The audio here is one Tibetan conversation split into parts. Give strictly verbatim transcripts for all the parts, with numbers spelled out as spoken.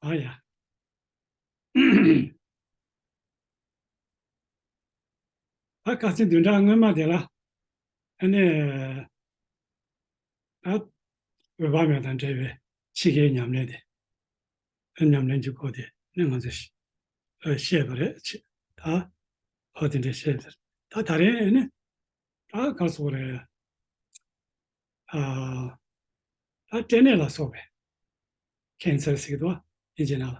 ཨ་ཡ། ད་ཁ་སང་བདུན་ཕྲག་སྔོན་མ་དེ་ལ་ཨ་ནི་ད་འོད་དཔག་མེད་དང་འབྲེལ་བའི་ཕྱི་རྒྱལ་ཉམས་ལེན་དེ། ཨ་ཉམས་ལེན་གྱི་སྐོར་དེ་ནི་ང་ཚོས་ཤ་ཨ་བཤད་པ་རེད། ད་ཨོ་དེ་འདྲ་བཤད་པ་རེད། ད་ད་རེས་ཨ་ནི་ད་ག་སོགས་རེད། ཨ་ད་སྐྲན་ནད་ལ་སོགས་པའི་ཁེན་སར་ཟེར་གྱི་འདུག་པ། དབྱིན་ཇི་ནང་ལ།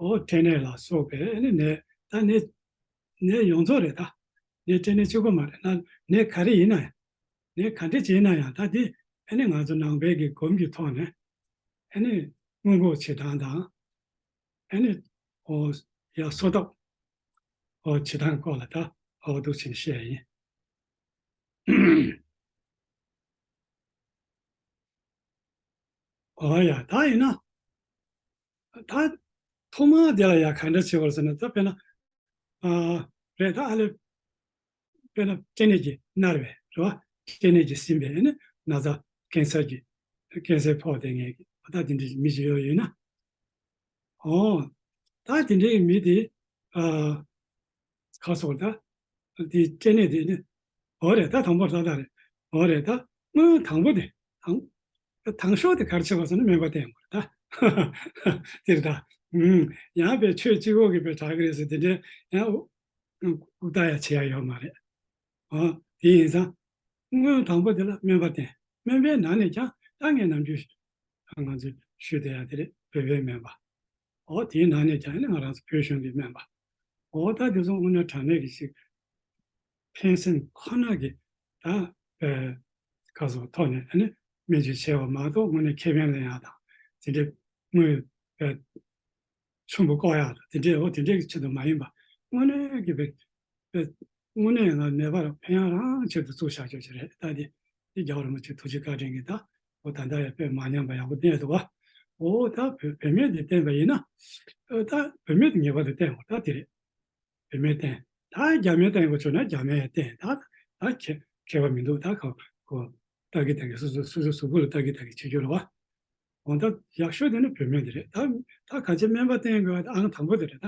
ཨོ་སྐྲན་ནད་ལ་སོགས་པའི་ཨ་ནི་ནད། ད་ནད་ནད་ཡོངས་རྫོགས་རེད། ད་ནད་སྐྲན་ནད་གཅིག་པོ་མ་རེད། ན་ནད་ག་རེ་ཡིན་ན་ཡང་། ནད་ག་འདྲ་ཅིག་ཡིན་ན་ཡང་། ད་དེ་ཨ་ནི་ང་ཚོ་ནང་པའི་གི་སྒོམ་གྱི་ཐོག་ནས་ཨ་ནི་སྔོན་འགོག་བྱེད་སྟངས་དང་། ཨ་ནི་ཨོ་ཡ་གསོ་ཐབས་ཨོ་བྱེད་སྟངས་སྐོར་ལ་ད་ཨོ་འདུག་ཕྱིན་བཤད་ཡིན། ཨོ་ཡ། ད་ཡིན་ན། ད་ཐོག་མ་དེ་ལ་ཡ་ག་འདྲ་བྱེད་པར་ཟེར་ན། ད་དཔེར་ན། ཨ་རེད། ད་ཨ་ལེ། དཔེར་ན་སྐྲན་ནད་ཀྱིས་མནར་བའི་རེད་བ། སྐྲན་ནད་ཀྱིས་ཟིན་པའི་ཨ་ནི་ན་ཚ་ཀེན་སར་གྱི་ཀེན་སར་ཕོག་བསྡད་མཁན་གྱི་ཨ་ད་དེ་འདྲའི་མི་ཞིག་ཡོད་ཡོད་ན། ཨོ། ད་དེ་འདྲའི་མི་དེ་ཨ་ཁ་སོགས་ད་དེ་སྐྲན་ནད་དེ་ནི། འོ་རེད། ད་དང་པོ་ཏག་ཏག་རེད། འོ་རེད། ད་སྔོན་དང་པོ་དེ། དང་དང་ཤོས་དེ་ག་རེ་བྱེད་པ་ཟེར་ན་སྨན་པ་བསྟེན་དགོས་རེད་ད། དེ་རེད་ད། ཨུམ། ཡང་པའི་ཆོས་གཅིག་པོ་གིས་པའི་དྲག་གི་རེད་ཟེར་དེ་འདྲའི་ཡང་ཨུ་ཨུ་ཏ་ཡ་བྱེད་ཡ་ཡོད་མ་རེད། ཨོ། དེ་ཡིན་ཙང་། སྔོན་དང་པོ་དེ་ལ་སྨན་པ་བསྟེན། སྨན་པའི་ནང་ནས་ཀྱང་ད་ངས་ནམ་རྒྱུན་ང་ཚོས་ཞུས་བསྡད་ཡ་དེ་རེད། བོད་པའི་སྨན་པ། ཨོ་དེའི་ནང་ནས་ཀྱང་ནི་ང་རང་ཚོ་བོད་གཞུང་གི་སྨན་པ། ཨོ་ད་དེ་ཚོ་དངོས་གནས་དྲང་གནས་ཀྱི་ཞིག་ཕན་སེམས་ཁོ་ན་གི་ད་ཨེ་ག་སོགས་ཐོག་ནས་ཨ་ནི་སྨན་བཅོས་བྱས་པ་མ་གཏོགས། དངོས་གནས་ཁེ་ཕན་ལེན་ཡ་དང་དེ་འདྲའི་དངོས་ཨེ་ཆུན་པོ་བཀོག་ཡག་དང་དེ་འདྲའི། འོ་དེ་འདྲའི་གི་ཆེད་དུ་མ་ཡིན་པ། དངོས་གནས་ཀྱི་བའི་དངོས་གནས་ང་ནད་པར་ཕན་ཡག་རང་ཆེད་དུ་བཙུགས་བཞག་ཆོག་ཅིག་རེད། ད་དེ་དེ་རྒྱལ་བ་རིན་པོ་ཆེ་ཐུགས་རྗེ་བཀའ་དྲིན་གྱིས་ད་འོ་ད་ལྟ་ཡང་དཔེ་མ་ཉམས་པ་ཡག་པོ་བསྟན་འདུག་བ། འོ་ད་བོད་བོད་སྨན་དེ་བསྟེན་པ་ཡིན་ན། ཨ་ད་བོད་སྨན་དེ་ངེས་པར་དུ་བསྟེན་དགོས། ད་དེ་རེད། བོད་སྨན་བསྟེན། ད་རྒྱ་སྨན་བསྟེན་དགོས་བྱུང་ན་རྒྱ་སྨན་བསྟེན། ད་ད་ཁྱད་ཁྱད་པར་མི་འདུག་ད་ཁ་ཁོ་ལྟ་གི་ལྟ་གི་སོ་སོ་སོ་སོ་གཟུགས་པོ་ལ་ལྟ་གི་ལྟ་གི་བྱེད་རྒྱུ་རེད་བ། འོ་ད་ཡག་ཤོས་དེ་ནི་བོད་སྨན་དེ་རེད། ད་ད་གང་ཅི་སྨན་པ་བསྟེན་དགོས་པ་ཨང་དང་པོ་དེ་རེད་ད།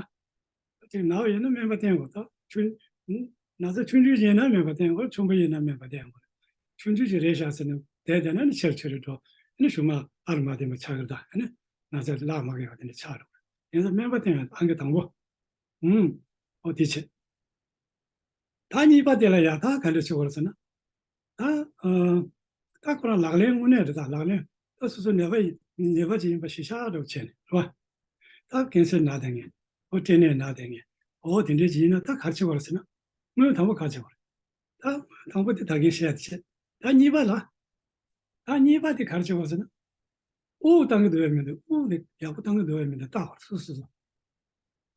ཅིག་ན་བ་ཡིན་ན་སྨན་པ་བསྟེན་དགོས། ད་ཆུང་ན་ཚ་ཆུང་ཆུང་ཡིན་ན་སྨན་པ་བསྟེན་དགོས། ཆུང་པ་ཡིན་ན་སྨན་པ་བསྟེན་དགོས། ཆུང་ཆུང་ཅིག་རེད་ཤག་ཟེར་ནས་བསྡད་བསྡད་ན་ནི་ཆེར་ཆེར་འགྲོ། ཨ་ནི་གཞུག་མ་ཨར་མ་བསྟེན་པ་ཆགས་ཀྱི་རེད། ད་ཨ་ནི་ན་ཚ་ལག་མ་གི་བ་དེ་འདྲ་ཆགས་འགྲོ། ཡིན་ཙང་སྨན་པ་བསྟེན་ཡ་ཨང་ཀི་དང་པོ། ཨུམ། ཨོ་དེ་བྱེད། ད་གཉིས་པ་དེ་ལ་ཡ་ད་ག་འདྲ་བྱེད་དགོས་རེད་ཟེར་ན། ད་ཨ་ད་ཁོ་རང་ལག་ལེན་དངོས་གནས་རེད། ད་ལག་ལེན་ད་སོ་སོ་ནད་པ་ཡིན་ནད་པ་ཅིག་ཡིན་པ་གཞི་བཞག་འདྲ་བོ་བྱས་ནས་རེད་བ། ད་ཀན་སར་ན་བསྡད་མཁན། ཨོ་སྐྲན་ནད་ན་བསྡད་མཁན། ཨོ་དེ་འདྲ་ཅིག་ཡིན་ན་ད་ག་རེ་བྱེད་དགོས་རེད་ཟེར་ན། སྔོན་དང་པོ་ག་རེ་བྱེད་དགོས་རེད། ད་དང་པོ་དེ་ད་གིན་བཤད་ཡ་དེ་བྱེད། ད་གཉིས་པ་ལ། ད་གཉིས་པ་དེ་ག་རེ་བྱེད་དགོས་ཟེར་ན། དབུགས་བཏང་གི་འདུག་པས་མི་འདུག་དབུགས་དེ་ཡག་པོ་བཏང་གི་འདུག་པས་མི་འདུག་བལྟ་དགོས། སོ་སོ་སོ།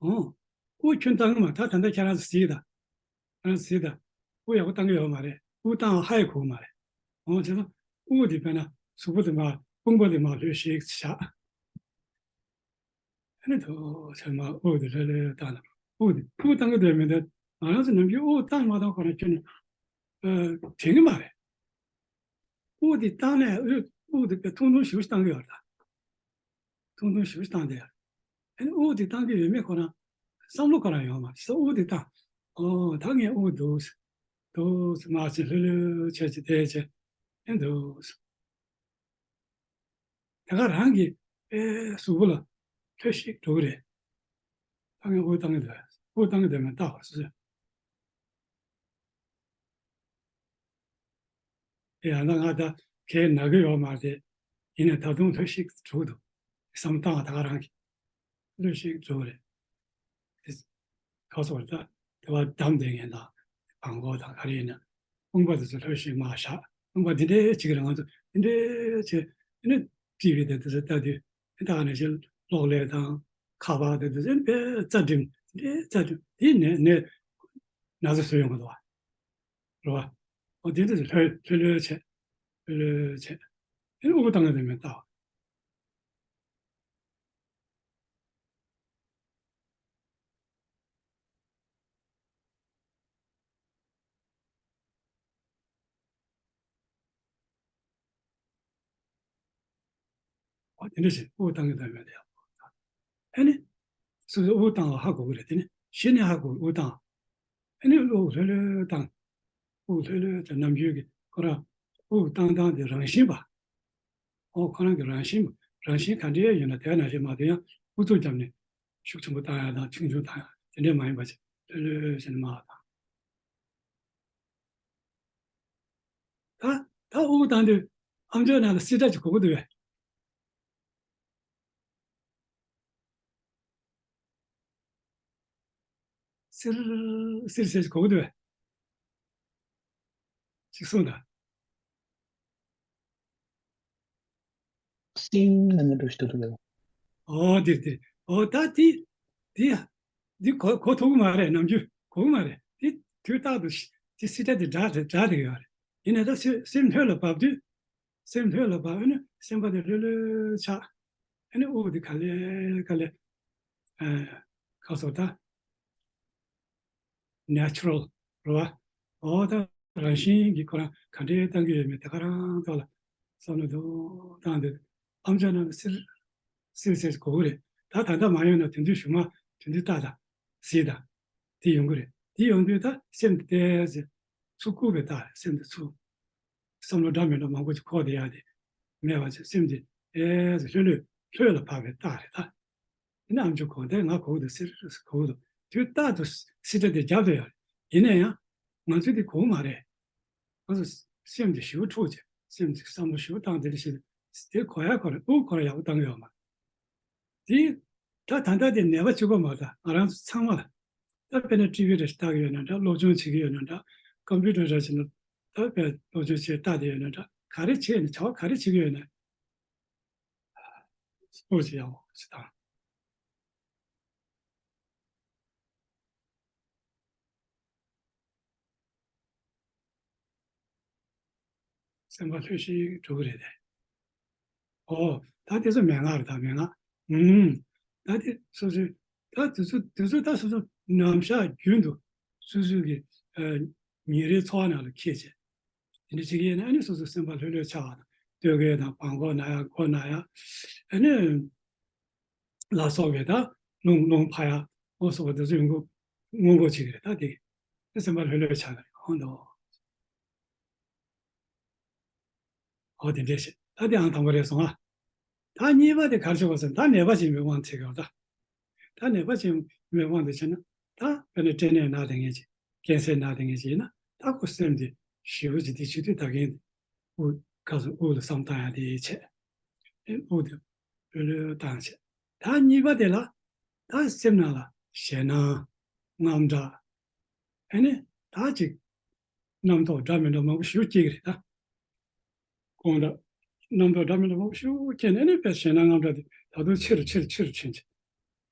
ཨོ། དབུགས་ཁྱོན་བཏང་གི་མ། ད་ད་ལྟ་ཁྱེད་རང་ཚོ་གཟིགས་དང་། ཁྱེད་རང་ཚོ་གཟིགས་དང་། དབུགས་ཡག་པོ་བཏང་གི་ཡོད་མ་རེད། དབུགས་བཏང་ཧ་ཡང་གོ་གི་མ་རེད། ཨོ་བྱས་ཙང་དབུགས་དེ་དཔེར་ན་གཟུགས་པོ་དེ་མར་དཔུང་པ་དེ་མར་ལྷོད་ཤིག་བཞག་ཨ་ནི་ཐོག་ཚད་མ་དབུགས་དེ་ལྷོད་ལྷོད་བཏང་ན། དབུགས་དེ་དབུགས་བཏང་གི་འདུག་མི་འདུག་ང་རང་ཚོ་ནམ་རྒྱུན་དབུགས་བཏང་མ་བཏང་ཁོ་ན་ཁྱོན་ནས་ཨ་དྲན་གི་མ་རེད། དབུགས་དེ་བཏང་ནས་དབུགས་དབུགས་དེ་ཐུང་ཐུང་ཞེ་པོ་ཞིག་བཏང་གི་ཡོད་རེད་ད། ཐུང་ཐུང་ཞེ་པོ་ཞིག་བཏང་བསྡད་ཡོད་རེད། ཨ་ནི་དབུགས་དེ་བཏང་གི་ཡོད་མེད་ཁོ་རང་བསམ་བློ་ཁོ་རང་ཡོང་མ་རེད། དབུགས་དེ་བཏང་། ཨོ་ད་ངས་དབུགས་འདུག་འདུག་མར་ཅིག་ལྷོད་ལྷོད་བྱས་ཅིག་བསྡད་བྱས་ཨ་འདུག་དེ་ག་རང་གི་ཨེ་གཟུགས་པོ་ལ་ལྷོད་ཤིག་འགྲོ་གི་རེད། ད་ངས་དབུགས་བཏང་གི་འདུག་དབུགས་བཏང་གི་འདུག་མེད་བལྟ་བ་སོ་སོས། ཨེ་ཡང་ན་ང་ད་གས་ན་གི་ཡོད་མ་རེད། ཡིན་ནའི་ད་དུང་ལྷོད་ཤིག་འགྲོ་གི་འདུག་བསམ་བཏང་བ་ད་ག་རང་གི་ལྷོད་ཤིག་འགྲོ་གི་རེད། ཁ་སོགས་ད་དེ་བ་བསྡམས་བསྡད་མཁན་དང་བང་གོ་དང་ག་རེ་ཡིན་ན་དཔུང་པ་དེ་ཚོ་ལྷོད་ཤིག་མར་བཞག་དཔུང་པ་འདི་འདྲའི་བྱེད་ཀྱི་རེད། ང་ཚོ་འདི་འདྲའི་བྱེད། ཨ་ནི་ཊི་ཝི་དེ་དེ་ཚོ་ལྟ་དུས་ཨ་ད་ག་ནང་བཞིན་གློག་ཀླད་དང་ཁ་པར་དེ་ཚོ་དཔེ་རྩ་འགྲིམ་འདི་འདྲའི་རྩ་འགྲིམ་དེ་ནས་ནས་ན་ཚ་བཟོ་ཡོང་གི་འདུག་བ། རེད་བ། འོ་དེ་འདྲ་ལྷོད་ལྷོད་ལྷོད་བྱས། ལྷོད་ལྷོད་བྱས། ཨ་ནི་དབུགས་བཏང་གི་འདུག་མེད་བལྟ་བ། འོ་དེ་འདྲ་བྱས་དབུགས་བཏང་གི་འདུག་མེད་བལྟ་ཡག་པོ། ཨ་ནི་སོ་སོའི་དབུགས་བཏང་བ་ཧ་གོ་གི་རེད། དེ་ནི་གཞི་ནས་ཧ་གོ་གི། དབུགས་བཏང་། ཨ་ནི་དབུགས་ལྷོད་ལྷོད་བཏང་། དབུགས་ལྷོད་ལྷོད་དང་ནམ་རྒྱུན་གྱི་ཁོ་རང་དབུགས་བཏང་སྟངས་དེ་རང་བཞིན་པ། ཨོ་ཁོ་རང་གི་རང་བཞིན། རང་བཞིན་ག་འདྲའི་ཡོད་ན་དེ་ནང་བཞིན་མ་གཏོགས། ཡང་ཨུ་ཚུགས་བརྒྱབ་ནས་ཤུགས་ཆེན་པོ་བཏང་ཡག་དང་ཆུང་ཆུང་བཏང་ཡག་དེ་འདྲས་མ་ཡིན་པ་བྱས། ལྷོད་ལྷོད་བྱས་ནས་མར་བཏང་། ད་ད་དབུགས་བཏང་དུས་ཨམ་ཅོག་ནང་ལ་སིར་སྒྲ་ཅིག་གོ་གི་འདུག་བས། སིར་སིར་ཟེར་གོ་གི་འདུག་བས། ཅིག་གསུངས་དང་། སིང་ལ་ནི་འགྲོ་ཞིག་འདུག་འདུག་ཨོ་དེ་དེ། ཨོ་ད་དེ་དེ་དེ་གོ་གོ་ཐུབ་ཀྱི་མ་རེད། ནམ་རྒྱུན་གོ་གི་མ་རེད། དེ་དུས་རྟག་ཏུ་དེ་སིར་སྒྲ་དེ་སྒྲ་རེད། སྒྲ་རེད་ཡོད་རེད། ཡིན་ནའི་ད་སེམས་སེམས་ལྷོད་ལ་བབས་དུས། སེམས་ལྷོད་ལ་བབས། ཨ་ནི་སེམས་པ་དེ་ལྷོད་ལྷོད་ཆགས། ཨ་ནི་དབུགས་དེ་ག་ལེ་ག་ལེ། ཨ་ཁ་སོ་ད་ནེ་ཅུ་རལ་རེད་བ། ཨོ་ད་རང་བཞིན་གྱིས་ཁོ་རང་ག་འདྲའི་བཏང་གི་ཡོད་མེད་དེ་ག་རང་ཐོག་ལ་བསམ་བློ་འདུག་བཏང་དུས་ཨམ་ཅོག་ནང་ལ་སིར་སིར་སིར་གོ་གི་རེད། ད་ད་ལྟ་མ་ཡོང་ན་དེ་དུས་གཞུག་མ་དེ་དུས་ལྟ་དང་གཟིགས་དང་དེ་ཡོང་གི་རེད། དེ་ཡོང་དུས་ད་སེམས་དེ་ཏོག་ཙམ་ཚུར་བཀུག་པའི་རྟགས་རེད། སེམས་དེ་ཚུར། བསམ་བློ་འདྲ་མི་འདྲ་མང་པོ་ཅིག་འཁོར་བསྡད་ཡག་དེ་མེད་པ་བྱས། སེམས་དེ་ཨེ་ལྷོད་ལྷོད་ལྷོད་ལ་བབས་པའི་རྟགས་རེད་ད། ཡིན་ནའང་ཅིག་གོ་དེ་ང་གོ་གི་འདུག་སིར་གོ་གི་འདུག་དུས་རྟག་ཏུ་སིར་སྒྲ་དེ་རྒྱབ་དུ་ཡོད་རེད། ཡིན་ན་ཡང་ང་ཚོས་དེ་གོ་གི་མ་རེད། ང་ཚོ་སེམས་དེ་ཞེ་པོ་འཁྲུག་བྱས། སེམས་དེ་བསམ་བློ་ཞེ་པོ་བཏང་དེ་འདྲ་ཞིག་དེ་གོ་ཡག་གོ་རེད། དབུགས་ཁོ་རང་ཡག་པོ་བཏང་གི་ཡོད་མ་རེད། དེ་ད་ད་ལྟ་དེ་ནད་པ་གཅིག་པོ་མ་རེད། ད་ང་རང་ཚོ་ཚང་མ་ལ། ད་དཔེར་ན་ཊི་བི་རེ་ཞིག་ལྟ་གི་ཡོད་ན་འདྲ། སློབ་སྦྱོང་བྱེད་ཀྱི་ཡོད་ན་འདྲ། ཀམ་པུ་ཊར་རེ་བྱས་ན་ད་དཔེ་སློབ་སྦྱོང་བྱེད་ལྟ་དེ་ཡོད་ན་འདྲ། ག་རེ་བྱས་ནས་བྱ་བ་ག་རེ་བྱེད་ཀྱི་ཡོད་ན། སྤོ་ཅི་ཡག་པོ་ཞིག་དང་། སེམས་པ་ལྷོད་ཤིག་འགྲོ་གི་རེད་དེ། ཨོ་ད་དེ་ཚོ་མན་ངག་རེད། ད་མན་ངག་ཨུམ། ད་དེ་སོ་སོའི་ད་དེ་ཚོ་དེ་ཚོ་ད་སོ་སོ་ནམ་ཞག་རྒྱུན་དུ་སོ་སོའི་གི་ཨ་ཉིན་རེའི་འཚོ་བ་ནང་ལ་འཁྱེར་བྱས། དེ་འདྲ་བྱེད་ཀྱི་ཡིན་ན་ཨ་ནི་སོ་སོའི་སེམས་པ་ལྷོད་ལྷོད་ཆགས་པ་དང་། སྟོད་གོས་དང་བྲང་ཁོག་ན་ཡག་མགོ་ན་ཡག་ཨ་ནི་ལ་སོགས་པའི་ད་རླུང་རླུང་འཕར་ཡག་ཨོ་སོགས་པ་དེ་ཚོ་ཡོང་གི་སྔོན་འགོག་བྱེད་ཀྱི་རེད། ད་དེ་དེ་སེམས་པ་ལྷོད་ལྷོད་ཆགས་ཀྱི་རེད། ཧོན་དོ། ཨོ་དེ་འདྲས་བྱས། ད་དེ་ཨང་དང་པོ་རེད་སོང་ཨ། ད་གཉིས་པ་དེ་ག་རེ་བྱེད་པ་ཟེར་ན། ད་ནད་པ་ཅིག་མི་དབང་ཚིག་ག་ད། ད་ནད་པ་ཅིག་མི་དབང་དུ་བྱས་ན། ད་དཔེར་ན་སྐྲན་ནད་ན་བསྡད་མཁན་ཅིག་ཀན་སར་ན་བསྡད་མཁན་ཅིག་ཡིན་ན། ད་ཁོ་སེམས་དེ་ཞེ་པོ་ཅིག་དེ་བྱེད་དུས་ད་གིན་དེ་དབུགས་ག་ཚོད་དབུགས་ལ་བསམ་བཏང་ཡག་དེ་བྱས། ཨེ་དབུགས་དེ་ལྷོད་ལྷོད་བཏང་བྱས། ད་གཉིས་པ་དེ་ལ་ད་སེམས་ནང་ལ་ཞེད་སྣང་། དངངས་སྐྲག་ཨ་ནི་ད་ཅིག་རྣམ་རྟོག་འདྲ་མི་འདྲ་མང་པོ་ཞེ་པོ་སྐྱེ་གི་རེད་ད། དགོངས་དག་རྣམ་རྟོག་འདྲ་མི་འདྲ་མང་པོ་ཞེ་པོ་སྐྱེས་ནས། ཨ་ནི་དཔེ་ཞེད་སྣང་དངངས་སྐྲག་དེ་ད་དུང་ཆེ་རུ་ཆེ་རུ་ཆེ་རུ་ཕྱིན་ཅིང་།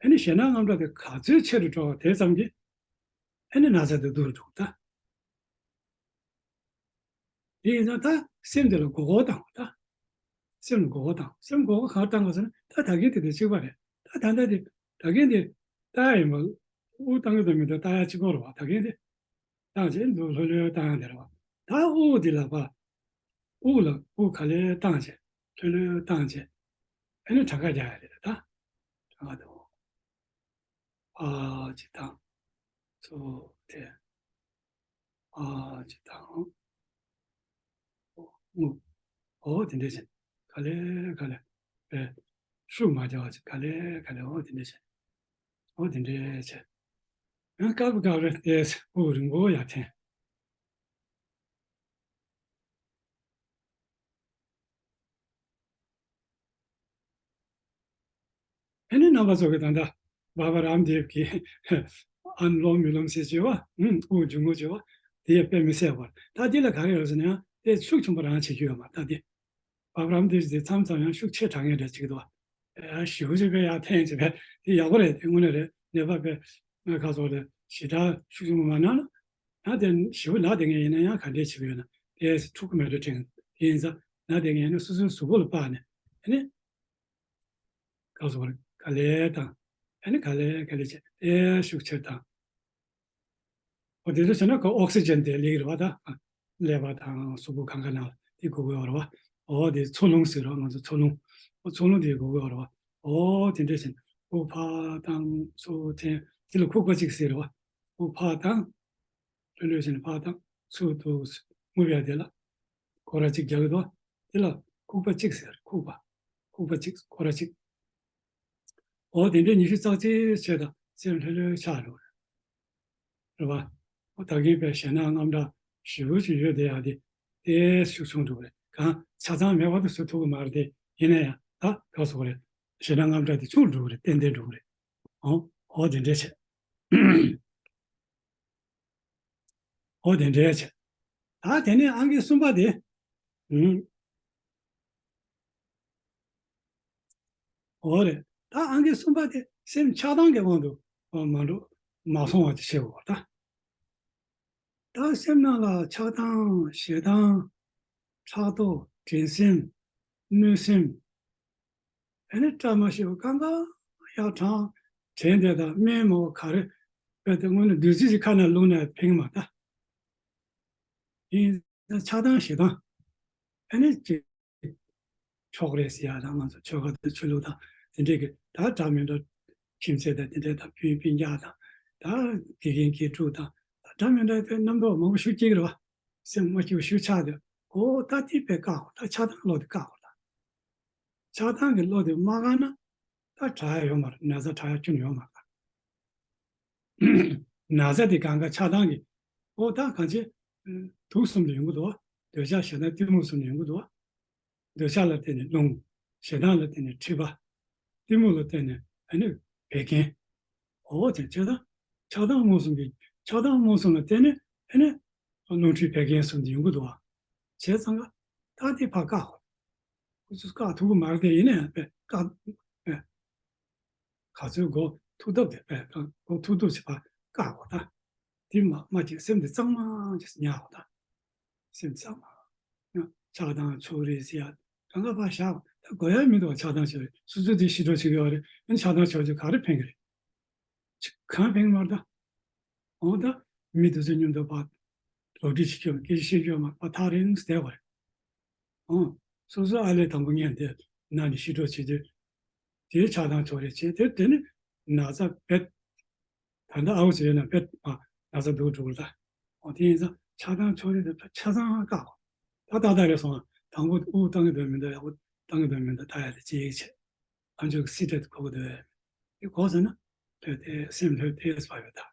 ཨ་ནི་ཞེད་སྣང་དངངས་སྐྲག་དེ་ག་ཚོད་ཆེ་རུ་འགྲོ་བ་དེ་ཙམ་གྱིས་ཨ་ནི་ན་ཚ་དེ་སྡུག་རུ་འགྲོ་གི་ད། དེ་ཡིན་ཙང་ད་སེམས་དེ་ལ་མགོ་སྐོར་བཏང་བ་ད། སེམས་ལ་མགོ་སྐོར་བཏང་། སེམས་མགོ་སྐོར་ག་རེ་བཏང་ག་ཟེར་ན། ད་ད་གིན་དེ་དང་གཅིག་པ་རེད། ད་ད་ལྟ་དེ་ད་གིན་དེ་ལྟ་ཡ་ཡིན་པ། དབུགས་བཏང་གི་དང་མི་འདུག་ལྟ་ཡ་གཅིག་པོ་རེད་བ། ད་གིན་དེ་བཏང་བྱས་འདུག་ལྷོད་ལྷོད་བཏང་ཡ་དེ་རེད་བ། ད་དབུགས་དེ་ལ་བ། དབུགས་ལ་དབུགས་ག་ལེར་བཏང་བྱས། ལྷོད་ལྷོད་བཏང་བྱས། ཨ་ནི་གྲངས་ཀ་རྒྱག་ཡ་རེད། ད་གྲངས་ཀ་དང་། ཨ་ཅིག་དང་། ཚོ་དེ། ཨ་ཅིག་དང་། ཨོ་དེ་འདྲས་བྱས། ག་ལེ་ག་ལེ། ཨེ། ཤུགས་མ་རྒྱག་པ་ཅིག་ག་ལེ་ག་ལེ། ཨོ་དེ་འདྲས་བྱས། ཨོ་དེ་འདྲས་བྱས། ཡང་སྐབས་སྐབས་རེ་དེ་དབུགས་རིང་པོ་ཡར་འཐེན། ཨ་ནི་རྣམ་པ་ཚོ་གིས་ད་ལྟ་བྷ་བྷ་རམ་དེབ་ཀྱིས་ཨ་ནུ་ལོམ་བི་ལོམ་ཟེར་བྱས་པ། ཨུམ། དབུགས་འབྱུང་རྔུབ་བྱས་པ་དེ་དཔེ་མི་སྲིད་པ། ད་འདི་ལ་ག་རེ་ཡོད་ཟེར་ན་ཡང་དེ་ཤུགས་ཆེན་པོ་རང་བྱེད་རྒྱུ་ཡོད་མ་རེད། ད་འདི་བྷ་བྷ་རམ་དེབ་དེ་མཚམས་མཚམས་ཡང་ཤུགས་ཆེ་དྲགས་མཁན་འདྲ་ཅིག་འདུག་བ། ཨ་ཞེ་པོ་ཅིག་དཔེ་ཡར་འཐེན་བྱས་པས་དེ་ཡག་པོ་རེད། དེ་དངོས་གནས་རེད། ནད་པ་དཔེ་ཁ་སོགས་རེད། ཞེ་དྲག་ཤུགས་ཆེན་པོ་མ་གནང་ན། ཡང་དེ་ཞེ་པོ་ན་བསྡད་མཁན་ཡིན་ན་ཡང་ག་འདྲས་བྱེད་ཀྱི་ཡོད་ན་དེ་འཁྲུག་གི་མེད་འགྲོ་དྲན། དེ་ཡིན་ཙང་ན་བསྡད་མཁན་ཡིན་ན་སོ་སོའི་གཟུགས་པོ་ལ་དཔག་ནས་ཨ་ནི། ག་ཟེར་དགོས་རེད། ག་ལེ་བཏང་། ཨ་ནི་ག་ལེ་ག་ལེ་བྱས་ཏེ་ཤུགས་ཆེར་བཏང་། འོ་དེ་ཚོ་བྱས་ན་ཁོ་ཨོག་སི་ཇན་དེ་སླེབས་ཀྱི་རེད་བ། ད་ཀླད་པ་དང་གཟུགས་པོ་གང་ག་ནང་ལ་དེ་དགོས་ཀྱི་ཡོད་རེད་བ། འོ་དེ་འཚོ་རླུང་ཟེར་རོ། ང་ཚོ་འཚོ་རླུང་། འོ་འཚོ་རླུང་དེ་དགོས་ཀྱི་ཡོད་རེད་བ། འོ་དེ་འདྲས་བྱས་ན་ དབུགས་ཕར་བཏང་ཚུར་འཐེན། དེ་ལ་ཁུག་པ་གཅིག་ཟེར་བ། དབུགས་ཕར་བཏང་། ལྷོད་ལྷོད་བྱས་ནས་ཕར་བཏང་། ཚུར་འདུག་ངུབ་ཡ་དེ་ལ་སྐོར་ར་གཅིག་རྒྱག་གི་འདུག་དེ་ལ་ཁུག་པ་གཅིག་ཟེར། ཁུག་པ། ཁུག་པ་གཅིག་སྐོར་ར་གཅིག་འོ་དེ་འདྲའི་ཉི་ཤུ་རྩ་གཅིག་བྱས་དང་སེམས་ལྷོད་ལྷོད་ཆགས་འགྲོ་གི་རེད། རེད་བ། འོ་ད་གིན་པའི་ཞེད་སྣང་དངངས་སྐྲག་ཞེ་པོ་ཅིག་ཡོད་དེ་ཡང་དེ་དེ་ཤུགས་ཆུང་འགྲོ་གི་རེད། གང་ཆ་ཚང་མེད་པ་དེ་བཟོ་ཐུབ་ཀྱི་མ་རེད་དེ། ཡིན་ན་ཡང་ད་ག་ཟེར་དགོས་རེད། ཞེད་སྣང་དངངས་སྐྲག་དེ་ཆུང་འགྲོ་གི་རེད། ཏན་ཏན་འགྲོ་གི་རེད། འོ་འོ་དེ་འདྲས་བྱས། འོ་དེ་འདྲས་བྱས། ད་དེ་ནས་ཨང་ཀི་གསུམ་པ་དེ། ཨུམ། འོ་རེད། ད་ཨང་ཀི་གསུམ་པ་དེ་སེམས་ཆགས་སྡང་གི་དབང་དུ་མ་འགྲོ། མ་སོང་བ་ཅིག་བྱེད་དགོས་པ་ད། ད་སེམས་ནང་ལ་ཆགས་སྡང་ཞེ་སྡང་། ཕྲག་དོག་འགྲན་སེམས། གནོད་སེམས། ཨ་ནི་བཀྲ་མ་ཤིས་པ་གང་ག་ཡར་དྲངས། དྲན་དེ་དང་སྨན་མང་པོ་ག་རེ་བས་ཏེ་དངོས་གནས་བདུད་རྩི་ཞིག་ཁ་ནས་བླུགས་ནས་ཕན་གི་མ་རེད་ད། ཡིན་ན་ཆགས་སྡང་ཞེ་སྡང་། ཨ་ནི་ཅིག་ཕྱོགས་རེས་ཟེར་ཡ་དང་། ང་ཚོ་ཆོལ་ཁ་དང་ཆོས་ལུགས་དང་དེ་འདྲས་ཀྱི་ད་འདྲ་མི་འདྲ། ཁྱིམ་མཚེས་དང་དེ་འདྲས་དང་། སྤུན་སྤུན་ཀྱག་དང་། ད་དགེ་རྒན་དགེ་ཕྲུག་དང་། ད་འདྲ་མི་འདྲ་དེ་རྣམ་རྟོག་མང་པོ་ཞིག་སྐྱེ་གི་རེད་བ། སེམས་མ་སྐྱིད་པ་ཞིག་ཆགས་དུས། འོ་ད་དེ་དཔེ་བཀག་དགོས། ད་ཆགས་སྡང་བློ་དེ་བཀག་དགོས་ད། ཆགས་སྡང་གི་བློ་དེ་མ་བཀག་ན་ད་དྲག་ཡ་ཡོད་མ་རེད། ན་ཚ་དྲག་ཡ་ཁྱོན་ཡོད་མ་རེད། ན་ཚ་དེ་གང་ག་ཆགས་སྡང་གི། འོ་ད་གང་ཅི། དུག་གསུམ་དུ་ཡོང་གི་འདུག་བ། འདོད་ཆགས་ཞེ་སྡང་གཏི་མུག་གསུམ་དུ་ཡོང་གི་འདུག་བ། འདོད་ཆགས་ལ་བརྟེན་ནས་རླུང་། ཞེ་སྡང་ལ་བརྟེན་ནས་མཁྲིས་པ། གཏི་མུག་ལ་བརྟེན་ནས་ཨ་ནི་བད་ཀན། འོ་དེ་ཆགས་སྡང་། ཆགས་སྡང་མངོན་སུམ་གྱི། ཆགས་སྡང་མངོན་སུམ་ལ་བརྟེན་ནས་ཨ་ནི་རླུང་མཁྲིས་བད་ཀན་གསུམ་དུ་ཡོང་གི་འདུག་བ། བྱས་ཙང་ཀ་ད་དེ་ཕར་བཀག་དགོས། ཁོ་ཚོས་བཀག་ཐུབ་ཀྱི་མ་རེད་དེ། ཡིན་ན་ཡང་དཔེ་བཀག་དཔེ། ག་ཚོད་འགོ་ཐུག་ཐབས་དེ་དཔེ་འགོ་ཐུག་ཐུབ་ཅིག་ཕར་བཀག་དགོས་ད། དེ་མ་མ་ཅིག་སེམས་དེ་གཙང་མ་ཅིག་ཉར་དགོས་ད། སེམས་གཙང་མ། ཡང་ཆགས་སྡང་ཕྱོགས་རིས་ཟེར་ཡ་གང་ག་ཕར་བཞག་ད་དགོས་ཡ་མི་འདུག་བ། ཆགས་སྡང་བྱེད་པའི་སོ་སོ་དེ་ཤི་འགྲོ་བྱེད་ཀྱི་ཡོད་རེད། ཨ་ནི་ཆགས་སྡང་བྱེད་པ་ཅིག་ག་རེ་ཕན་གི་རེད། ཅིག་གང་ཕན་གི་མ་རེད་ད། འོ་ད་མི་དེ་ཚོ་མཉམ་དུ་ཕར་ལོག་འགྲིག་བྱེད་ཀྱི་ཡོད། སྐད་ཆ་བཤད་ཀྱི་ཡོད་མ་རེད། ཕར་ཐག་རིང་བསྡད་པ་རེད། ཨང་། སོ་སོ་ཨ་ལས་དང་པོ་ཉན་དེ་ན་ནས་ཤི་འགྲོ་བྱེད་དུས། དེའི་ཆགས་སྡང་ཕྱོགས་རིས་བྱས་དེ། དེ་ནི་ན་ཚ་བེད། ད་ལྟ་ཨའུ་ཙི་ཡོད་ན་བེད་ཨ་ན་ཚ་འདུག་འགྲོ་གི་རེད་ད། འོ་དེ་ཡིན་ཙང་ཆགས་སྡང་ཕྱོགས་རིས་དེ་ཆ་ཚང་བཀག་དགོས། ད་ཏག་ཏག་རེད་སོང་། དང་པོ་དབུགས་བཏང་གི་འདུག་མི་འདུག་ཡག་པོ་བཏང་གི་འདུག་མི་འདུག་ལྟ་ཡ་དེ་གཅིག་བྱས། ཨ་མཆོག་གི་སི་ཊེཊ་གོ་གི་འདུག་དེ་གོ་ཟེར་ན་ལྷོད་དེ་སེམས་ལྷོད་དེ་བར་ཡོད་ད།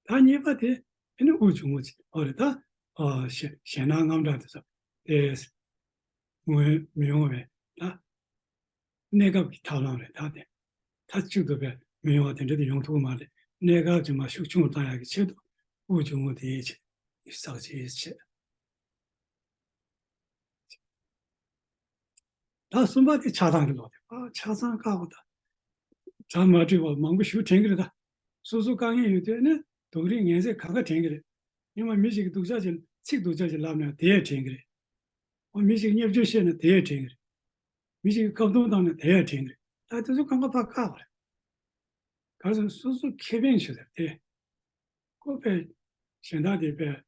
ད་གཉིས་པ་དེ་ཨ་ནི་དབུགས་འབྱུང་རྔུབ་ཅིག་འོ་རེད་ད། ཨ་ཞེ་ཞེད་སྣང་དངངས་སྐྲག་དེ་ཚོ་དེ་ངོས་མི་ཡོང་བའི་ད་གནས་སྐབས་ཀྱི་ཐབས་ལམ་རེད་ད། དེ་མཐའ་གཅིག་ཏུ་བས་མི་ཡོང་བ་དེ་འདྲ་དེ་ཡོང་ཐུབ་ཀྱི་མ་རེད། གནས་སྐབས་ཀྱི་མར་ཤུགས་ཆུང་བཏང་ཡག་གི་ཆེད་དུ་དབུགས་འབྱུང་རྔུབ་དེ་བྱེད། ཡིད་གསག་ཅིག་བྱེད། ད་གསུམ་པ་དེ་ཆགས་སྡང་གི་ལོག་དེ། ཨ་ཆ་ཚང་བཀག་པ་ད། གྲ་མ་འགྲིག་པ་མང་པོ་ཞིག་དྲན་གི་རེད་ད། སོ་སོ་དཀའ་ངལ་ཡོད་དུས་ནི་སྡུག་རུས་ངལ་སེམས་གང་ག་དྲན་གི་རེད། སྔོན་མ་མི་ཞིག་གིས་སྡུག་ཅག་ཅིག་ཚིག་སྡུག་ཅག་ཅིག་ལབ་ན་དེ་ཡང་དྲན་གི་རེད། འོ་མི་ཞིག་གིས་བརྙས་བཅོས་བཤད་ན་དེ་ཡང་དྲན་གི་རེད། མི་ཞིག་གིས་བཀའ་བརྡུང་བཏང་ན་དེ་ཡང་དྲན་གི་རེད། ད་དེ་ཚོ་གང་ག་ཕར་བཀག་པ་རེད། ག་རེ་ཟེར་ན་སོ་སོ་ཁེ་ཕན་ཆེད་དུ་དེ། ཁོ་པས་གཞན་དག་དེ་པས་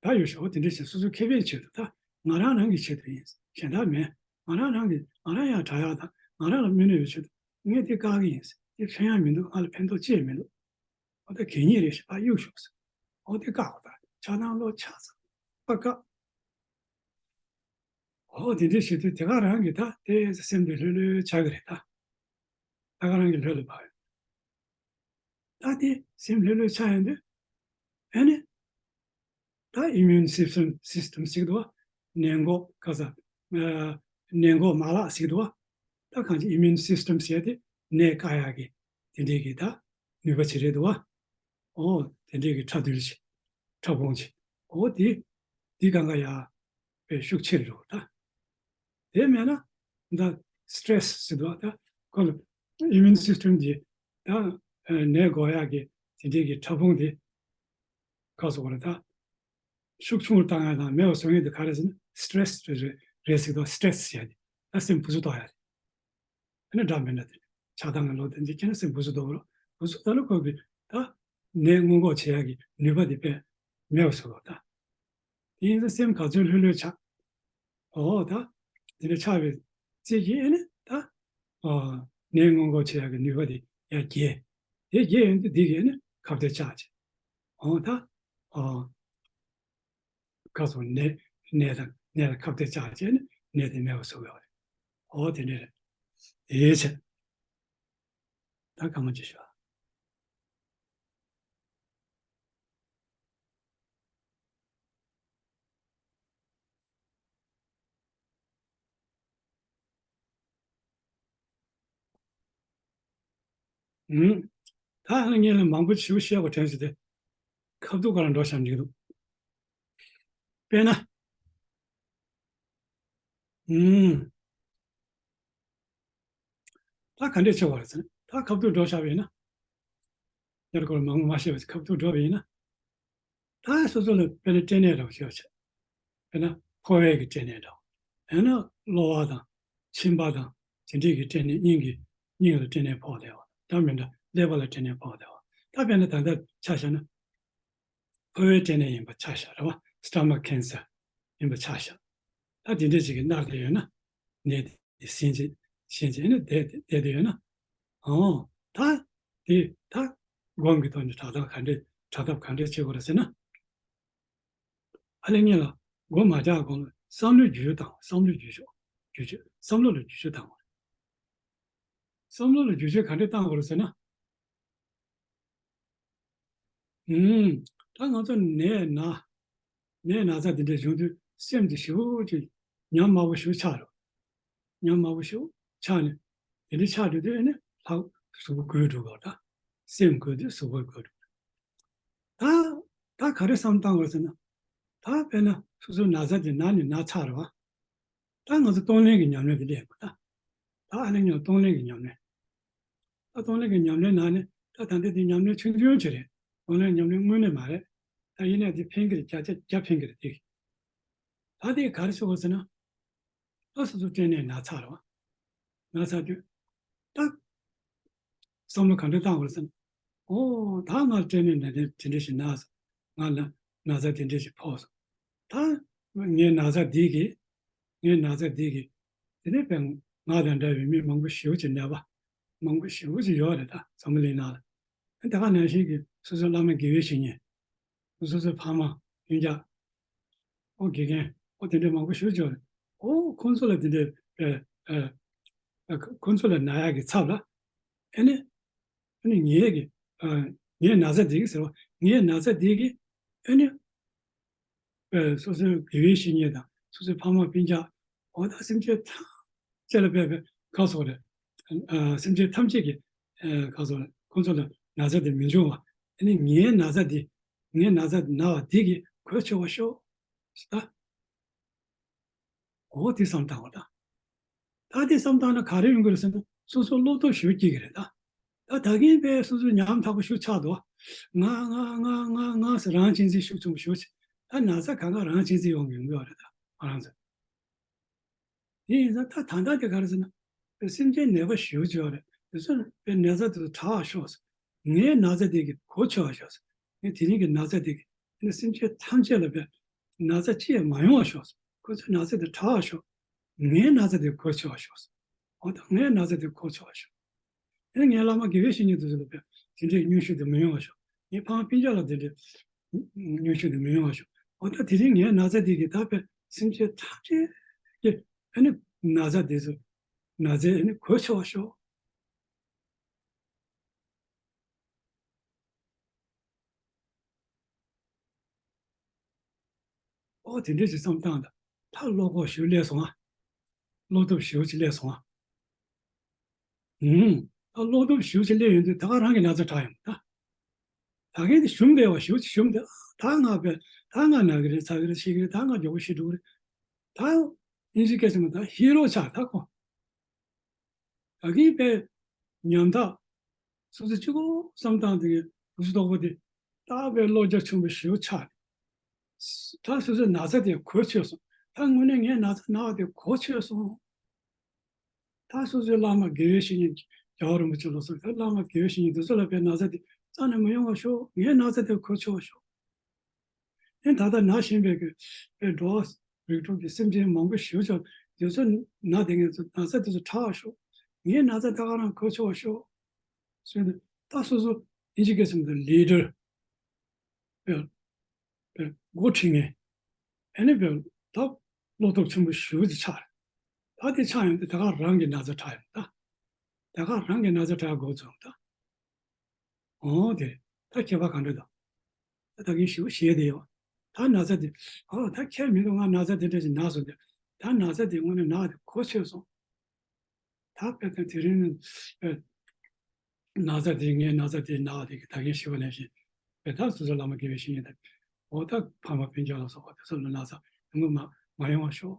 ད་ཡོད་ཤོག་དེ་འདྲ་བྱས་སོ་སོ་ཁེ་ཕན་ཆེད་དུ། ད་ང་རང་རང་གི་ཆེད་དུ་ཡིན། གཞན་དག་མིན། ང་རང་རང་གི་ང་རང་ཡང་དྲག་ཡག་དང་ང་རང་ལ་སྨན་ནུས་ཡོད་ཆེད་དུ་ངས་དེ་བཀག་གི་ཡིན། དེ་ཕན་ཡག་མི་འདུག་ང་ལ་ཕན་ཐོགས་ཅི་ཡང་མི་འདུག་འོ་ད་གད་སྙིགས་རེད་ཞེས་ཕར་གཡུག་ཤོག་ཟེར། འོ་དེ་བཀག་འོ་ད་ཆགས་སྡང་བློ་ཆགས་ཚ་བཀག་བཀག་འོ་དེ་འདྲ་བྱེད་དུས་དེ་ག་རང་གི་ད་དེ་སེམས་དེ་ལྷོད་ལྷོད་ཆགས་ཀྱི་རེད་ད། ད་ག་རང་གི་ལྷོད་ལྷོད་བབས་ཡོད། ད་དེ་སེམས་ལྷོད་ལྷོད་ཆགས་ཡོང་དུས་ཨ་ནི། ད་ཨི་མིའུན་སིས་ཊམ་སིས་ཊམ་ཟེར་གི་འདུག་བ། ནད་འགོག་ག་ས། ཨ་ནད་འགོག་མ་ལག་ཟེར་གི་འདུག་བ། ད་གང་ཅི་ཨི་མིའུན་སིས་ཊམ་ཟེར་དེ་ནད་བཀག་ཡག་གི་དེ་འདྲའི་གི་ད་ནུས་པ་ཅིག་རེད་འདུག་བ། ཨོ་དེ་འདྲའི་གི་ཕྲ་རྡུལ་ཅིག་ཕྲ་ཕུང་ཅིག་ཨོ་དེ་དེ་གང་ག་ཡ་དཔེ་ཤུགས་ཆེར་འགྲོ་ད། དེ་མེད་ན་ད་སི་ཊེ་རེ་སི་ཟེར་འདུག་བ། ད་ཁོ་ལ་ཨི་མིའུན་སིས་ཊམ་གི་ད་ནད་འགོག་ཡག་གི་དེ་འདྲའི་གི་ཕྲ་ཕུང་དེ་ག་ཟེར་དགོས་རེད་ད། ཤུགས་ཆུང་རུ་བཏང་ཡ་དང་མེད་པ་བཟོ་ཡ་དེ་ག་རེ་ཟེར་ན་སི་ཊེ་རེ་སི་རེད་རེད་ཟེར་གི་འདུག་སི་ཊེ་རེ་སི་ཟེར་ཡ་དེ་ད་སེམས་འབུ་ཚུགས་གཏོང་ཡ་རེད། ཨ་ནི་འདྲ་མི་འདྲ་དེ་ཆགས་སྡང་གི་བློ་དེ་འཇིག་རྐྱེན་སེམས་འབུ་ཚུགས་གཏོང་གི་རེད། འབུ་ཚུགས་ད་ལ་ཁོ་གི་ད་ནད་སྔོན་འགོག་བྱེད་ཡ་གི་ནུས་པ་དེ་དཔེ་མེད་པ་བཟོ་གི་འདུག་ད། དེ་ཡིན་ཙང་སེམས་ག་ཚོད་ལྷོད་ལྷོད་ཆགས། ཨོ་ད། དེ་འདྲ་ཆགས་པའི་རྩལ་གྱིས་ཨ་ནི་ད། ཨ་ནད་སྔོན་འགོག་བྱེད་ཡག་གི་ནུས་པ་དེ་ ཡང་རྒྱས། དེ་རྒྱས་ཡོང་དུས་འདི་གས་ནི་ཁ་གཏད་བཅག་བྱས། འོ་ད། ཨ། ཁ་སོགས་ནད། ནད་དང་ནད་ལ་ཁ་གཏད་བཅག་བྱས་ནས་ནད་དེ་མེད་པར་བཟོ་དགོས་པ་རེད། འོ་དེ་འདྲ་རེད། དེའི་ཕྱིར། ད་གང་མ་ཅི་ཞུ། ཨུམ། ད་ཨ་ནི་ངས་ལ་མང་པོ་ཞིག་བཤད་པ་དྲན་སོང་སྟེ། ཁ་ཐུག་ག་ལ་འགྲོ་བཞག་འགྲིག་འདུག་དཔེར་ན། ཨུམ། ད་ག་འདྲས་ཆེ་བ་རེད་ཟེར་ན། ད་ཁ་ཐུག་འགྲོ་བཞག་པ་ཡིན་ན། ཡར་སྐོར་མང་པོ་མ་བཤད་པ་ཁ་ཐུག་འགྲོ་བ་ཡིན་ན། ད་སོ་སོ་ལ་དཔེར་ན་སྐྲན་ནད་འདྲ་བོ་ཞིག་ཡོད་ཆེ། དཔེར་ན་ཕོ་བའི་གི་སྐྲན་ནད་འདྲ་བོ། ཡང་ན་གློ་བ་དང་མཆིན་པ་དང་དེ་འདྲས་ཀྱི་སྐྲན་ནད། སྙིང་གི། སྙིང་ལ་སྐྲན་ནད་ཕོག་བསྡད་པ། ད་མི་འདྲ་ཀླད་པ་ལ་སྐྲན་ནད་ཕོག་བསྡད་པ། ད་དཔེར་ན་ད་ལྟ་ཆ་བཞག་ན། ཕོ་བའི་སྐྲན་ནད་ཡིན་པ་ཆ་བཞག་རེད་བ། སི་ཊ་མག་ཁེན་སར་ཡིན་པ་ཆ་བཞག་ད་དེ་འདྲས་ཅིག་གི་མནར་བསྡད་ཡོད་ན། ནད་དེ་ཟིན་བྱས་ཟིན་བྱས་ནས་བསྡད་བསྡད་བསྡད་ཡོད་ན། འོ། ད་དེ་ད་སྒོམ་གྱི་ཐོག་ནས་དྲག་ཐབས་ག་འདྲས་དྲག་ཐབས་ག་འདྲས་བྱེད་དགོས་རེད་ཟེར་ན། ཨ་ལས་ངེད་ལ་སྒོམ་མ་རྒྱག་གོང་ལ་བསམ་བློའི་བསྒྱུར་བཅོས་བཏང་། བསམ་བློའི་བསྒྱུར་བཅོས་བསྒྱུར་བཅོས། བསམ་བློ་ལ་བསྒྱུར་བཅོས་བཏང་དགོས་རེད། བསམ་བློ་ལ་བསྒྱུར་བཅོས་ག་འདྲས་བཏང་དགོས་རེད་ཟེར་ན། ཨུམ། ད་ང་ཚོ་ནད་ན། ནད་ན་ཚ་དེ་འདྲ་བྱུང་དུས་སེམས་དེ་ཞེ་པོ་ཅིག་ཉམས་དམའ་པོ་ཞེ་པོ་ཆགས་རེད། ཉམས་དམའ་པོ་ཞེ་པོ་ཆགས་ནས། དེ་འདྲ་ཆགས་འགྲོ་དུས་ཨ་ནི་ལྷག་གཟུགས་པོ་འགུལ་འགྲོ་གི་རེད། ད་སེམས་འགུལ་དུས་གཟུགས་པོ་འགུལ་འགྲོ། ད་ད་ག་རེ་བསམ་བཏང་དགོས་ཟེར་ན། ད་དཔེར་ན་སོ་སོའི་ན་ཚ་དེ་ན་ནས་ན་ཚར་བ། ད་ང་ཚོ་གཏོང་ལེན་གྱི་ཉམས་ལེན་དེ་ལས་ཡིན་པ། ད་ད་ཨ་ནི་ཉོ་གཏོང་ལེན་གྱི་ཉམས་ལེན། ད་གཏོང་ལེན་གྱི་ཉམས་ལེན་ནང་ནས་ད་ད་ལྟ་དེ་ཉམས་ལེན་ཆུང་ཆུང་ཅིག་རེད། གཏོང་ལེན་ཉམས་ལེན་དངོས་གནས་མ་རེད། ད་ཡིན་ནའི་དེ་ཕན་གྱི་རེད། བརྒྱ་ཆ་བརྒྱ་ཕན་གྱི་རེད་དེ། ད་དེ་ག་རེ་ཟེར་བ་ཟེར་ན། ད་སོ་སོ་སྐྲན་ནད་ན་ཚར་བ། ན་ཚར་དུས། ད་བསམ་བློ་ག་འདྲ་བཏང་དགོས་ཟེར་ན། ཨོ། ད་ང་སྐྲན་ནད་འདི་འདྲ་འདི་འདྲ་ཞིག་ན་སོང་། ང་ལ་ན་ཚ་འདི་འདྲ་ཞིག་ཕོག་སོང་། ད་ངའི་ན་ཚ་འདི་གིས། ངའི་ན་ཚ་འདི་གིས། དེ་ནས་དཔེར་ང་དང་འདྲ་བའི་མི་མང་པོ་ཞེ་པོ་ཅིག་ནད་པ་མང་པོ་ཞེ་པོ་ཅིག་ཡོད་རེད། ད་འཛམ་བུ་གླིང་ནང་ལ། ད་ག་ནང་བཞིན་གྱི་སོ་སོའི་བླ་མ་དགེ་བའི་བཤེས་གཉེན། སོ་སོའི་ཕ་མ་སྤུན་ཀྱག་ཨོ་དགེ་རྒན། ཨོ་དེ་འདྲ་མང་པོ་ཞེ་པོ་ཅིག་ཡོད་རེད། ཨོ་ཁོང་ཚོ་ལ་དེ་འདྲ་ཨ་ཨ་ཨ་ཁོང་ཚོ་ལ་ན་ཡག་གི་ཚབ་ལ། ཨ་ནི། ཨ་ནི་ངའི་གི། ཨ། ངའི་ན་ཚ་འདི་གིས་ཟེར་བ། ངའི་ན་ཚ་འདི་གིས། ཨ་ནི། ཨ། སོ་སོའི་དགེ་བའི་བཤེས་གཉེན་དང་སོ་སོའི་ཕ་མ་སྤུན་ཀྱག་འོ་ད་སེམས་ཅན་ཐམས་ཅད་ལ་དཔེ་དཔེ་ཁ་སོགས་རེད། ཨ། སེམས་ཅན་ཐམས་ཅད་ཀྱི། ཨ། ཁ་སོགས་རེད། ཁོང་ཚོ་ལ་ན་ཚ་འདི་མི་འབྱུང་བ། ཨ་ནི་ངའི་ན་ཚ་འདི། ངའི་ན་ཚ་ན་བ་འདི་གིས་གོ་ཆོད་པར་ཤོག་ད། འོ་དེ་བསམ་བཏང་བ་དང་། ད་དེ་བསམ་བཏང་ན་ག་རེ་ཡོང་གི་རེད་ཟེར་ན། སོ་སོ་བློ་སྟོབས་ཞེ་པོ་སྐྱེ་གི་རེད་ད། ད་ད་གིན་དཔེ་སོ་སོ་ཉམ་ཐག་པོ་ཞེ་པོ་ཆགས་འདུག་ང་ང་ང་ང་ང་ཟེར་རང་གཅེས་འཛིན་ཤུགས་ཆེན་པོ་ཞེ་པོ་ཆེ། ད་ན་ཚ་གང་ག་རང་གཅེས་འཛིན་ཡོང་གི་ཡོང་གི་རེད་ད། ང་རང་ཚོ། དེ་ཡིན་ཙང་ད་ད་ལྟ་དེ་ག་རེ་ཟེར་ན། དཔེ་སེམས་ཅན་ནད་པ་ཞེ་པོ་ཅིག་ཡོད་རེད། དེ་ཚོ་ནི་དཔེ་ན་ཚ་དེ་ཚོ་དྲག་པར་ཤོག་ཟེར། ངའི་ན་ཚ་དེ་གིས་གོ་ཆོད་པར་ཤོག་ཟེར། ངས་དེ་རིང་གི་ན་ཚ་དེ་གིས་ཨ་ནི་སེམས་ཅན་ཐམས་ཅད་ལ་དཔེ་ན་ཚ་ཅི་ཡང་མ་ཡོང་བར་ཤོག་ཟེར། ཁོ་ཚོའི་ན་ཚ་དེ་དྲག་པར་ཤོག་ངའི་ན་ཚ་དེ་གོ་ཆོད་པར་ཤོག་ཟེར། འོ་ད་ངའི་ན་ཚ་དེ་གོ་ཆོད་པར་ཤོག་ཨ་ནི་ངའི་བླ་མ་དགེ་བའི་བཤེས་གཉེན་དེ་ཚོ་ལ་དཔེ་དེ་འདྲའི་སྙན་ཞུ་དེ་མི་ཡོང་བར་ཤོག་ངའི་ཕ་མ་སྤུན་ཀྱག་ལ་དེ་འདྲའི་སྙན་ཞུ་དེ་མི་ཡོང་བར་ཤོག་འོ་ད་དེ་རིང་ངའི་ན་ཚ་དེ་གིས་ད་དཔེ་སེམས་ཅན་ཐམས་ཅད་ཀྱི་ཨ་ནི་ན་ཚ་དེ་ཚོ་ན་ཚ་ཨ་ནི་གོ་ཆོད་པར་ཤོག་ཨོ་དེ་འདྲས་ཅིག་བསམ་བཏང་ད། ད་བློ་ཁོག་ཞེ་པོ་སླེབས་སོང་ཨ། བློ་སྟོབས་ཞེ་པོ་ཅིག་སླེབས་སོང་ཨ། ཨུམ། ད་བློ་སྟོབས་ཞེ་པོ་ཅིག་སླེབས་ཡོང་དུས་ད་ག་རང་གི་ན་ཚ་དྲག་ཡོང་ད། ད་གིན་དེ་ཞུམ་བསྡད་པ་ཞེ་པོ་ཅིག་ཞུམ་བསྡད། ད་ང་དཔེ་ད་ང་ན་གི་རེད། ཚ་གི་རེད། ཤི་གི་རེད། ད་ང་མགྱོགས་པོ་ཤི་འགྲོ་གི་རེད། ད་དབྱིན་ཇི་སྐད་ཆ་མ་ད་ཧི་རོ་ཆགས་ད་ཁོ། ད་གིན་དཔེ་ཉམ་ཐག་སོ་སོ་གཅིག་པོ་བསམ་སྟངས་དེ་གི་བུ་ཚོ་དོག་པོ་དེ་ད་དཔེ་བློ་རྒྱ་ཆུང་པོ་ཞེ་པོ་ཆགས། ད་སོ་སོའི་ན་ཚ་དེ་གོ་ཆོད་སོང་། ད་དངོས་གནས་ངའི་ན་ཚ་ན་བ་དེ་གོ་ཆོད་སོང་། ད་སོ་སོའི་བླ་མ་དགེ་བའི་བཤེས་གཉེན་རྒྱལ་བ་རིན་པོ་ཆེ་ལ་སོགས་ད་བླ་མ་དགེ་བའི་བཤེས་གཉེན་དེ་ཚོ་ལ་དཔེ་ན་ཚ་དེ་རྩ་ནས་མི་ཡོང་བ་ཤོག་ངའི་ན་ཚ་དེ་གོ་ཆོད་པ་ཤོག་ཨེ་ད་ལྟ་ན་བཞིན་པའི་གི་ཨེ་འགྲོ་བ་རིགས་དྲུག་གི་སེམས་ཅན་མང་པོ་ཞེ་པོ་ཅིག་དེ་ཚོ་ན་དེ་ངས་ཚོ་ན་ཚ་དེ་ཚོ་དྲག་པ་ཤོག་ངའི་ན་ཚ་ད་ག་རང་གོ་ཆོད་པ་ཤོག་སོང་ནས་ད་སོ་སོ་ཨིན་ཇི་སྐད་ཟེར་ན་ལི་ཌར། དཔེ་དཔེ་འགོ་ཁྲིད་མཁན། ཨ་ནི་དཔེ་ད་བློ་སྟོབས་ཆེན་པོ་ཞེ་པོ་ཅིག་ཆགས་རེད། ད་དེ་ཆགས་ཡོང་དུས་ད་ག་རང་གི་ན་ཚ་དྲག་ཡོང་ད། ད་ག་རང་གི་ན་ཚ་དྲག་འགོ་བཙུགས་ད། འོ་དེ་རེད། ད་ཁྱད་པར་ག་འདྲ་འདུག་ད་ད་གིན་ཞེ་པོ་ཞེད་དེ་ཡོད། ད་ན་ཚ་དེ། ཨོ་ད་ཁྱད་མི་འདུག་ང་ན་ཚ་དེ་འདྲ་ཞིག་ན་སོང་དེ། ད་ན་ཚ་དེ་དངོས་གནས་ན་དེ་གོ་ཆོད་སོང་། ད་དཔེ་ད་དེ་རིང་ཨ་ན་ཚ་དེ་ངའི་ན་ཚ་དེ་ན་བ་དེ་གི་ད་གིན་ཞེ་པོ་ནས་བཞིན་དཔེ་ད་སོ་སོ་བླ་མ་དགེ་བའི་བཤེས་གཉེན་དང་། འོ་ད་ཕ་མ་སྤུན་ཀྱག་ལ་སོགས་པ་དེ་ཚོ་ལ་ན་ཚ་ཡོང་གི་མ་མ་ཡོང་བ་ཤོག་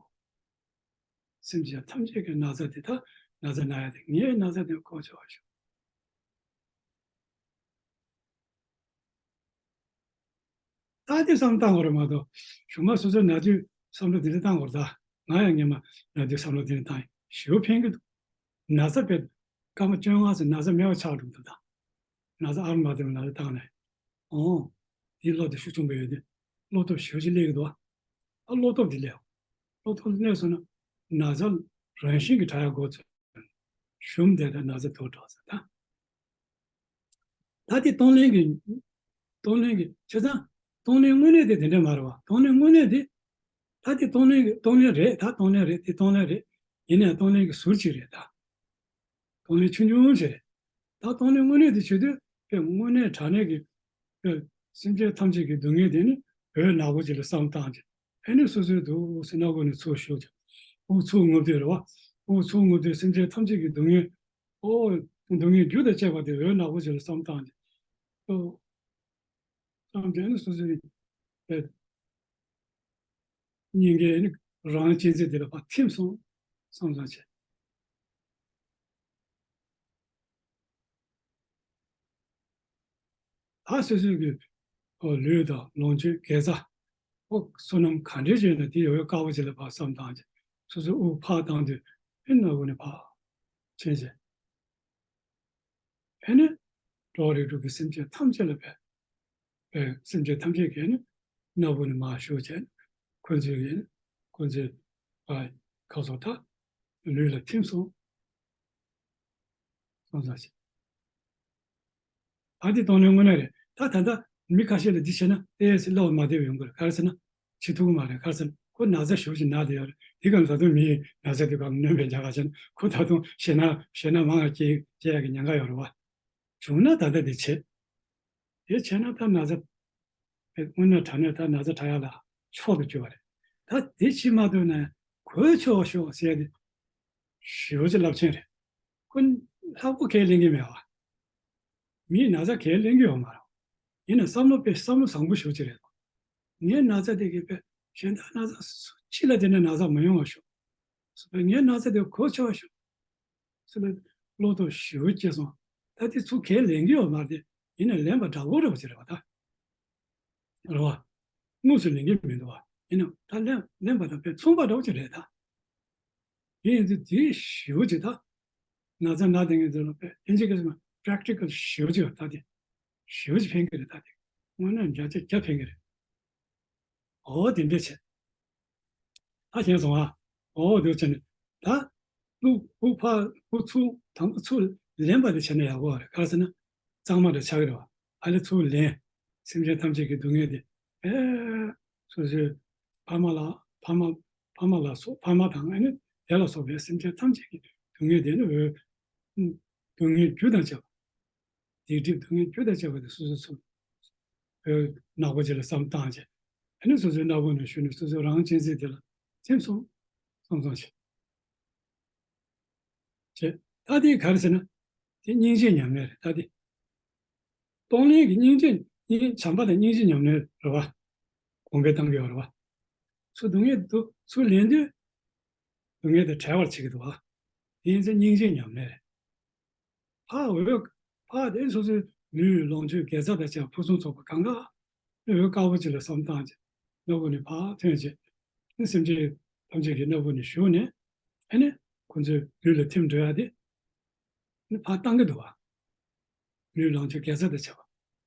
སེམས་ཅན་ཐམས་ཅད་ཀྱི་ན་ཚ་དེ་ད་ན་ཚ་ན་ཡ་དེ་ངའི་ན་ཚ་དེ་གོ་ཆོད་པ་ཞིག་ད་དེ་བསམ་བཏང་བ་རེད་མ་གཏོགས་གཞུག་མ་སོ་སོའི་ན་དུས་བསམ་བློ་དེ་འདྲ་བཏང་བ་རེད་ད། ང་ཡང་སྔོན་མ་ན་དུས་བསམ་བློ་དེ་འདྲ་བཏང་ཡིན། ཞེ་པོ་ཕན་གི་འདུག་ན་ཚ་བས་སྐར་མ་བཅོ་ལྔ་ཙམ་ན་ཚ་མེད་པ་ཆགས་འགྲོ་གི་འདུག་ད་ན་ཚ་ཨར་མ་དེ་ན་ཚ་བཏང་ནས། ཨོ། དེའི་བློ་དེ་ཤུགས་ཆེན་པོ་ཡོད་དུས་བློ་སྟོབས་ཞེ་པོ་ཅིག་སླེབས་ཀྱི་འདུག་ཨ་བློ་སྟོབས་དེ་སླེབས། བློ་སྟོབས་སླེབས་སོང་ན་ན་ཚ་རང་བཞིན་གྱིས་དྲག་ཡག་འགོ་ཚུགས། ཞུམ་བསྡད་དང་ན་ཚ་དུག་འགྲོ་ཟེར་ད། ད་དེ་གཏོང་ལེན་གྱི། གཏོང་ལེན་གྱི་བྱས་ཙང་། གཏོང་ལེན་དངོས་གནས་དེ་དེ་འདྲ་མ་རེད་བ། གཏོང་ལེན་དངོས་གནས་དེ། ད་དེ་གཏོང་ལེན་གྱི་གཏོང་ལེན་རེད། ད་གཏོང་ལེན་རེད། དེ་གཏོང་ལེན་རེད། ཡིན་ནའང་གཏོང་ལེན་གྱི་ཟུར་གཅིག་རེད་ད། གཏོང་ལེན་ཆུང་ཆུང་ཞིག་རེད། ད་གཏོང་ལེན་དངོས་གནས་དེ་བྱེད་དུས་དཔེ་དངོས་གནས་དྲང་གནས་ཀྱི་དཔེ་སེམས་ཅན་ཐམས་ཅད་ཀྱི་སྡུག་བསྔལ་དེ་ནི་འོད་ནག་པོ་ཅིག་ལ་བསམ་བཏང་ཅིག་ཨེ་ནི་སོ་སོའི་འདུག་སེ་སྣ་སྒོ་ནས་ཚུར་ཞུགས་ཀྱང་། དབུགས་ཚུར་རྔུབ་དུས་རེད་བ། དབུགས་ཚུར་རྔུབ་དུས་སེམས་ཅན་ཐམས་ཅད་ཀྱི་སྡུག་བསྔལ། ཨོ། སྡུག་བསྔལ་རྒྱུ་དང་བཅས་པ་དེ་འོད་ནག་པོ་ཅིག་ལ་བསམ་བཏང་སྟེ། ཨོ། བསམ་སྟེ་ཨེ་ནི་སོ་སོའི་སྙིང་གའི་ཨེ་ནི་རང་གཅེས་འཛིན་དེ་ལ་ཕར་ཐིམ་སོང་བསམ་བསམ་བྱས། ད་སོ་སོའི་གི་ལུས་དང་ལོངས་སྤྱོད་དགེ་རྩ། ཨོ། བསོད་ནམས་ག་འདྲས་བྱས་ན་དེ་ཡོད་དཀའ་བ་ཅིག་ལ་ཕར་བསམ་བཏང་བྱས། སོ་སོའི་དབུགས་ཕར་བཏང་དུས་ཨེ་ནི་སྣ་སྒོ་ནས་ཕར་ཕྱིན་བྱས། ཨེ་ནི་འགྲོ་བ་རིགས་དྲུག་གི་སེམས་ཅན་ཐམས་ཅད་ལ་ཕན། ཨེ། སེམས་ཅན་ཐམས་ཅད་ཀྱིས་ནི་སྣ་སྒོ་ནས་མར་ཞུགས་བྱས་ནས་ཁོ་ཚོའི་གི་ཁོ་ཚོའི་ཨ་ཁ་སོགས་ད་ལུས་ལ་ཐིམ་སོང་། སོང་ཙང་ཞིག་ཨ་འདི་གཏོང་ལེན་དངོས་གནས་རེད། ད་ད་ལྟ་མི་ཁ་ཤས་ལ་འདི་བྱས་ན་ཏོག་ཙམ་བློ་མ་བདེ་བ་ཡོང་གི་རེད། ག་རེ་ཟེར་ན་བྱེད་ཐུབ་ཀྱི་མ་རེད། ག་རེ་ཟེར་ན་ཁོ་ན་ཚ་ཞེ་པོ་ཅིག་ན་བསྡད་ཡོད་རེད། དེ་ག་ད་དུང་མིའི་ན་ཚ་དེ་ག་ལ་གནོད་པའི་རྒྱ་གར་བྱས་ན་ཁོ་ད་དུང་ཞེད་སྣང་ཞེད་སྣང་མང་བ་སྐྱེ་སྐྱེ་ཡག་གི་ཉེན་ཁ་ཡོད་རེད་བ། བྱུང་ན་ད་ལྟ་དེ་བྱེད། དེ་བྱས་ན་ད་ན་ཚ། དངོས་གནས་དྲང་གནས་ད་ན་ཚ་དྲག་ཡག་ལ་མཆོག་ཏུ་གྱུར་པ་རེད། ད་དེ་བྱེད་མ་ཐུབ་ན་གོས་ཆོག་ཤོག་ཟེར་ཡ་དེ་ཞེ་པོ་ཅིག་རླབས་ཆེན་རེད། ཁོ་ལྷག་པོ་ཁས་ལེན་གྱི་མེད་བ། མིའི་ན་ཚ་ཁས་ལེན་གྱི་ཡོད་མ་རེད། ཡིན་ན་བསམ་བློ་དཔེ་བསམ་བློ་བཟང་པོ་ཞེ་པོ་ཅིག་རེད། ངའི་ན་ཚ་དེ་གི་དཔེ་གཞན་དག་ན་ཚ་སུ་ཕྱི་ལ་དེ་འདྲ་ན་ཚ་མ་ཡོང་བ་ཤོག་ངའི་ན་ཚ་དེ་གོས་ཆོག་ཤོག་ཟེར་ནས་བློ་སྟོབས་ཞེ་པོ་སྐྱེས་སོང་། ད་དེ་ཚུར་ཁས་ལེན་གྱི་ཡོད་མ་རེད། ཡིན་ནའང་ལེན་པ་འདྲ་པོ་འདྲ་པོ་ཅིག་རེད་བ་ད། རེད་བ། དངོས་སུ་ལེན་གྱི་མི་འདུག་བ། ཡིན་ནའང་ད་ལེན་ལེན་པ་དང་དཔེ་མཚུངས་པ་འདྲ་པོ་ཅིག་རེད་ད། དེ་ཡིན་དུས་དེ་ཞེ་པོ་ཅིག་ད། ན་ཚ་ན་བསྡད་མཁན་ཚོ་ལ་དཔེ་ཨིན་ཇི་སྐད་ཟེར་ན་པྲེག་ཊི་ཀལ་ཞེ་པོ་ཅིག་ད་དེ། ཞེ་པོ་ཅིག་ཕན་གྱི་རེད་ད་དེ། དངོས་གནས་བརྒྱ་ཆ་བརྒྱ་ཕན་གྱི་རེད། འོ་དེ་འདྲ་བྱས། ད་མཁྱེན་སོང་ཨ། འོ་དེ་བྱས་ནས་ད། དབུགས་དབུགས་ཕར་དབུགས་ཚུར་དང་པོ་ཚུར་ལེན་པ་དེ་བྱས་ན་ཡག་པོ་རེད། ག་རེ་ཟེར་ན། གཙང་མ་འདྲ་ཆགས་ཀྱི་རེད་བ། ཨ་ལས་ཚུར་ལེན། སེམས་ཅན་ཐམས་ཅད་ཀྱི་སྡུག་བསྔལ་དེ། ཨེ། སོ་སོའི་ཕ་མ་ལ་ཕ་མ་ཕ་མ་ལ་སོགས་ཕ་མ་དང་ཨ་ནི་དེ་ལ་སོགས་པའི་སེམས་ཅན་ཐམས་ཅད་ཀྱི་སྡུག་བསྔལ་དེ་ནི་འོད། སྡུག་བསྔལ་རྒྱུ་དང་བཅས་པ། སྡིག་སྒྲིབ་སྡུག་བསྔལ་རྒྱུ་དང་བཅས་པ་དེ་སོ་སོ་ཚུར། འོད་ནག་པོ་ཅིག་ལ་བསམ་བཏང་བྱས། ཨ་ནི་སོ་སོའི་སྣ་སྒོ་ནས་ཞུགས་ནས་སོ་སོའི་རང་གཅེས་འཛིན་དེ་ལ་ཐིམ་སོང་། སོང་སོང་བྱས། བྱས། ད་དེ་ག་རེ་ཟེར་ན། དེ་སྙིང་རྗེ་ཉམས་ལེན་རེད་ད་དེ། གཏོང་ལེན་གྱི་སྙིང་རྗེ་སྙིང་བྱམས་པ་དང་སྙིང་རྗེ་ཉམས་ལེན་རེད་བ། གོང་འཕེལ་བཏང་གི་ཡོད་རེད་བ། ཚུར་སྡུག་བསྔལ་འདུག་ཚུར་ལེན་དུས། སྡུག་བསྔལ་དེ་བྲལ་བར་བྱེད་ཀྱི་འདུག་བ། དེ་ཡིན་ཚེ་སྙིང་རྗེ་ཉམས་ལེན་རེད། ཕར་འོད། ཕར་དེ་སོ་སོའི་ལུས་ལོངས་སྤྱོད་དགེ་རྩ་དང་བཅས་ཕུན་སུམ་ཚོགས་པ་གང་ག་འོད་དཀར་པོ་ཅིག་ལ་བསམ་བཏང་བྱས། སྣ་སྒོ་ནས་ཕར་ཐོན་བྱས། ནི་སེམས་ཅན་ཐམས་ཅད་ཀྱི་སྣ་སྒོ་ནས་ཞུགས་ནས། ཨ་ནི་ཁོ་ཚོའི་ལུས་ལ་ཐིམ་འགྲོ་ཡ་དེ་ནི་ཕར་བཏང་གི་འདུག་བ། ལུས་ལོངས་སྤྱོད་དགེ་རྩ་དང་བཅས་པ་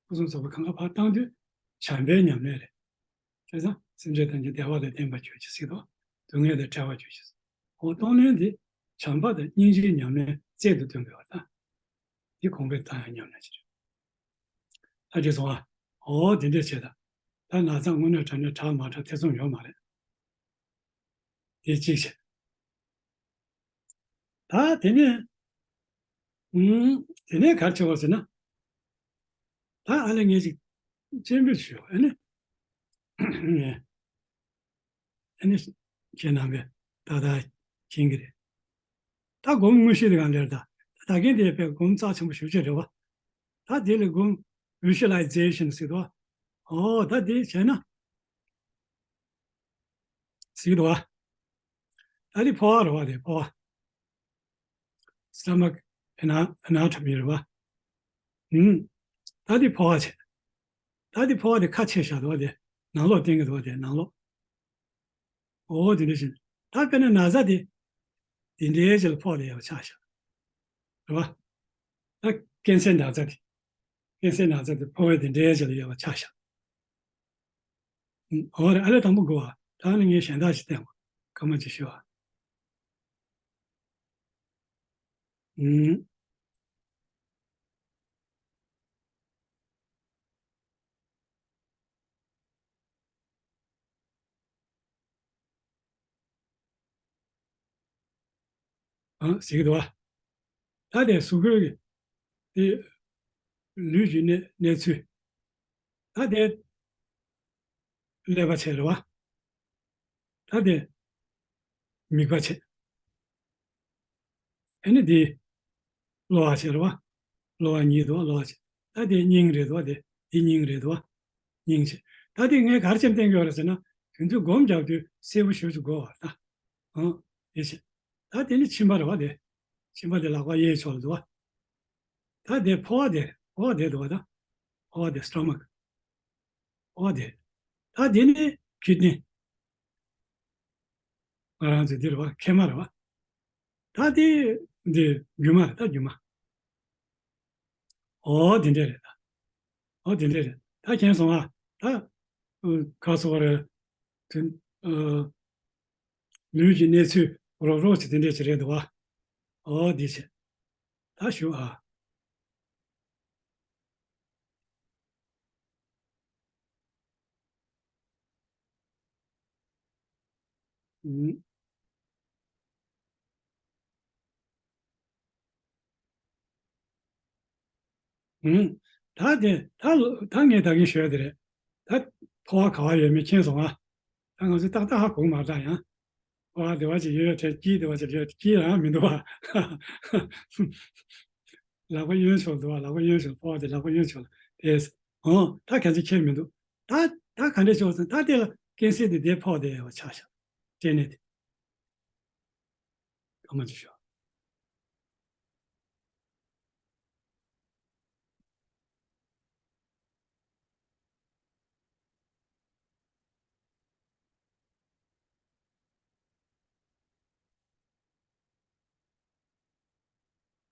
ཕུན་སུམ་ཚོགས་པ་གང་ག་ཕར་བཏང་དུས་བྱམས་པའི་ཉམས་ལེན་རེད། བྱས་ཙང་སེམས་ཅན་ཐམས་ཅད་བདེ་བ་དང་ལྡན་པར་གྱུར་ཅིག་ཟེར་དང་། སྡུག་བསྔལ་དང་བྲལ་བར་གྱུར་ཅིག་ཟེར། འོ་གཏོང་ལེན་དེ་བྱམས་པ་དང་སྙིང་རྗེའི་ཉམས་ལེན་རྩལ་དུ་སྟོན་དགོས་པ་དང་། དེ་གོང་འཕེལ་བཏང་ཡ་སྙམ་ནས་ཅི་རེད། ད་དེ་སོང་ཨ། ཨོ་དེ་འདྲས་བྱས་ད། ད་ན་ཚ་དངོས་གནས་དྲང་གནས་དྲག་མ་དྲག་ཐེ་ཚོམ་ཡོད་མ་རེད། དེ་གཅིག་བྱས། ད་དེ་ནས། ཨུམ། དེ་ནས་ག་རེ་བྱེད་དགོས་ཟེར་ན། ད་ཨ་ལས་ངས་ཅིག་སྤྱན་འབུལ་ཞུ། ཨ་ནི། ཨ་ནི་ཁྱེད་རྣམ་པས་ད་ལྟ་མཁྱེན་གྱི་རེད། ད་སྒོམ་དངོས་གཞི་དེ་གང་ལེར་ད། ད་གིན་དེ་བས་སྒོམ་རྩ་ཆེན་པོ་ཞེ་པོ་ཅིག་རེད་བ། ད་དེ་ལ་སྒོམ་visualization ཟེར་དོ། ཨོ་ད་དེ་བྱས་ན། ཟེར་དོ། ད་དེ་ཕོ་བ་རེད་བ། དེ་ཕོ་བ། stomach ana- anatomy རེད་བ། ཨུམ། ད་དེ་ཕོ་བ་བྱས། ད་དེ་ཕོ་བ་དེ་ཁ་ཕྱེ་བཞག་འདུག་བ། དེ་ནང་ལོགས་བསྟན་གྱི་འདུག་བ། དེ་ནང་ལོགས། ཨོ་དེ་འདྲ་བཞིན། ད་དཔེར་ན་ན་ཚ་དེ། དེ་འདྲའི་ཅིག་ལ་ཕོག་ལ་ཡག་པ་ཆགས་བཞག་རེད་བ། ད་ཀན་སར་ན་ཚ་དེ། ཀན་སར་ན་ཚ་དེ་ཕོ་བ་དེ་འདྲའི་ཅིག་ལ་ཡག་པ་ཆགས་བཞག་ཨོ་རེད། ཨ་ལས་དང་པོ་དགོས་བ། ད་ནི་ངས་གཞན་དག་ཞིག་བསྟན་པ། སྐར་མ་གཅིག་ཞུ་བ། ཨུམ། ཨ་ཟེར་གྱི་འདུག་བ། ད་དེ་གཟུགས་པོའི་དེ་ལུས་ཀྱི་གནས་གནས་ཚུལ། ད་དེ་ཀླད་པ་བྱས་རེད་བ། ད་དེ་མིད་པ་བྱས། ཨ་ནི་དེ་གློ་བ་བྱས་རེད་བ། གློ་བ་གཉིས་འདུག་བ། གློ་བ་བྱས། ད་དེ་སྙིང་རེད་འདུག་བ། དེ་དེ་སྙིང་རེད་འདུག་བ། སྙིང་བྱས། ད་དེ་ངས་ག་རེ་བྱས་བསྟན་གྱི་ཡོད་རེད་ཟེར་ན། དེ་ཚོ་སྒོམ་རྒྱག་དུས་གསལ་པོ་ཞེ་པོ་ཅིག་དགོས་བ་ད། ཨང་། དེ་བྱས། ད་དེ་ནི་མཆིན་པ་རེད་བ། དེ་མཆིན་པ་དེ་ལག་པ་གཡས་ཕྱོགས་ལ་འདུག་བ། ད་དེ་ཕོ་བ་དེ། ཕོ་བ་དེ་འདུག་བ་ད། ཕོ་བ་དེ་སི་ཊོ་མག་ཨོ་དེ། ད་དེ་ནི་ཀིཌ་ནི། ང་རང་ཚོ་འདི་རེད་བ། མཁལ་མ་རེད་བ། ད་དེ་འདི་རྒྱུ་མ་རེད། ད་རྒྱུ་མ། ཨོ་དེ་འདྲས་རེད་ད། ཨོ་དེ་འདྲས་རེད། ད་མཁྱེན་སོང་ཨ། ད། ཨ། ག་སོ་བ་རེད། དེ། ཨ། ལུས་ཀྱི་གནས་ཚུལ་རོབ་རོབ་ཅིག་དེ་འདྲས་ཅིག་རེད་འདུག་བ། ཨོ་དེ་བྱས། ད་ཞུ་ཨ། ཨུམ། ཨུམ། ད་དེ་ད་ལོ་ད་ངས་ད་གིན་ཞུས་དེ་རེད། ད་ཕོ་བ་ག་བ་ཡོད་མེད་མཁྱེན་སོང་ཨ། ད་ང་ཚོས་ཏག་ཏག་ཧ་གོ་མ་ད་ཡང་། ཕོ་བ་དེ་བ་ཅིག་ཡོད་དེ། དཀྱིལ་དེ་བ་ཅིག་ཡོད། དཀྱིལ་རང་མི་འདུག་བ། ལག་པ་གཡོན་ཕྱོགས་འདུག་བ། ལག་པ་གཡོན་ཕྱོགས། ཕོ་བ་དེ་ལག་པ་གཡོན་ཕྱོགས་ལ་དེ། ཨོ་ད་གང་ཅི་ཁྱེར་མི་འདུག་ད་ད་ག་འདྲས་ཆོག་སོང་། ད་དེ་ལ་ཀན་སར་དེ་དེ་ཕོག་དེ་བ་ཆགས་ཤག་སྐྲན་ནད་དེ། སྐར་མ་གཅིག་ཞོག་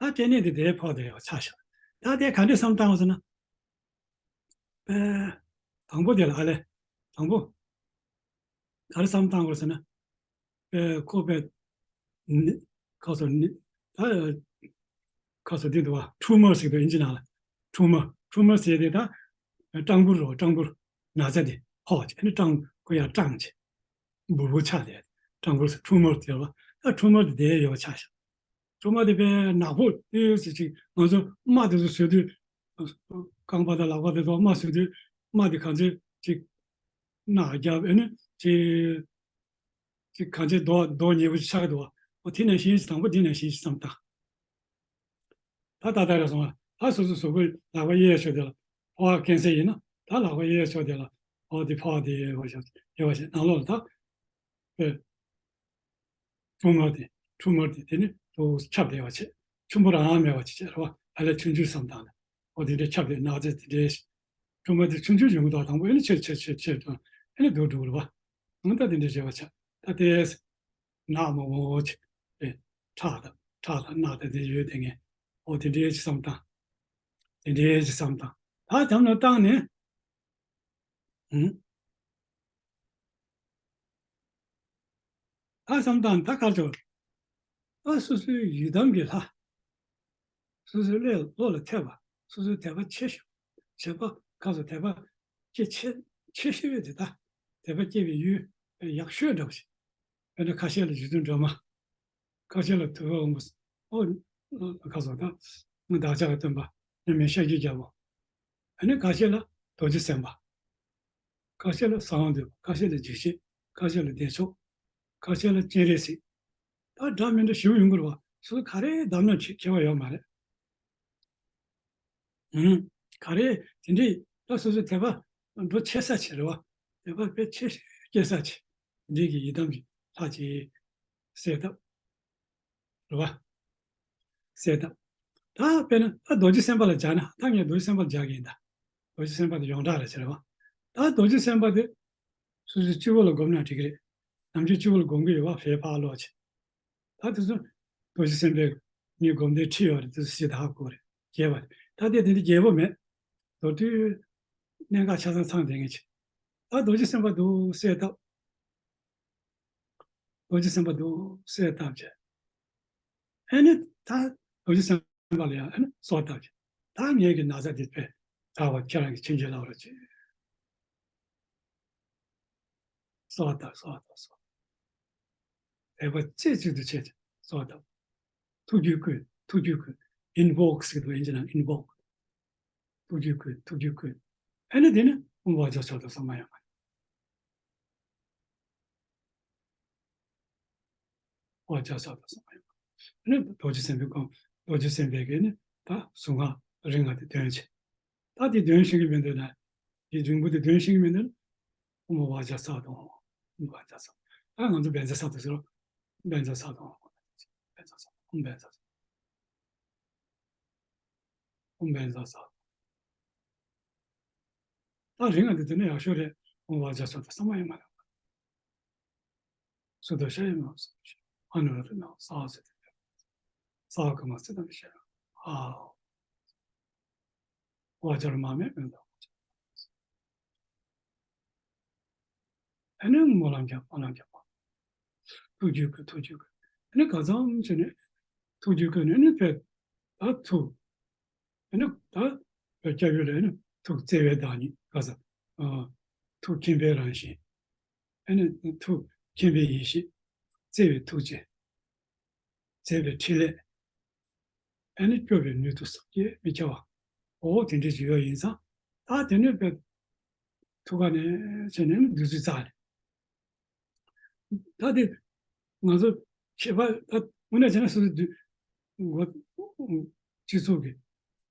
ད་སྐྲན་ནད་དེ་དེ་ཕོག་དེ་བ་ཆགས་ཤག་ད་དེ་ག་འདྲས་བསམ་བཏང་བ་ཟེར་ན། ཨེ། དང་པོ་དེ་ལ་ཨ་ལས། དང་པོ། ག་རེ་བསམ་བཏང་དགོས་ཟེར་ན། ཨེ། ཁོ་པའི། ནི། ཁ་སོ་ནི། ད། ཁ་སོ་དེ་འདུག་བ། ཊུ་མར་ཟེར་དུས་ཨིན་ཇི་ནང་ལ། ཊུ་མར། ཊུ་མར་ཟེར་དེ་ད། སྐྲངས་འབུར་རོ། སྐྲངས་འབུར། ན་ཚ་དེ་ཕོག་བྱས་ནི་སྐྲངས། ཁོ་ཡང་སྐྲངས་བྱས། འབུར་བོ་ཆགས་དེ། སྐྲངས་འབུར་ཟེར། ཊུ་མར་དེ་ལ། ད་ཊུ་མར་དེ་དེ་ཡོད་པ་ཆགས་ཤག་ཊུ་མར་དེ་དཔེ་ནག་པོ་ཏོག་ཙམ་ཅིག་ང་ཚོ་རྨ་དེ་ཚོ་བཟོས་དུས། རྐང་པ་དང་ལག་པ་དེ་ཚོ་རྨ་བཟོས་དུས་རྨ་དེ་གང་ཚེ་ཅིག་རྣག་བརྒྱབ། ཨེ་ནི་ཅིག་ཅིག་གང་ཚེ་རྡོ་རྡོ་ཉེ་པོ་ཅིག་ཆགས་འདུག་བ། འོ་དེ་ནང་བཞིན་ཞིག་དང་པོ་དེ་ནང་བཞིན་ཞིག་བསམ་བཏང་། ད་ད་ལྟ་རེ་སོང་བ། ད་སོ་སོ་གཟུགས་པོའི་ལག་པ་གཡས་ཕྱོགས་དེ་ལ་ཕོ་བ་ཀན་སར་ཡིན་ན། ད་ལག་པ་གཡས་ཕྱོགས་དེ་ལ་ཕོ་བ་དེ་ཕོ་བ་དེ་ཡོད་པ་ཞིག་ཡོད་པ་ཞིག་ནང་ལོགས་ལ་ད། ཨེ། ཊུ་མར་དེ། ཊུ་མར་དེ་དེ་ནི་ཏོག་ཙམ་ཁྱབ་བསྡད་པ་བྱས། ཆེན་པོ་རང་མེད་པ་བྱས་བྱས་རེད་བ། ཧ་ལས་ཆུང་ཆུང་བསམ་སྟངས་ལ། འོ་དེ་འདྲའི་ཁྱབ་བསྡད། ནག་ཚ་དེ་འདྲའི་ཞིག་ཊུ་མར་དེ་ཆུང་ཆུང་ཡོང་གི་འདུག་དང་པོ་ཨེ་ནི་ཆེར་ཆེར་ཆེར་ཆེར་དང་ཨེ་ནི་སྡུག་འགྲོ་གི་རེད་བ། འོ་ད་དེ་འདྲའི་བྱས་པ་བྱས། ད་དེ་ནག་མོག་མོག་བྱས། ཨེ། ཁྲག་དང་ཁྲག་དང་རྣག་དང་དེ་ཡོད་དེ་ངས། འོ་དེ་འདྲའི་ཞིག་བསམ་སྟངས། དེ་འདྲའི་ཞིག་བསམ་སྟངས། ད་དམ་ལ་བཏང་ནས། ཨུམ། ད་བསམ་སྟངས་ད་ག་ཚོད། ད་སོ་སོའི་ཡི་དམ་གྱི་ལྷ། སོ་སོའི་བློ་བློ་ལ་འཐད་པ། སོ་སོའི་དད་པ་ཆེ་ཤོས། བྱེད་པ་གང་སོགས་དད་པ་སྐྱེ་ཆེ་ཆེ་ཤོས་ཡོད་དེ་དག་དད་པ་སྐྱེ་བའི་ཡུལ་ཡག་ཤོས་འདྲ་བ་ཞིག་དཔེར་ན་ཁ་ཤས་ལ་རྗེ་བཙུན་སྒྲོལ་མ། ཁ་ཤས་ལ་ཐུབ་པ་དབང་པོ། ཨོ། ཁ་སོགས་དང་། བདག་ཅག་གི་སྟོན་པ། མཉམ་མེད་ཤཱཀྱའི་རྒྱལ་པོ། ཨ་ནི་ཁ་ཤས་ལ་རྡོ་རྗེ་སེམས་དཔའ། ཁ་ཤས་ལ་གསང་བ་འདུས་པ། ཁ་ཤས་ལ་འཇིགས་བྱེད། ཁ་ཤས་ལ་བདེ་མཆོག་ཁ་ཤས་ལ་སྤྱན་རས་གཟིགས། ད་འདྲ་མི་འདྲ་ཞེ་པོ་ཡོང་གི་རེད་བ། སོ་སོ་ག་རེ་བདམས་ན་ཁྱད་པར་ཡོད་མ་རེད། ཨུམ། ག་རེ་དེ་འདྲའི་ད་སོ་སོའི་དད་པ་འགྲོ་ཆེ་ས་ཆེ་རེད་བ། དད་པ་དཔེ་ཆེ་ཤོས་སྐྱེ་ས་ཆེ། དེ་འདྲའི་གི་ཡི་དམ་གྱི་ལྷ་ཅིག་གསལ་བཏབ། རེད་བ། གསལ་བཏབ། ད་དཔེར་ན་ད་རྡོ་རྗེ་སེམས་དཔའ་ལ་སྦྱར་ན། ད་ངས་རྡོ་རྗེ་སེམས་དཔའ་ལ་སྦྱར་གྱི་ཡིན་ད། རྡོ་རྗེ་སེམས་དཔའ་དེ་ཡོངས་གྲགས་ལ་བྱེད་རེད་བ། ད་རྡོ་རྗེ་སེམས་དཔའ་དེ་སོ་སོའི་སྤྱི་བོ་ལ་བསྒོམས་ན་འགྲིག་གི་རེད། ནམ་རྒྱུན་སྤྱི་བོ་ལ་བསྒོམ་གྱི་ཡོད་བ། ཕེ་ཕ་ལོ་ཆེ། ད་དེ་ཚོ་རྡོ་རྗེ་སེམས་དཔའི་ངས་སྒོམ་དེ་ཁྲིད་ཡོད་རེད། དེ་ཚོ་སྲིད་ད་ཧ་གོ་རེད། རྒྱས་པ་རེད། ད་དེ་དེ་འདྲ་རྒྱས་པོ་མེད། མདོར་བསྡུས་གནད་འགག་ཆ་ཚང་ཚང་དེ་ངས་བྱེད། ད་རྡོ་རྗེ་སེམས་དཔའ་འདུག་གསལ་བཏབ། རྡོ་རྗེ་སེམས་དཔའ་འདུག་གསལ་བཏབ་བྱས། ཨ་ནི་ད་རྡོ་རྗེ་སེམས་དཔའ་ལ་ཡང་ཨ་ནི་གསོལ་བ་བཏབ་བྱས། ད་ངེད་ཀྱི་ན་ཚ་འདི་དཔེ་དྲག་པ་ཁྱེད་རང་གིས་ཕྱིན་ཅི་ལོག་རེད་ཅེས། གསོལ་བ་བཏབ། གསོལ་བ་བཏབ། གསོལ་བ། དད་པ་རྩེ་གཅིག་ཏུ་བྱས་ཏེ་གསོལ་བ་བཏབ། ཐུགས་རྒྱུད་བསྐུལ། ཐུགས་རྒྱུད་བསྐུལ། ཨིན་བོག་ཟེར་གྱི་འདུག་ཨིན་ཇི་ནང་ཨིན་བོག་ཐུགས་རྒྱུད་བསྐུལ། ཐུགས་རྒྱུད་བསྐུལ། ཨ་ནི་དེ་ནི་ཨོཾ་བཛྲ་ས་ཏྭ་ས་མ་ཡ་མ། ཨོཾ་བཛྲ་ས་ཏྭ་ས་མ་ཡ་མ། ཨ་ནི་རྡོ་རྗེ་སེམས་དཔའི་སྐོར། རྡོ་རྗེ་སེམས་དཔའི་གི་ནི་ད་གཟུངས་སྔགས་རིང་ང་དེ་འདོན་བྱས། ད་དེ་འདོན་ཤེས་ཀྱི་མི་འདུག་ན། དེ་རིང་པོ་དེ་འདོན་ཤེས་ཀྱི་མི་འདུག་ན། ཨོཾ་བཛྲ་ས་ཏྭ། ཨོཾ་བཛྲ་ས། ད་ང་ཚོ་བཛྲ་ས་ཏྭ་ཟེར་རོ། བཛྲ་ས་ཏྭ། བཛྲ་ས། ཨོཾ་བཛྲ་ས། ཨོཾ་བཛྲ་ས། ད་རིང་ང་འདི་དེ་ནས་ཡག་ཤོས་རེད། ཨོཾ་བཛྲ་ས་ཏྭ་ས་མ་ཡ་མ་རེད། སུ་དང་ཤ་ཡི་མ་སུ་དང་ཤ། ཨ་ནུ་ར་དང་ན་ས་ཟེར་ཏེ། ས་ག་མ་སི་དང་ཤ། ཨ། བཛྲ་མ་མེ་མེ་དང་། ཨ་ནི་སྨོན་ལམ་རྒྱབ། སྨོན་ལམ་རྒྱབ་པ། ཐུགས་རྒྱུད་བསྐུལ། ཐུགས་རྒྱུད་བསྐུལ། ཨ་ནི་ག་ཙམ་བྱས་ནས་ཐུགས་རྒྱུད་བསྐུལ་ནས་ཨ་ནི་དཔེ་ད་ཐུགས། ཨ་ནི་ད་དཔེ་སྐྱབས་ཡུལ་ལ་ཨ་ནི་ཐུགས་བརྩེ་བའི་བདག་ཉིད་ག་ས། ཨ། ཐུགས་མཁྱེན་པའི་རང་བཞིན། ཨ་ནི་ཐུགས་མཁྱེན་པའི་ཡེ་ཤེས། བརྩེ་བའི་ཐུགས་རྗེ། མཛད་པའི་ཕྲིན་ལས། ཨ་ནི་སྐྱོབ་པའི་ནུས་མཐུ་བསམ་གྱིས་མི་ཁྱབ་པ། འོ་དེ་འདྲ་ཅིག་ཡོད་ཡིན་ཙང་། ད་དེ་ནས་དཔེ་ཐུགས་ཀ་ནས་བྱས་ནས་བདུད་རྩི་བཙགས་ནས། ད་དེ་ང་ཚོ་ཁྱད་པར་ད་དངོས་གནས་བྱས་ན་སོ་སོ་བདུད་ངོ་སྤྱི་ཚོགས་ཀྱི་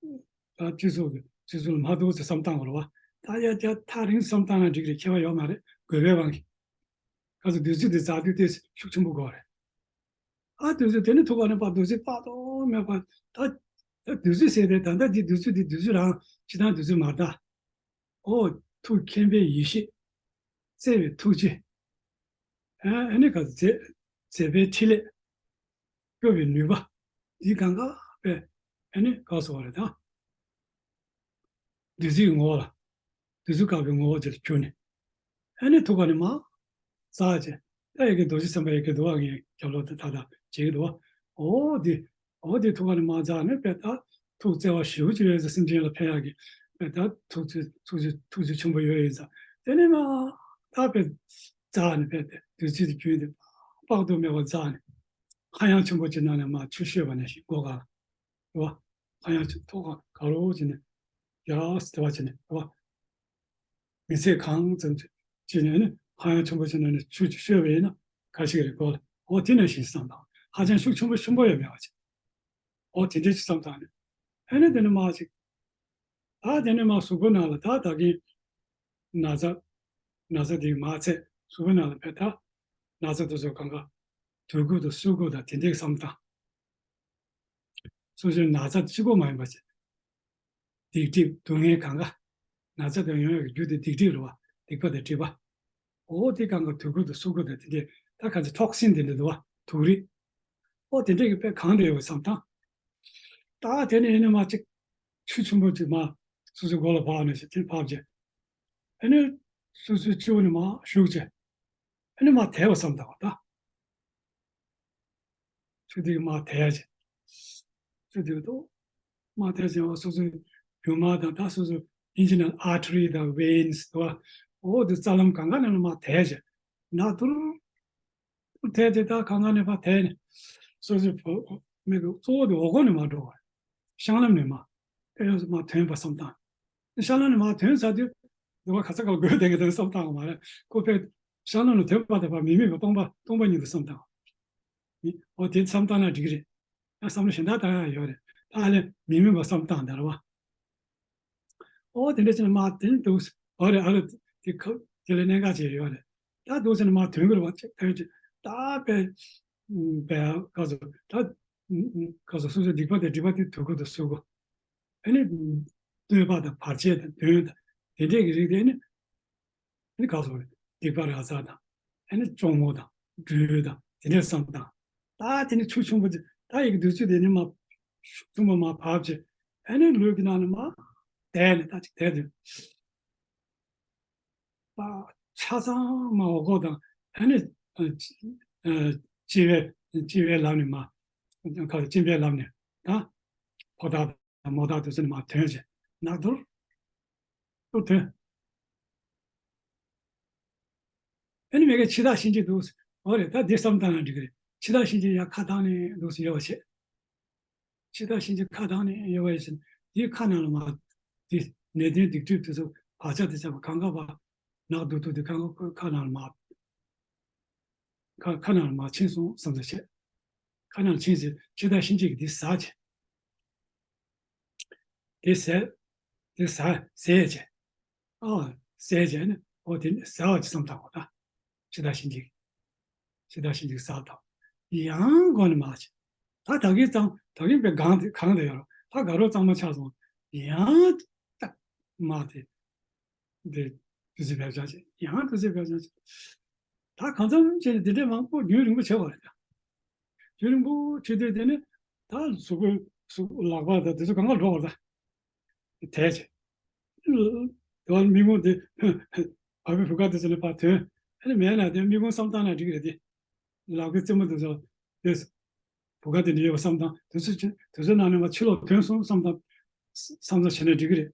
ད་སྤྱི་ཚོགས་ཀྱི་སྤྱི་ཚོགས་ལ་མ་འདུག་ཟེར་བསམ་བཏང་བ་རེད་བ། ད་ཡ་ཡ་ཐག་རིང་བསམ་བཏང་ན་འགྲིག་རེད། ཁྱད་པར་ཡོད་མ་རེད། དགོས་པའི་དབང་གིས། ག་ཚོད་བདུད་རྩི་དེ་བཙགས་དུས་དེ་ཤུགས་ཆེན་པོ་དགོས་རེད། ཨ་བདུད་རྩི་དེ་ནི་ཐུགས་ཀ་ནས་ཕར་བདུད་རྩི་དཔག་ཏུ་མེད་པ། ད་ད་བདུད་རྩི་ཟེར་ཏེ་ད་ལྟ་འདི་བདུད་རྩི་འདི་བདུད་རྩི་རང་ཅི་ཐང་བདུད་རྩི་མ་ད། ཨོ་ཐུགས་མཁྱེན་པའི་ཡེ་ཤེས། བརྩེ་བའི་ཐུགས་རྗེ། ཨ་ཨ་ནི་ག་ཚོད་མཛད་མཛད་པའི་ཕྲིན་ལས། སྐྱོབ་པའི་ནུས་པ། འདི་གང་ག་དཔེ་ཨ་ནི་ག་སོགས་རེད་ད། བདུད་རྩིའི་ངོ་བོ་ལ། བདུད་རྩི་དཀར་པོའི་ངོ་བོ་དེ་ལ་གྱུར་ནས། ཨ་ནི་ཐུགས་ཀ་ནས་མར་བཙགས་བྱས། ད་ཡ་གི་རྡོ་རྗེ་སེམས་དཔའ་ཡ་གི་འདུག་བ། ངའི་རྒྱབ་ལོགས་དེ་ད་ལྟ་བྱེད་ཀྱི་འདུག་བ། འོ་དེ། འོ་དེ་ཐུགས་ཀ་ནས་མར་བཙགས་ནས་དཔེ་ད་ཐུགས་བརྩེ་བ་ཞེ་པོ་ཅིག་ཡོད་ཚེ་སེམས་ཅན་ལ་ཕན་ཡག་གི་དཔེ་ད་ཐུགས་བརྩེ་ཐུགས་རྗེ་ཐུགས་རྗེ་ཆེན་པོ་ཡོད་ཡིན་ཙང་། དེ་ནས་མར་ད་དཔེ་བཙགས་ནས་དཔེ་དེ་བདུད་རྩི་དེ་གྱུར་ཏེ་དཔག་ཏུ་མེད་པ་བཙགས་ནས། ཧ་ཡང་ཆེན་པོ་ཅིག་ནང་ནས་མར་ཆུ་བཤོས་པ་ནང་བཞིན་སྒོ་ཁ་ལ། རེད་བ། ཧ་ཡང་ཆེ་ཐོག་ཁ་ག་རོ་བྱས་ནས་ཡར་སི་དེ་བ་བྱས་ནས་རེད་བ། མི་ཚེ་གང་ཙམ་བྱས་ནས་ནི་ཧ་ཡང་ཆེན་པོ་བྱས་ནས་ནི་ཆུ་ཅིག་བཤོས་པ་ཡིན་ན་ག་ཞིག་རེད་གོ་ལ། འོ་དེ་ནང་བཞིན་བསམ་དང་། ཧ་ཅང་ཤུགས་ཆེན་པོ་ཆེན་པོ་ཡོད་མེད་བ་བྱས། འོ་དེ་འདྲས་ཅིག་བསམ་དང་ནི། ཨ་ནི་དེ་ནས་མར་ཅིག་ད་དེ་ནས་མར་གཟུགས་པོ་ནང་ལ་ད་ད་གིན་ན་ཚ་ན་ཚ་དེ་མར་ཚད་གཟུགས་པོ་ནང་ལ་བས་ད་ན་ཚ་དེ་ཚོ་གང་ག་དུག་ཁུ་དང་སུ་ཁུ་དང་དེ་འདྲས་བསམ་དང་། སོ་སོའི་ན་ཚ་གཅིག་པོ་མ་ཡིན་པ་བྱས། སྡིག་སྒྲིབ་སྡུག་བསྔལ་གང་ག་ན་ཚ་དང་ཡོང་ཡག་གི་རྒྱུ་དེ་སྡིག་སྒྲིབ་རེད་བ། སྡིག་པ་དང་སྒྲིབ་པ། འོ་དེ་གང་ག་དུག་ཁུ་དང་སུ་ཁུ་དང་དེ་འདྲས་ད་ག་ཚོད་ཐོག་སིན་དེ་འདྲས་འདུག་བ། དུག་རིགས། འོ་དེ་འདྲས་ཀྱི་དཔེ་གང་དེ་ཡོད་བསམ་དང་། ད་དེ་ནས་ཡིན་ན་མ་གཅིག་ཆུ་ཆེན་པོ་ཅིག་མ་སོ་སོའི་མགོ་ལ་བབས་ནས་ཞིག་དེ་བབས་རྗེས། ཨ་ནི་སོ་སོའི་སྤྱི་བོ་ནས་མར་ཞུགས་བྱས། ཨ་ནི་མར་དལ་བ་བསམ་དང་བ་ད། ཆུ་དེ་གི་མར་དལ་བྱས། ཆུ་དེ་གི་ཏོ། མར་དེད་བྱས་སོ་སོའི་རྒྱུ་མ་དང་ད་སོ་སོའི་ཨིན་ཇི་ནང་ཨར་ཊི་རི་དང་ཝེན་སི་དོ། འོ་དེ་རྩ་ལམ་གང་ག་ནང་ལ་མར་དེད་བྱས་ནག་ཐུར་ཐུར་དེད་དེ་ད་གང་ག་ནས་ཕར་དེད་ནས་སོ་སོའི་བུ་མི་གི་གཙོ་བོ་དེ་འོག་སྒོ་ནས་མར་འགྲོ་བ། བཤང་ལམ་ནས་མར་ཨེ་ཡོང་མར་ཐོན་པ་བསམ་བཏང་། བཤང་ལམ་ནས་མར་ཐོན་ཚར་དུས་འདི་བ་ཁ་ཚ་ཁ་ལ་དགོས་དེ་ག་དེ་བསམ་བཏང་བ་མ་རེད། ཁོ་ཕར་བཤང་ལམ་ནས་ཐོན་པ་དེ་བར་མི་དམིགས་པ་སྟོང་པ་སྟོང་པ་ཉིད་དུ་བསམ་བཏང་། འོ་དེ་བསམ་བཏང་ན་འགྲིག་གི་རེད། ཡང་བསམ་བློ་གཞན་དག་བཏང་ཡག་ཡོད་རེད། ད་ཨ་ལས་མི་དམིགས་པ་བསམ་བཏང་དེ་རེད་བ། ཨོ་དེ་འདྲ་བྱས་ནས་མར་དེ་ནས་འདུག་ཨ་རེ་ཨ་རེ་དེ་ཁ་དེ་ལས་གནད་འགག་ཅིག་ཡོད་རེད། ད་འདུག་བྱས་ནས་མར་དོན་གྱི་རེད་བ་ཅིག་ཐོན་ཅིག་ད་པས་པས་ག་ཚོད་ད་ག་ཚོད་སོ་སོའི་སྡིག་པ་དང་སྒྲིབ་པ་དེ་དུག་གུ་དང་སུ་གུ་ཨ་ནི་བསྟོད་པ་དང་བར་ཆད་དང་དོན་དང་དེ་འདྲས་ཀྱི་རིགས་དེ་ཨ་ནི་ཨ་ནི་ག་ཚོད་སྡིག་པ་ར་ཚ་དང་ཨ་ནི་གཅོང་མོ་དང་སྦྲུལ་དང་དེ་འདྲས་བསམ་དང་ད་དེ་ནི་ཆུ་ཆུང་པོ་དེ་ད་ཡི་གེ་བདུད་རྩི་དེ་ནི་མ་ཐུམ་པ་མ་བབས་ཅིག་ཨ་ནི་ལུས་ཀྱི་ནང་ནས་མ་དེད་ནས་ད་ཅིག་དེད་དུས། པ་ཆ་ཚང་མ་འོག་སྒོ་དང་ཨ་ནི་ཨ་ཨ་སྤྱི་བའི་སྤྱི་བའི་ལམ་ནས་མ་ཁ་སྤྱི་བའི་ལམ་ནས་ད་ཕོ་བདག་དང་མོ་བདག་དེ་ཚོ་ནས་མ་ཐོན་བྱས་ནག་ཐུར་ཐུར་ཐོན། ཨ་ནི་མི་ག་འཆི་བདག་གཤིན་རྗེ་འདུག་འོ་རེད། ད་འདི་བསམ་བཏང་ན་འགྲིག་གི་རེད། འཆི་བདག་གཤིན་རྗེ་ཡང་ཁ་བཏང་ནས་འདུག་སེ་ཡོད་པ་བྱས། འཆི་བདག་གཤིན་རྗེ་ཁ་བཏང་ནས་ཡོད་པ་ཡིན་ཕྱིན་དེའི་ཁ་ནང་ལ་མར་དེ་ནད་གདོན་སྡིག་སྒྲིབ་དེ་ཚོ་བག་ཆགས་དེ་ཆགས་པ་གང་ག་བ་ནག་དུག་དུག་དེ་གང་ག་ཁ་ནང་ལ་མར་ཁ་ཁ་ནང་ལ་མར་ཕྱིན་སོང་བསམ་ས་བྱས། ཁ་ནང་ལ་ཕྱིན་ཚེ་འཆི་བདག་གཤིན་རྗེ་གིས་དེ་ཟ་བྱས། དེ་ཟས་དེ་ཟ་ཟས་བྱས། ཨ་ཟས་བྱས་ནས་ཨོ་དེ་ནས་ཟ་བ་ཅིག་བསམ་བཏང་བ་ད། འཆི་བདག་གཤིན་རྗེ། འཆི་བདག་གཤིན་རྗེ་ཟ་བཏང་། ཡང་མགོ་ནས་མར་བྱས། ད་ད་གིན་གཙང་ད་གིན་པའི་སྒང་དེ་གང་དུ་ཡོད་རོགས་ད་དགའ་རོགས་གཙང་མ་ཆགས་སོང་། ཡང་ཏག་མར་དེ་དེ་དུས་ཚོད་བེད་སྤྱོད་བྱས་ཡང་དུས་ཚོད་བེད་སྤྱོད་བྱས། ད་གང་འཚམ་བྱས་ནས་དེ་འདྲའི་མང་པོ་རྒྱུན་རིང་པོ་བྱས་པ་རེད་ད། རྒྱུན་རིང་པོ་བྱས་དུས་དེ་ནས་ད་གཟུགས་པོའི་གཟུགས་ལག་པ་དང་དེ་ཚོ་གང་ག་འགྲོ་བ་རེད་ད། དེ་བྱས། དེ་བར་མི་མང་དེ་བ་སྤུའི་བུ་ག་དེ་ཚོ་ནས་ཕར་ཐོན། ཨ་ནི་མེད་ན་དེ་མི་མང་བསམ་བཏང་ན་འགྲིག་གི་རེད་དེ། ལག་པའི་རྩེ་མོ་དེ་ཚོ་དེ་བུ་ག་དེ་འདྲ་ཡོད་པ་བསམ་བཏང་དེ་ཚོ་ཆུ་དེ་ཚོ་ནང་ནས་མར་ཕྱི་ལོགས་ཐོན་སོང་བསམ་བཏང་བསམ་བཏང་བྱས་ན་འགྲིག་གི་རེད།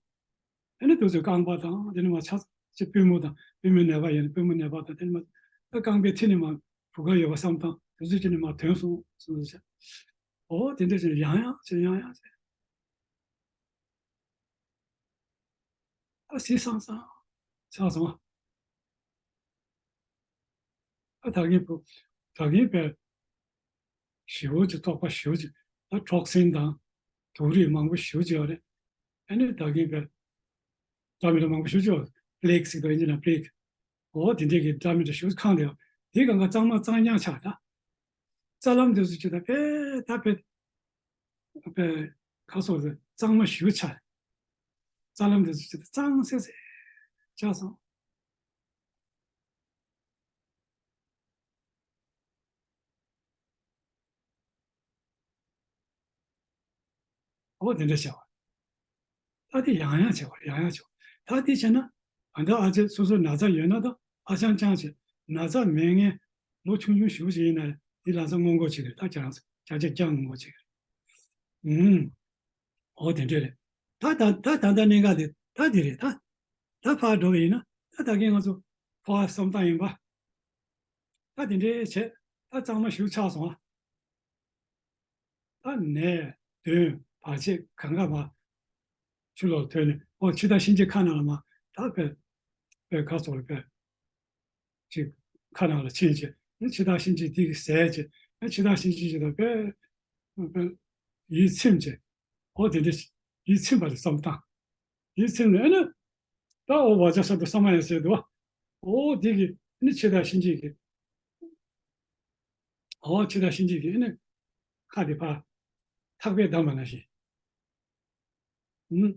ཨ་ནི་དེ་ཚོ་རྐང་པ་དང་དེ་ནས་མར་ཆ་ཚང་པུས་མོ་དང་པུས་མོ་ནད་པ་ཡིན་ན་པུས་མོ་ནད་པ་དང་དེ་ནས་མར་ད་རྐང་པའི་མཐིལ་ནས་མར་བུ་ག་ཡོད་པ་བསམ་བཏང་དེ་ཚོ་ཆུ་ནས་མར་ཐོན་སོང་བསམ་བཏང་བྱས། ཨོ་དེ་འདྲ་བྱས་ཡང་ཡང་བྱས་ཡང་ཡང་བྱས། ཨ་སི་སང་སང་ཆགས་སོང་། ཨ་ད་གིན་པོ་ད་གིན་པའི་ཞེ་པོ་ཅིག་བཙོག་པ་ཞེ་པོ་ཅིག་ད་ཁྲོག་སྲིན་དང་དུག་རིགས་མང་པོ་ཞེ་པོ་ཅིག་ཡོད་རེད། ཨ་ནི་ད་གིན་པའི་འདྲ་མི་འདྲ་མང་པོ་ཞེ་པོ་ཅིག་ཡོད་རེད། པི་ལེག་ཟེར་གི་འདུག་ཨིན་ཇི་ནང་པི་ལེག་འོ་དེ་འདྲས་ཀྱི་འདྲ་མི་འདྲ་ཞེ་པོ་ཅིག་ཁེངས་བསྡད་ཡོད། དེ་གང་ག་གཙང་མ་གཙང་རྐྱང་ཆགས་ད། རྩ་ལམ་དེ་ཚོ་ཅིག་ད་དཔེ་ད་དཔེ་དཔེ་ཁ་སོགས་དེ་གཙང་མ་ཞེ་པོ་ཆགས། རྩ་ལམ་དེ་ཚོ་ཅིག་ད་གཙང་སེ་སེ་ཆགས་སོང་། འོ་དེ་འདྲ་བྱ་བ། ད་དེ་ཡང་ཡང་བྱ་བ་ཡང་ཡང་བྱ་བ། ད་དེ་བྱས་ན་ཨ་མདའ་ཨ་ཅེ་སོ་སོ་ན་ཚ་ཡོད་ན་ད་ཨ་ཅང་ཅང་བྱས་ན་ཚ་མེད་མཁན་ལོ་ཆུང་ཆུང་ཞེ་པོ་ཅིག་ཡིན་ན་དེ་ལ་ཚ་སྔོན་འགོག་བྱེད་ཀྱི་རེད། ད་ཅང་ཅང་ཅང་སྔོན་འགོག་བྱེད་ཀྱི་རེད། ཨུམ། འོ་དེ་འདྲ་རེད། ད་ད་ད་ད་ལྟ་གནད་འགག་དེ་ད་དེ་རེད་ད། ད་ཕར་འགྲོ་བ་ཡིན་ན་ད་ད་གིན་ང་ཚོ་ཕོ་བ་བསམ་སྟངས་ཡིན་པ། ད་དེ་འདྲའི་བྱས་ད་གཙང་མ་ཞེ་པོ་ཆགས་སོང་ཨ། ད་ནད་གདོན་བར་ཆད་གང་ག་མ་ཆུ་ལོག་ཐོན་ནས་ཨོ་འཆི་བདག་གཤིན་རྗེ་ཁ་ནང་ལ་མ་ད་དཔེ་དཔེ་ཁ་སོགས་ལ་དཔེ་ཅིག་ཁ་ནང་ལ་ཕྱིན་བྱས་ནི་འཆི་བདག་གཤིན་རྗེ་དེ་གི་ཟས་བྱས་ནི་འཆི་བདག་གཤིན་རྗེ་ཅིག་དང་དཔེ་དཔེ་ཡིད་ཚིམ་བྱས་ཨོ་དེ་འདྲ་ཡིད་ཚིམ་པ་རེད་བསམ་སྟངས། ཡིད་ཚིམ་ནས་ཨ་ནི་ད་ཨོ་བ་ཇ་ས་དུ་ས་མ་ཡ་ཟེར་འདུག་བ། ཨོ་དེ་གི་ནི་འཆི་བདག་གཤིན་རྗེ་གི་ཨོ་འཆི་བདག་གཤིན་རྗེ་གི་ནི་ཁ་དེ་ཕར་ཐག་པས་བསྡམས་པ་ནང་བཞིན། ཨུམ།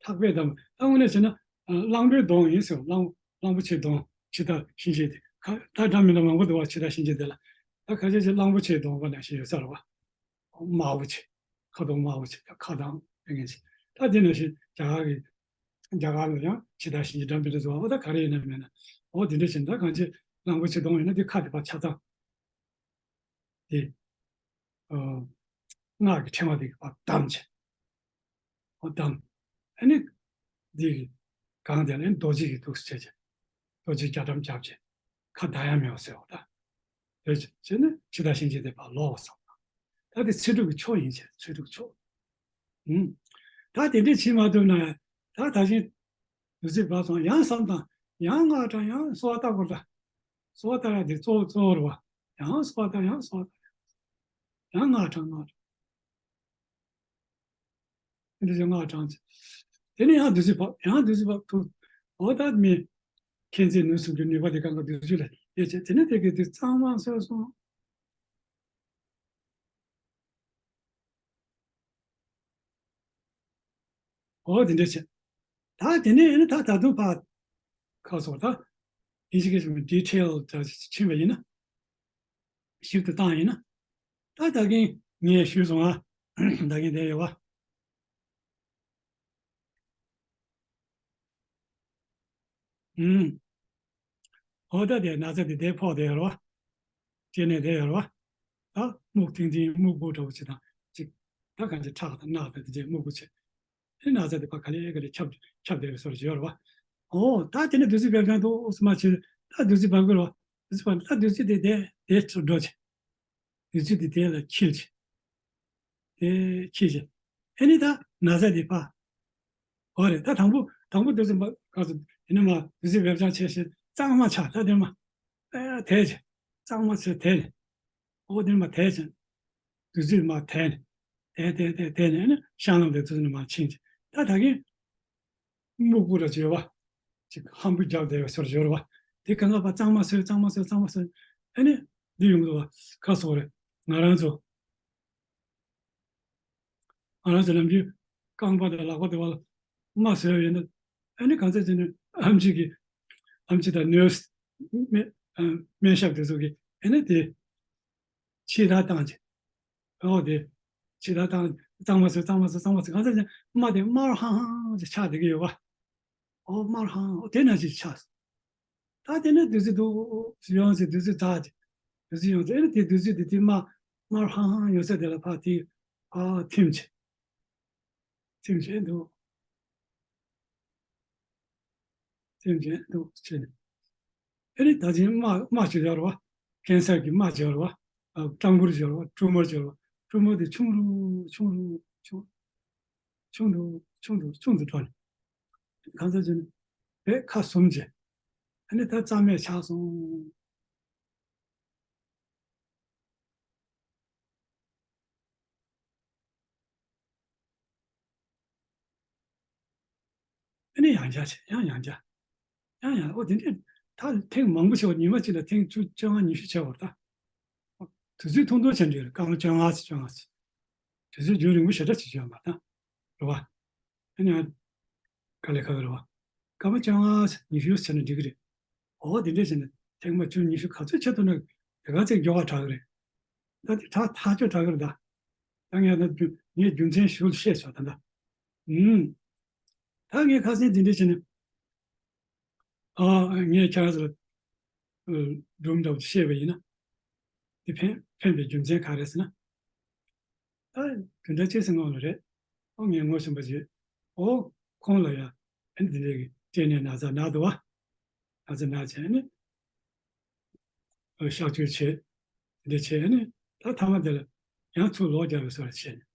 ཐག་པས་བསྡམས། ད་དངོས་གནས་བྱས་ན་ཨ་གླང་པོའི་གདོང་ཡིན་ཟེར། གླང་གླང་པོ་ཆེའི་གདོང་འཆི་བདག་གཤིན་རྗེ་དེ་ཁ་ད་འདྲ་མི་འདྲ་མང་པོ་འདུག་བ། འཆི་བདག་གཤིན་རྗེ་དེ་ལ་ད་ཁ་ཤས་ཤིག་གླང་པོ་ཆེའི་གདོང་པ་ནང་བཞིན་ཡོད་ས་རེད་བ། དམར་པོ་ཆེ། ཁ་དོག་དམར་པོ་ཆེ། ཁ་དང་ཨེ་ངན་ཆེ། ད་དེ་ནང་བཞིན་རྒྱ་གར་གྱི་རྒྱ་གར་ལ་ཡང་འཆི་བདག་གཤིན་རྗེ་འདྲ་མི་འདྲ་བཟོ་བ་ད་ག་རེ་ཡིན་ན་མེད་ན་འོ་དེ་འདྲ་བྱས་ན་ད་གང་ཅི་གླང་པོ་ཆེ་གདོང་ཡིན་ན་དེ་ཁ་དེ་ཕར་ཆ་ཚང་དེ་ཨ་སྔགས་ཀྱི་ཕྲེང་བ་དེ་ཕར་བསྡམས་བྱས། འོ་དང་། ཨ་ནི་འདི་གི་སྒང་དེ་ལ་རྡོ་རྗེ་གི་ཐུགས་སུ་བྱས་བྱས། རྡོ་རྗེ་རྒྱ་གྲམ་བརྒྱབ་བྱས། ཁ་བརྡ་ཡ་མེད་པ་ཟེར་བ་ད། དེ་བྱས་ནས་འཆི་བདག་གཤིན་རྗེ་དེ་ཕར་ལོག་བསམ། ད་དེ་ཚེ་སྒྲུབ་ཀྱི་མཆོག་ཡིན་ཕྱིར་ཚེ་སྒྲུབ་མཆོག་ཨུམ། ད་དེ་འདྲས་བྱེད་མ་ཐུབ་ན། ད་ད་བཞིན་བདུད་རྩི་བབས་སོང་། ཡང་བསམ་དང་། ཡང་སྔགས་བགྲང་། ཡང་གསོལ་བ་བཏབ་དགོས་ལ། གསོལ་བ་བཏབ་ཡ་དེ་གཙོ་བོ་གཙོ་བོ་རེད་བ། ཡང་གསོལ་བ་བཏབ། ཡང་གསོལ་བ་བཏབ། ཡང་སྔགས་བགྲང་། སྔགས་བགྲང་། འདི་འདྲ་བྱས་སྔགས་བགྲང་། དེ་ནས་ཡང་བདུད་རྩི་བབས། ཡང་བདུད་རྩི་བབས་ཐུབ། འོ་ད་མི་མཁྱེན་བརྩེ་ནུས་གསུམ་གྱི་ནུས་པ་དེ་གང་ག་བདུད་རྩི་ལ་ཡོད་བྱས། དེ་ནས་དེ་གི་དེ་གཙང་མ་སོས་སོང་། འོ་དེ་འདྲ་བྱས། ད་དེ་ནས་ཨ་ནི་ད་ད་དུང་ཕར་ཁ་སོར་ད་ཡིན་ཞིག་གི་ཌི་ཊེལ་ད་ཕྱིན་པ་ཡིན་ན། ཞིབ་ཏུ་བཏང་ཡིན་ན། ད་ད་གིན་ངས་ཞུས་སོང་ཨ། ད་གིན་དེ་ཡོད་བ། ཨུམ། འོ་ད་དེ་ན་ཚ་དེ་དེ་ཕོག་དེ་ཡོད་རེད་བ། སྐྱེ་གནས་དེ་ཡོད་རེད་བ། ད་སྨུག་ཐིང་ཐིང་སྨུག་པོ་འདྲ་བོ་ཅིག་དང་ཅིག་ད་གང་ཅི་ཁྲག་དང་རྣག་དང་དེ་འདྲའི་སྨུག་པོ་ཆེ། དེ་ན་ཚ་དེ་ཕར་ག་ལེ་ག་ལེ་ཁྱབ་ཁྱབ་བསྡད་པའི་བཟོ་འདྲ་ཅིག་ཡོད་རེད་བ། འོ་ད་དེ་ནས་བདུད་རྩི་བེར་ཀྱང་འདུག་སེ་མ་བྱེད། ད་བདུད་རྩི་བབས་ཀྱི་རེད་བ། བདུད་རྩི་བབས། ད་བདུད་རྩི་དེ་དེ་དེ་ཚུར་འགྲོ་བྱེད། བདུད་རྩི་དེ་དེ་ལ་འཁྱིལ་བྱེད། དེ་འཁྱིལ་བྱེད། ཨེ་ནི་ད་ན་ཚ་དེ་ཕར། འོ་རེད། ད་དང་པོ་དང་པོ་བདུད་རྩི་མ་ག་ཚོད་དེ་ནས་མ་བདུད་རྩི་བེར་ཀྱང་བྱས་ཤིང་གཙང་མ་ཆགས། ད་དེ་མ་ཨེ་དེ་བྱེད། གཙང་མ་ཆགས་དེ་ནས། འོ་དེ་མ་དེ་བྱེད། བདུད་རྩི་མ་དེ་ནས། དེ་དེ་དེ་དེ་ནས་ཨེ་ནི་གཤང་ལམ་དེ་ཚོ་ནས་མ་ཕྱིན་བྱེད། ད་ད་གིན་སྨུག་པོ་ར་བྱེད་བ། ཅིག་ཧམ་བུ་རྒྱབ་བསྡད་པའི་བཟོ་འདྲ་ཅིག་ཡོད་རེད་བ། དེ་གང་ག་ཕར་གཙང་མ་སོས། གཙང་མ་སོས། གཙང་མ་སོས། ཨེ་ནི་འདི་ཡོང་གི་འདུག་བ། ཁ་སོ་རེད། ང་རང་ཚོ་ང་རང་ཚོ་ནམ་རྒྱུན་རྐང་པ་དང་ལག་པ་དེ་བ་ལ་རྨ་བཟོས་ཡོད་ན། ཨེ་ནི་གང་ཚེ་ཅི་ནས་ཨེམ་ཆི་གི་ཨེམ་ཆི་དང་ནོས་སྨན་ཨ་སྨན་ཞབས་དེ་ཚོ་གིས་ཨེ་ནི་དེ་ཕྱི་ལ་བཏང་བྱས། ཨོ་དེ་ཕྱི་ལ་བཏང་། གཙང་མ་བཟོས། གཙང་མ་བཟོས། གཙང་མ་བཟོས། གང་ཚེ་ཅི་རྨ་དེ་དམར་ཧང་ཧང་ཅིག་ཆགས་བསྡད་ཀྱི་ཡོད་བ། ཨོ་དམར་ཧང་། ཨོ་དེ་ནང་བཞིན་ཆགས། ད་དེ་ནས་བདུད་རྩི་འདུག་ཡོང་ཚེ་བདུད་རྩི་དག་ཅིག་བདུད་རྩི་ཡོང་ཚེ་ཨེ་ནི་དེ་བདུད་རྩི་དེ་དེ་དམར་དམར་ཧང་ཧང་ཡོད་ས་དེ་ལ་ཕར་དེ་ཕར་ཐིམ་བྱེད། ཐིམ་བྱེད་འདུག་ཐིམ་བྱེད་འདུག་བྱེད་ནས། ཨེ་ནི་ད་ཅིང་རྨ་རྨ་ཅིག་ཡོད་རེད་བ། ཀན་སར་གྱི་རྨ་ཅིག་ཡོད་རེད་བ། ཨ་སྐྲངས་འབུར་ཅིག་ཡོད་རེད་བ། ཊུ་མར་ཅིག་ཡོད་རེད་བ། ཊུ་མར་དེ་ཆུང་རུ་ཆུང་རུ་ཆུང་ཆུང་དུ་ཆུང་དུ་ཆུང་དུ་འགྲོ་ནས། གང་ཟག་ཅིག་ནི་བས་ཁ་ཟུམ་བྱས། ཨ་ནི་ད་རྩ་མེད་ཆགས་སོང་། ཨ་ནི་ཡང་བསྐྱར་བྱས། ཡང་ཡང་བསྐྱར། ཡང་ཡང་། ཨོ་དེ་འདྲས་ད་ཐེངས་མང་པོ་བྱས་པ། ཉི་མ་གཅིག་ལ་ཐེངས་བཅུ་བཅོ་ལྔ་ཉི་ཤུ་བྱས་པ་རེད་ད། དུས་ཚོད་ཐུང་ཐུང་བྱས་འགྲིག་རེད། སྐར་མ་བཅོ་ལྔ་ཙམ་བཅོ་ལྔ་ཙམ། དུས་ཚོད་རྒྱུན་རིང་པོ་ཞེ་དྲག་ཅིག་བྱས་པ་རེད་ད། རེད་བ། ཨ་ནི་ཡང་དཀའ་ལས་ཁག་གི་རེད་བ། སྐར་མ་བཅོ་ལྔ་ཙམ་ཉི་ཤུ་བྱས་ན་འགྲིག་གི་རེད། འོ་དེ་འདྲས་བྱས་ནས་ཐེངས་མ་བཅུ་ཉི་ཤུ་ག་ཚོད་བྱེད་ཐུབ་ན་དེ་ག་ཚད་མགྱོགས་པ་དྲག་གི་རེད། ད་དེ་ཐག་ཐག་ཆོད་དྲག་གི་རེད་ད། ད་ངས་ད་རྒྱུ་ངས་རྒྱུ་མཚན་ཞིབ་ཏུ་བཤད་ཆོག་ད་ལྟ། ཨུམ། ད་ངས་ཁ་སང་དེ་འདྲས་བྱས་ནས། ཨ་ངས་ཁྱེད་རང་ཚོ་ལ་སྒྲུང་འདྲ་བོ་བཤད་པ་ཡིན་ན། དེ་ཕན་ཕན་པའི་རྒྱུ་མཚན་ག་རེ་ཟེར་ན། ཨ་དེ་འདྲ་ཅིག་ཟེར་ངོ་ལ་རེད། ཨོ་ངས་ངོ་ཤེས་པ་ཅིག་ཨོ་ཁོང་ལ་ཡ་ཨ་ནི་དེ་འདྲའི་གི་སྐྲན་ནད་ན་ཚ་ན་འདུག་བ། ན་ཚ་ན་བྱས་ནས་ཨ་གཤག་བཅོས་བྱས། དེ་འདྲ་བྱས་ནས་ད་མཐའ་མ་དེ་ལ་ཡང་ཚུར་ལོག་རྒྱག་པའི་བཟོ་འདྲ་བྱས་ནས།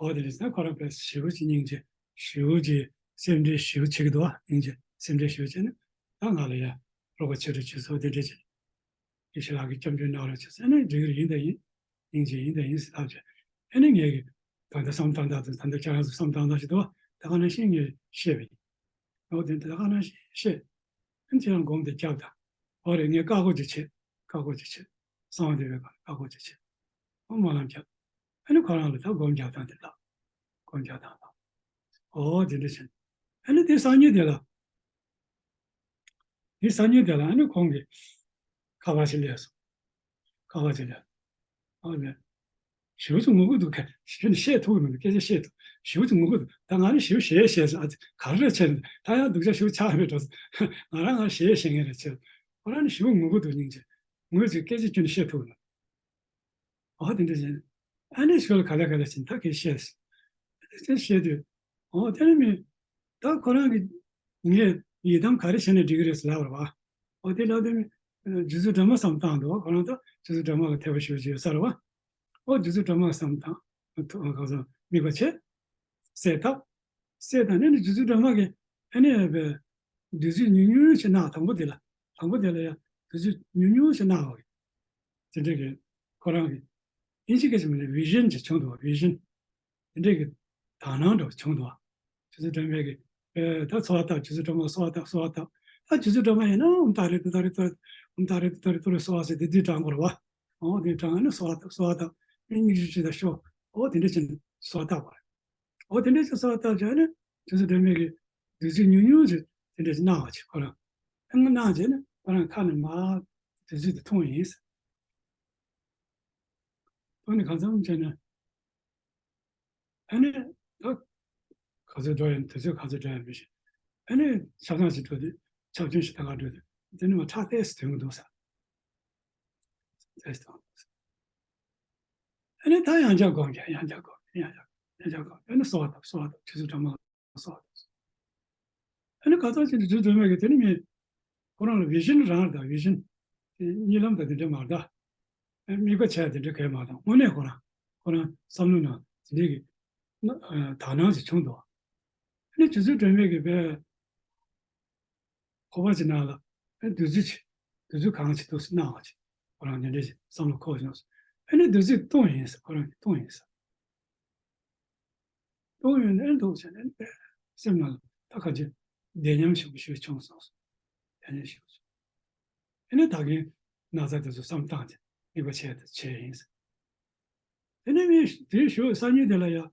འོ་དེ་ནས་ཁོ་རང་དཔེ་ཞེ་པོ་ཅིག་སྙིང་རྗེ། ཞེ་པོ་ཅིག་སེམས་ཁྲལ་ཞེ་པོ་བྱེད་ཀྱི་འདུག་བ། སྙིང་རྗེ་སེམས་ཁྲལ་ཞེ་པོ་བྱས་ནས་ད་ང་ལ་ཡ་རོགས་པ་བྱེད་རོགས་བྱེད་ཟེར་དེ་འདྲ་བྱས། ཡེ་ཤེས་ལགས་ཀྱིས་སྐྱབས་འཇུག་གནང་རོགས་བྱེད་ཟེར་ནས་འགྲིག་གི་རེད། ཡིན་དང་ཡིན། སྙིང་རྗེ་ཡིན་དང་ཡིན་ཟེར་ལབ་བྱས། ཨ་ནི་ངས་ཀྱིས་ད་ལྟ་བསམ་བཏང་སྟངས་དང་ད་ལྟ་ཁྱེད་རང་ཚོ་བསམ་བཏང་སྟངས་ཞིག་འདུག་བ། ད་ག་ནང་བཞིན་ངས་བཤད་པ་ཡིན། འོ་དེ་ད་ག་ནང་བཞིན་བཤད། ཨ་ནི་ཁྱེད་རང་སྒོམ་དེ་རྒྱབ་དང་། འོ་རེད། ངས་བཀའ་བསྒོ་ཅིག་བྱེད། བཀའ་བསྒོ་ཅིག་བྱེད། གསང་བ་འདུས་པའི་བཀའ་བསྒོ་ཅིག་བྱེད། ཨོཾ་སྨོན་ལམ་བརྒྱབ། ཨ་ནི་ཁོ་རང་ལ་ད་སྒོམ་རྒྱག་སྟངས་དེ་ལབ། སྒོམ་རྒྱག་སྟངས་ལབ། ཨོ་དེ་འདྲ་བྱས། ཨ་ནི་དེ་སང་ཉིན་དེ་ལ། དེ་སང་ཉིན་དེ་ལ་ཨ་ནི་ཁོང་གིས་ཁ་པར་ཞིག་སླེབས་སོང་། ཁ་པར་ཞིག་སླེབས། ཨོ་ལེ། ཞེ་པོ་ཅིག་ངུ་གི་འདུག་ཁ་ཞེ་ནས་བཤད་ཐུབ་ཀྱི་མི་འདུག་སྐད་ཆ་བཤད་ཐུབ། ཞེ་པོ་ཅིག་ངུ་གི་འདུག་ད་ང་ནི་ཞེ་པོ་ཞེ་ཞེ་ཟེར། ཨ་ཙི་ག་རེ་བྱས་ནས་ད་ཡང་སྡུག་ཅག་ཞེ་པོ་ཆགས་མེད་འགྲོ། ང་རང་ང་ཞེ་ཞེ་ངེས་རེད་ཟེར། ཁོ་རང་ནི་ཞེ་པོ་ངུ་གི་འདུག་སྙིང་རྗེ། ངུས་ཚེ་སྐད་ཆ་ཁྱོན་ནས་བཤད་ཐུབ་ལ། ཨོ་དེ་འདྲ་བྱས། ཨ་ནི་ཞོར་ལ་ག་ལེ་ག་ལེ་བྱས་ད་གིན་བཤད། དེ་བཤད་དུས། འོ་དེ་ནི་མི་ད་ཁོ་རང་གིས་ངས་ཡི་དམ་ག་རེ་བྱས་ནས་འགྲིག་གི་རེད་ཟེར་ལབ་པ་རེད་བ། འོ་དེ་ལབ་དུས་ནི་རྗེ་བཙུན་སྒྲོལ་མ་བསམ་བཏང་འདུག་ཁོ་རང་ད་རྗེ་བཙུན་སྒྲོལ་མ་ལ་དད་པ་ཞེ་པོ་ཅིག་ཡོད་ས་རེད་བ། འོ་རྗེ་བཙུན་སྒྲོལ་མ་བསམ་བཏང་། གང་ཟག་དམིགས་པ་བྱས། གསལ་བཏབ། གསལ་བཏབ་ནས་ནི་རྗེ་བཙུན་སྒྲོལ་མ་གིས་ཨ་ནི་བདུད་རྩི་ཉུང་ཉུང་ཞིག་གནང་། དང་པོ་དེ་ལ། དང་པོ་དེ་ལ་ཡང་བདུད་རྩི་ཉུང་ཉུང་ཞིག་གནང་བ། དེ་འདྲ་གི་ཁོ་རང་གི་ཨིན་ཇི་སྐད་ཆ་མ་ནས་བི་ཞན་ཅིག་བྱུང་འདུག་བ། བི་ཞན། དེ་འདྲ་གི་དག་སྣང་འདྲ་བ་བྱུང་འདུག་བ། རྗེ་བཙུན་སྒྲོལ་མས་ཀྱི་ཨེ་ད་གསོལ་བ་བཏབ། རྗེ་བཙུན་སྒྲོལ་མ་གསོལ་བ་བཏབ། གསོལ་བ་བཏབ། ད་རྗེ་བཙུན་སྒྲོལ་མ་ཡིན་ན་ཨོཾ་ཏཱ་རེ་ཏུཏྟཱ་རེ་ཏུ་རེ། ཨོཾ་ཏཱ་རེ་ཏུཏྟཱ་རེ་ཏུ་རེ་གསོལ་བ་ཟེར་དེ་དུས་དྲངས་པ་རེད་བ། འོ་དེ་དྲངས་ནས་གསོལ་བ་བཏབ། གསོལ་བ་བཏབ། མིག་མིག་ཆུ་ཆུ་དང་ཤོག་འོ་དེ་འདྲ་བྱས་ནས་གསོལ་བ་བཏབ་པ་རེད། འོ་དེ་འདྲ་བྱས་གསོལ་བ་བཏབ་བྱས་ནས་རྗེ་བཙུན་སྒྲོལ་མས་ཀྱི་བདུད་རྩི་ཉུང་ཉུང་ཅིག་དེ་འདྲ་ཞིག་གནང་བ་ཅིག་ཁོ་རང་། ཨ་ནི་གནང་བྱས་ནས་ཁོ་རང་ཁ་ནས་མར་བདུད་རྩི་དེ་འཐུང་ཡིན་ཟེར། འཐུང་ནས་གང་འཚམ་བྱས་ནས། ཨ་ནི་ད་ག་ཚོད་འགྲོ་ཡིན། དུས་ཚོད་ག་ཚོད་འགྲོ་ཡིན་མི་ཤེས། ཨ་ནི་ཆབ་ཆང་ཞིག་འགྲོ་དུས་ཆབ་ཆང་ཞིག་ད་ག་འགྲོ་དུས་དེ་ནི་མ་ཁྲག་ཏོག་ཙམ་ཐོན་གྱི་འདུག་ཟེར། ཏོག་ཙམ་ཐོན་གྱི་འདུག་ཟེར། ཨ་ནི་ད་ཡང་བསྐྱར་སྒོམ་རྒྱག་ཡང་བསྐྱར་སྒོམ། ཡང་བསྐྱར་ཡང་བསྐྱར་སྒོམ། ཨ་ནི་གསོལ་བ་བཏབ། གསོལ་བ་བཏབ། ཆུ་ཚོད་གྲངས་མང་གསོལ་བ་བཏབ། ཨ་ནི་ག་ཚོད་ཅིག་དུས་ཚོད་འགྲོ་མེད་ཀྱི་དེ་ནི་མི་ཁོ་རང་ལ་བི་ཞན་རང་རེད་ད། བི་ཞན་དེ་གཉིད་ལམ་དང་དེ་འདྲ་མ་རེད་ད། དམིགས་པ་བྱས་དེ་འདྲ་གས་མ་རེད་ད། དངོས་གནས་ཁོ་རང་ཁོ་རང་བསམ་བློ་ནང་དེ་འདྲའི་གི་དག་སྣང་ཞིག་བྱུང་འདུག་ཨ་ནི་རྗེ་བཙུན་སྒྲོལ་མས་ཀྱི་བས། ཁོ་པ་ཅིག་ནང་ལ་ཨེ་བདུད་རྩི་ཅིག་བདུད་རྩི་གང་ཅིག་འདུག་སེ་གནང་བ་ཅིག་ཁོ་རང་དེ་འདྲ་ཞིག་བསམ་བློ་འཁོར་བྱུང་སོང་། ཨེ་ནི་བདུད་རྩི་བཏུང་ཡིན་ཟེར། ཁོ་རང་གིས་བཏུང་ཡིན་ཟེར། བཏུང་ཡོད་ནས་འདུག་ཟེར་ནས་སེམས་ནང་ལ་ད་ག་ཅིག་བདེ་ཉམས་ཞེ་པོ་ཞིག་བྱུང་སོང་ཟེར། བདེ་ཉམས་ཞེ་པོ་བྱུང་། ཨེ་ནི་ད་གིན་ན་ཚ་དེ་ཚོ་བསམ་བཏང་སྟེ་དམིགས་པ་བྱས་ཏེ་བྱས་ཡིན་ཟེར། ཨེ་ནི་མི་དེའི་ཞོལ་སང་ཉིན་དེ་ལ་ཡ།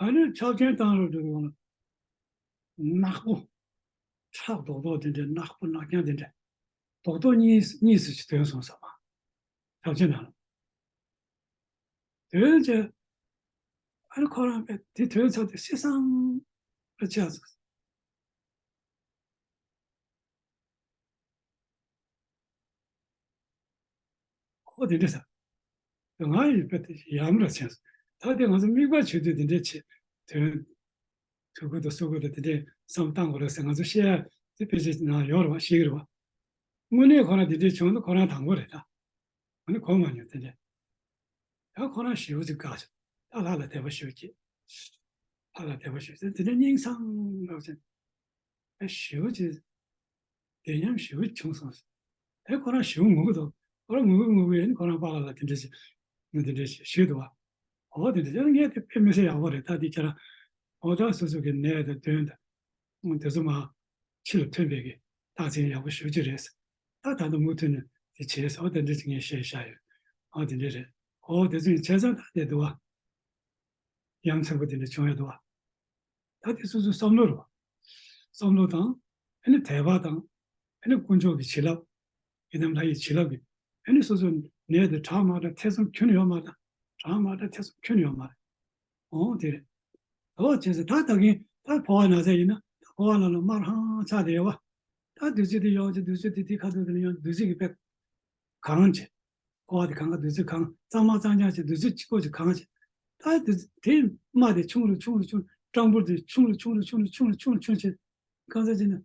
ཨ་ནི་ཆབ་ཆེན་བཏང་རོགས་འགྲོ་གི་ཡོང་ལ། ནག་པོ། ཁྲག་རྡོག་རྡོག་དེ་འདྲ། ནག་པོ་ནག་རྐྱང་དེ་འདྲ། རྡོག་རྡོག་གཉིས་གཉིས་སུ་ཅིག་ཐོན་སོང་ཟེར་བ། ཆབ་ཆེན་ནང་ལ། དོན་བྱས། ཨ་ནི་ཁོ་རང་པས་དེ་དོན་ཚར་ཏེ་ཤི་སང་ཨ་ཆགས་སོང་། ཁོ་དེ་འདྲ་ཟེར། ང་ཡི་དཔེ་དེ་ཡམ་ར་ཆེན། ད་དེ་ང་ཚོ་དམིགས་པ་བྱེད་དུས་དེ་འདྲ་བྱེད། དོན། ཐུགས་ཁུར་དང་སྲོག་ཁུར་དང་དེ་འདྲ་བསམ་བཏང་དགོས་རེད་ཟེར་ང་ཚོ་བཤད་ཡ་དེ་དཔེ་ཆའི་ནང་ཡོད་རེད་བ། ཤེས་ཀྱི་རེད་བ། དངོས་གནས་ཁོ་རང་དེ་འདྲ་བྱུང་ན་ཁོ་རང་དང་པོ་རེད་ད། ང་ནི་གོ་མ་མྱོང་དེ་འདྲ། ད་ཁོ་རང་ཞེ་པོ་ཅིག་དགའ་བྱུང་། ད་ལྷ་ལ་དད་པ་ཞེ་པོ་སྐྱེས། ལྷ་ལ་དད་པ་ཞེ་པོ་སྐྱེས། དེ་འདྲ་སྙིང་སངས་རབ་ཅིག་ཨ་ཞེ་པོ་ཅིག་བདེ་ཉམས་ཞེ་པོ་བྱུང་སོང་ཟེར། དེ་ཁོ་རང་ཞེ་པོ་ངུ་གི་འདུག་ཁོ་རང་ངུ་གི་ངུ་གི་ཡིན། ཁོ་རང་པཱ་ལགས་ལ་དེ་འདྲ་ཞིག་ངུ་དེ་འདྲ་ཞིག་ཞུས་འདུག་བ། འོ་དེ་འདྲ་ཞིག་ངས་དེ་དཔེ་མི་སྲིད་ཡག་པོ་རེད། ད་དེ་ཁྱེད་རང་འོ་ད་སོ་སོ་གི་ནད་དང་གདོན་དང་དེ་ཚོ་མ་ཕྱི་ལ་ཐོན་པའི་གི་རྟགས་མཚན་ཡག་པོ་ཞེ་པོ་ཅིག་རེད་ཟེར། ད་ད་ལྟ་མུ་མཐུད་ནས་དེ་བྱས་ཟེར། འོ་དེ་འདྲ་ཞིག་ངས་བཤད་བཞག་ཡོད། འོ་དེ་འདྲ་རེད། འོ་དེ་ཚོ་ཡིན་བྱས་ཙང་ད་དེ་འདུག་བ། ཡ་མཚན་པོ་དེ་འདྲ་བྱུང་ཡོད་འདུག་བ། ད་དེ་སོ་སོའི་བསམ་བློ་རེད་བ། བསམ་བློ་དང་། ཨ་ནི་དད་པ་དང་། ཨ་ནི་དཀོན་མཆོག་གི་བྱིན་རླབས། ཡི་དམ་ལྷ་ཡི་བྱིན་རླབས་ཀྱིས། ཨ་ནི་སོ་སོའི་ནད་དེ་དྲག་མ་དྲག་ཐེ་ཚོམ་ཁྱོན་ནས་ཡོད་མ་རེད། དྲག་མ་དྲག་ཐེ་ཚོམ་ཁྱོན་ནས་ཡོད་མ་རེད། འོ་དེ་རེད། འོ་བྱས་ཙང་ད་ད་གིན་ད་ཕོ་བ་ན་ཚ་ཡིན་ན་ད་ཕོ་བ་ནང་ལ་དམར་ཧང་ཆགས་བསྡད་ཡོད་བ། ད་བདུད་རྩི་དེ་ཡོང་བྱས་བདུད་རྩི་དེ་དེའི་ཁ་ཐུག་དེ་ལ་ཡོང་བདུད་རྩི་གིས་དཔེ་གང་བྱས། ཕོ་བ་དེ་གང་ག་བདུད་རྩི་གང་། གཙང་མ་གཙང་རྐྱང་བྱས་བདུད་རྩི་གཅིག་པོ་ཅིག་གང་བྱས། ད་བདུད་རྩི་དེ་རྨ་དེ་ཆུང་རུ་ཆུང་རུ་ཆུང་། སྐྲངས་འབུར་དེ་ཆུང་རུ་ཆུང་རུ་ཆུང་རུ་ཆུང་རུ་ཆུང་རུ་ཆུང་བྱས། གང་ཟག་ཅིག་ནི་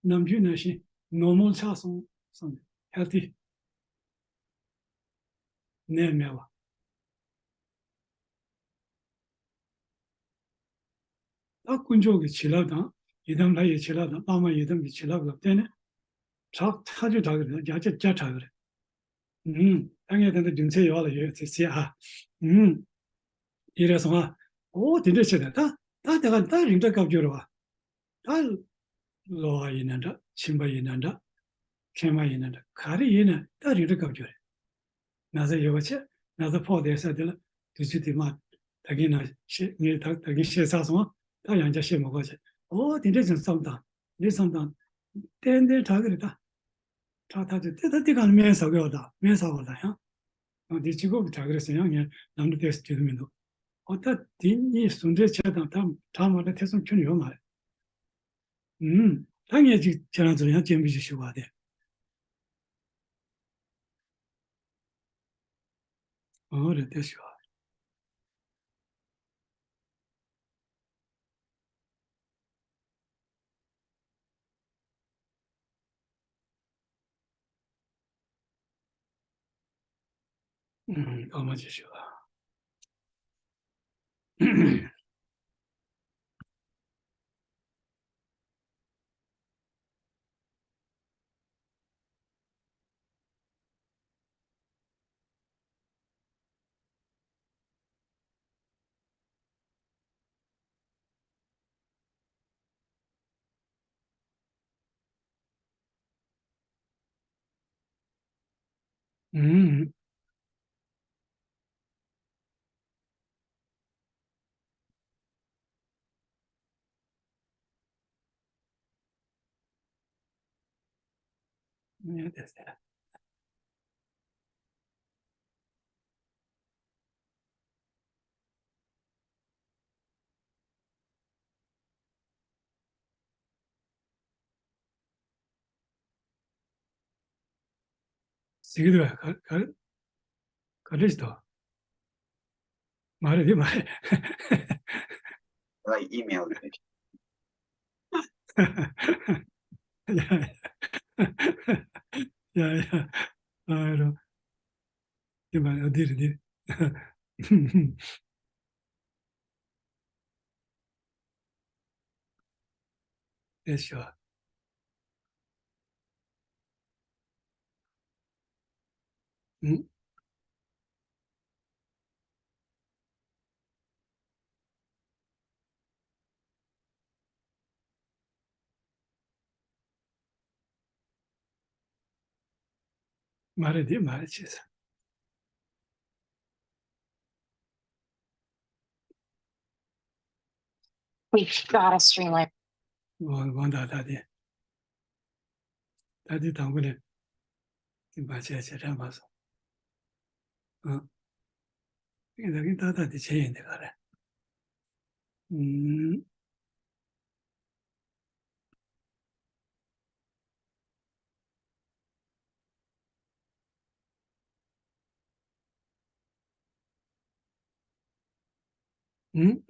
ནམ་རྒྱུན་ནང་བཞིན་ནོར་མལ་ཆགས་སོང་སོང་། ཧེལ་ཐི། ནད་མེད་པ། ད་དཀོན་མཆོག་གི་བྱིན་རླབས་དང་། ཡི་དམ་ལྷ་ཡི་བྱིན་རླབས་དང་། བླ་མ་ཡི་དམ་གྱི་བྱིན་རླབས་ལ་བརྟེན་ནས་དྲག་ཐག་ཆོད་དྲག་གི་རེད། བརྒྱ་ཆ་བརྒྱ་དྲག་གི་རེད། ཨུམ། ད་ངས་ད་ལྟ་རྒྱུ་མཚན་ཡོད་ལ་ཡོད་ཚེ་ཚེ་ཨ། ཨུམ། ཡིན་རེད་སོང་ཨ། འོ་དེ་འདྲ་བྱས་ད་ད་ད་ག་ད་རིང་བསྲེལ་བཀའ་བརྒྱུད་རེད་བ། ད་གློ་བ་ཡིན་ན་འདྲ། མཆིན་པ་ཡིན་ན་འདྲ། མཁལ་མ་ཡིན་ན་འདྲ། ག་རེ་ཡིན་ན་ད་རིང་བསྲེལ་བཀའ་བརྒྱུད་རེད། ན་ཚ་ཡོད་པ་བྱས། ན་ཚ་ཕོག་བསྡད་ས་དེ་ལ་དུས་ཚོད་དེ་མ། ད་གིན་ན་བཤད། ངས་ད་ད་གིན་བཤད་ཚར་སོང་། ད་ཡང་བསྐྱར་བཤད་མ་དགོས་བྱས། འོ་དེ་འདྲ་ཅིག་བསམ་བཏང་། འདི་བསམ་བཏང་། ཏན་ཏན་དྲག་གི་རེད་ད། དྲག་ཐག་ཆོད། དེ་ད་དེ་གང་སྨན་ཟ་དགོས་པ་དང་། སྨན་ཟ་བ་དང་ཡང་། ཡང་དེ་གཅིག་པོ་གི་དྲག་གི་རེད་ཟེར་ཡང་ངས་ལམ་འགྲོ་ཏོག་ཙམ་བརྗོད་ཀྱི་མི་འདུག་འོ་ད་དེ་གཉིས་ཟུང་འབྲེལ་བྱས་དང་ད་དྲག་མ་དྲག་ཐེ་ཚོམ་ཁྱོན་ནས་ཡོད་མ་རེད། ཨུམ། ད་ངས་ཅིག་ཁྱེད་རང་ཚོར་ཡང་སྤྱན་འབུལ་ཞིག་ཞུ་བ་དེ། འོ་རེད་དེ་ཞུ་བ། ཨུམ། ཐོག་མ་ཅིག་ཞུ། ཨུམ། ཟེར་གྱི་འདུག་ག་ག་ག་རེ་ཞིག་འདུག་མ་རེད། དེ་མ་རེད། ལ་ཨི་མེལ་རེད། ཡ་ཡ། ཨ་རོ། དེ་མ་རེད། འདི་རེད། འདི་རེད། ཨེ་ཤོ། ཨུ། མ་རེད། འདི་མ་རེད། བྱས་ཙང་། We've got to streamline. དབང་དབང་ད་ད་དེ། ད་དེ་དང་པོ་ནས་དེ་མ་བྱས་བྱས་དྲན་པ་སོང་། ཨ། དེ་ད་གིན་ཏག་ཏག་དེ་བྱས་ཡིན་དེ་ག་རེད། ཨུམ། ཨུམ།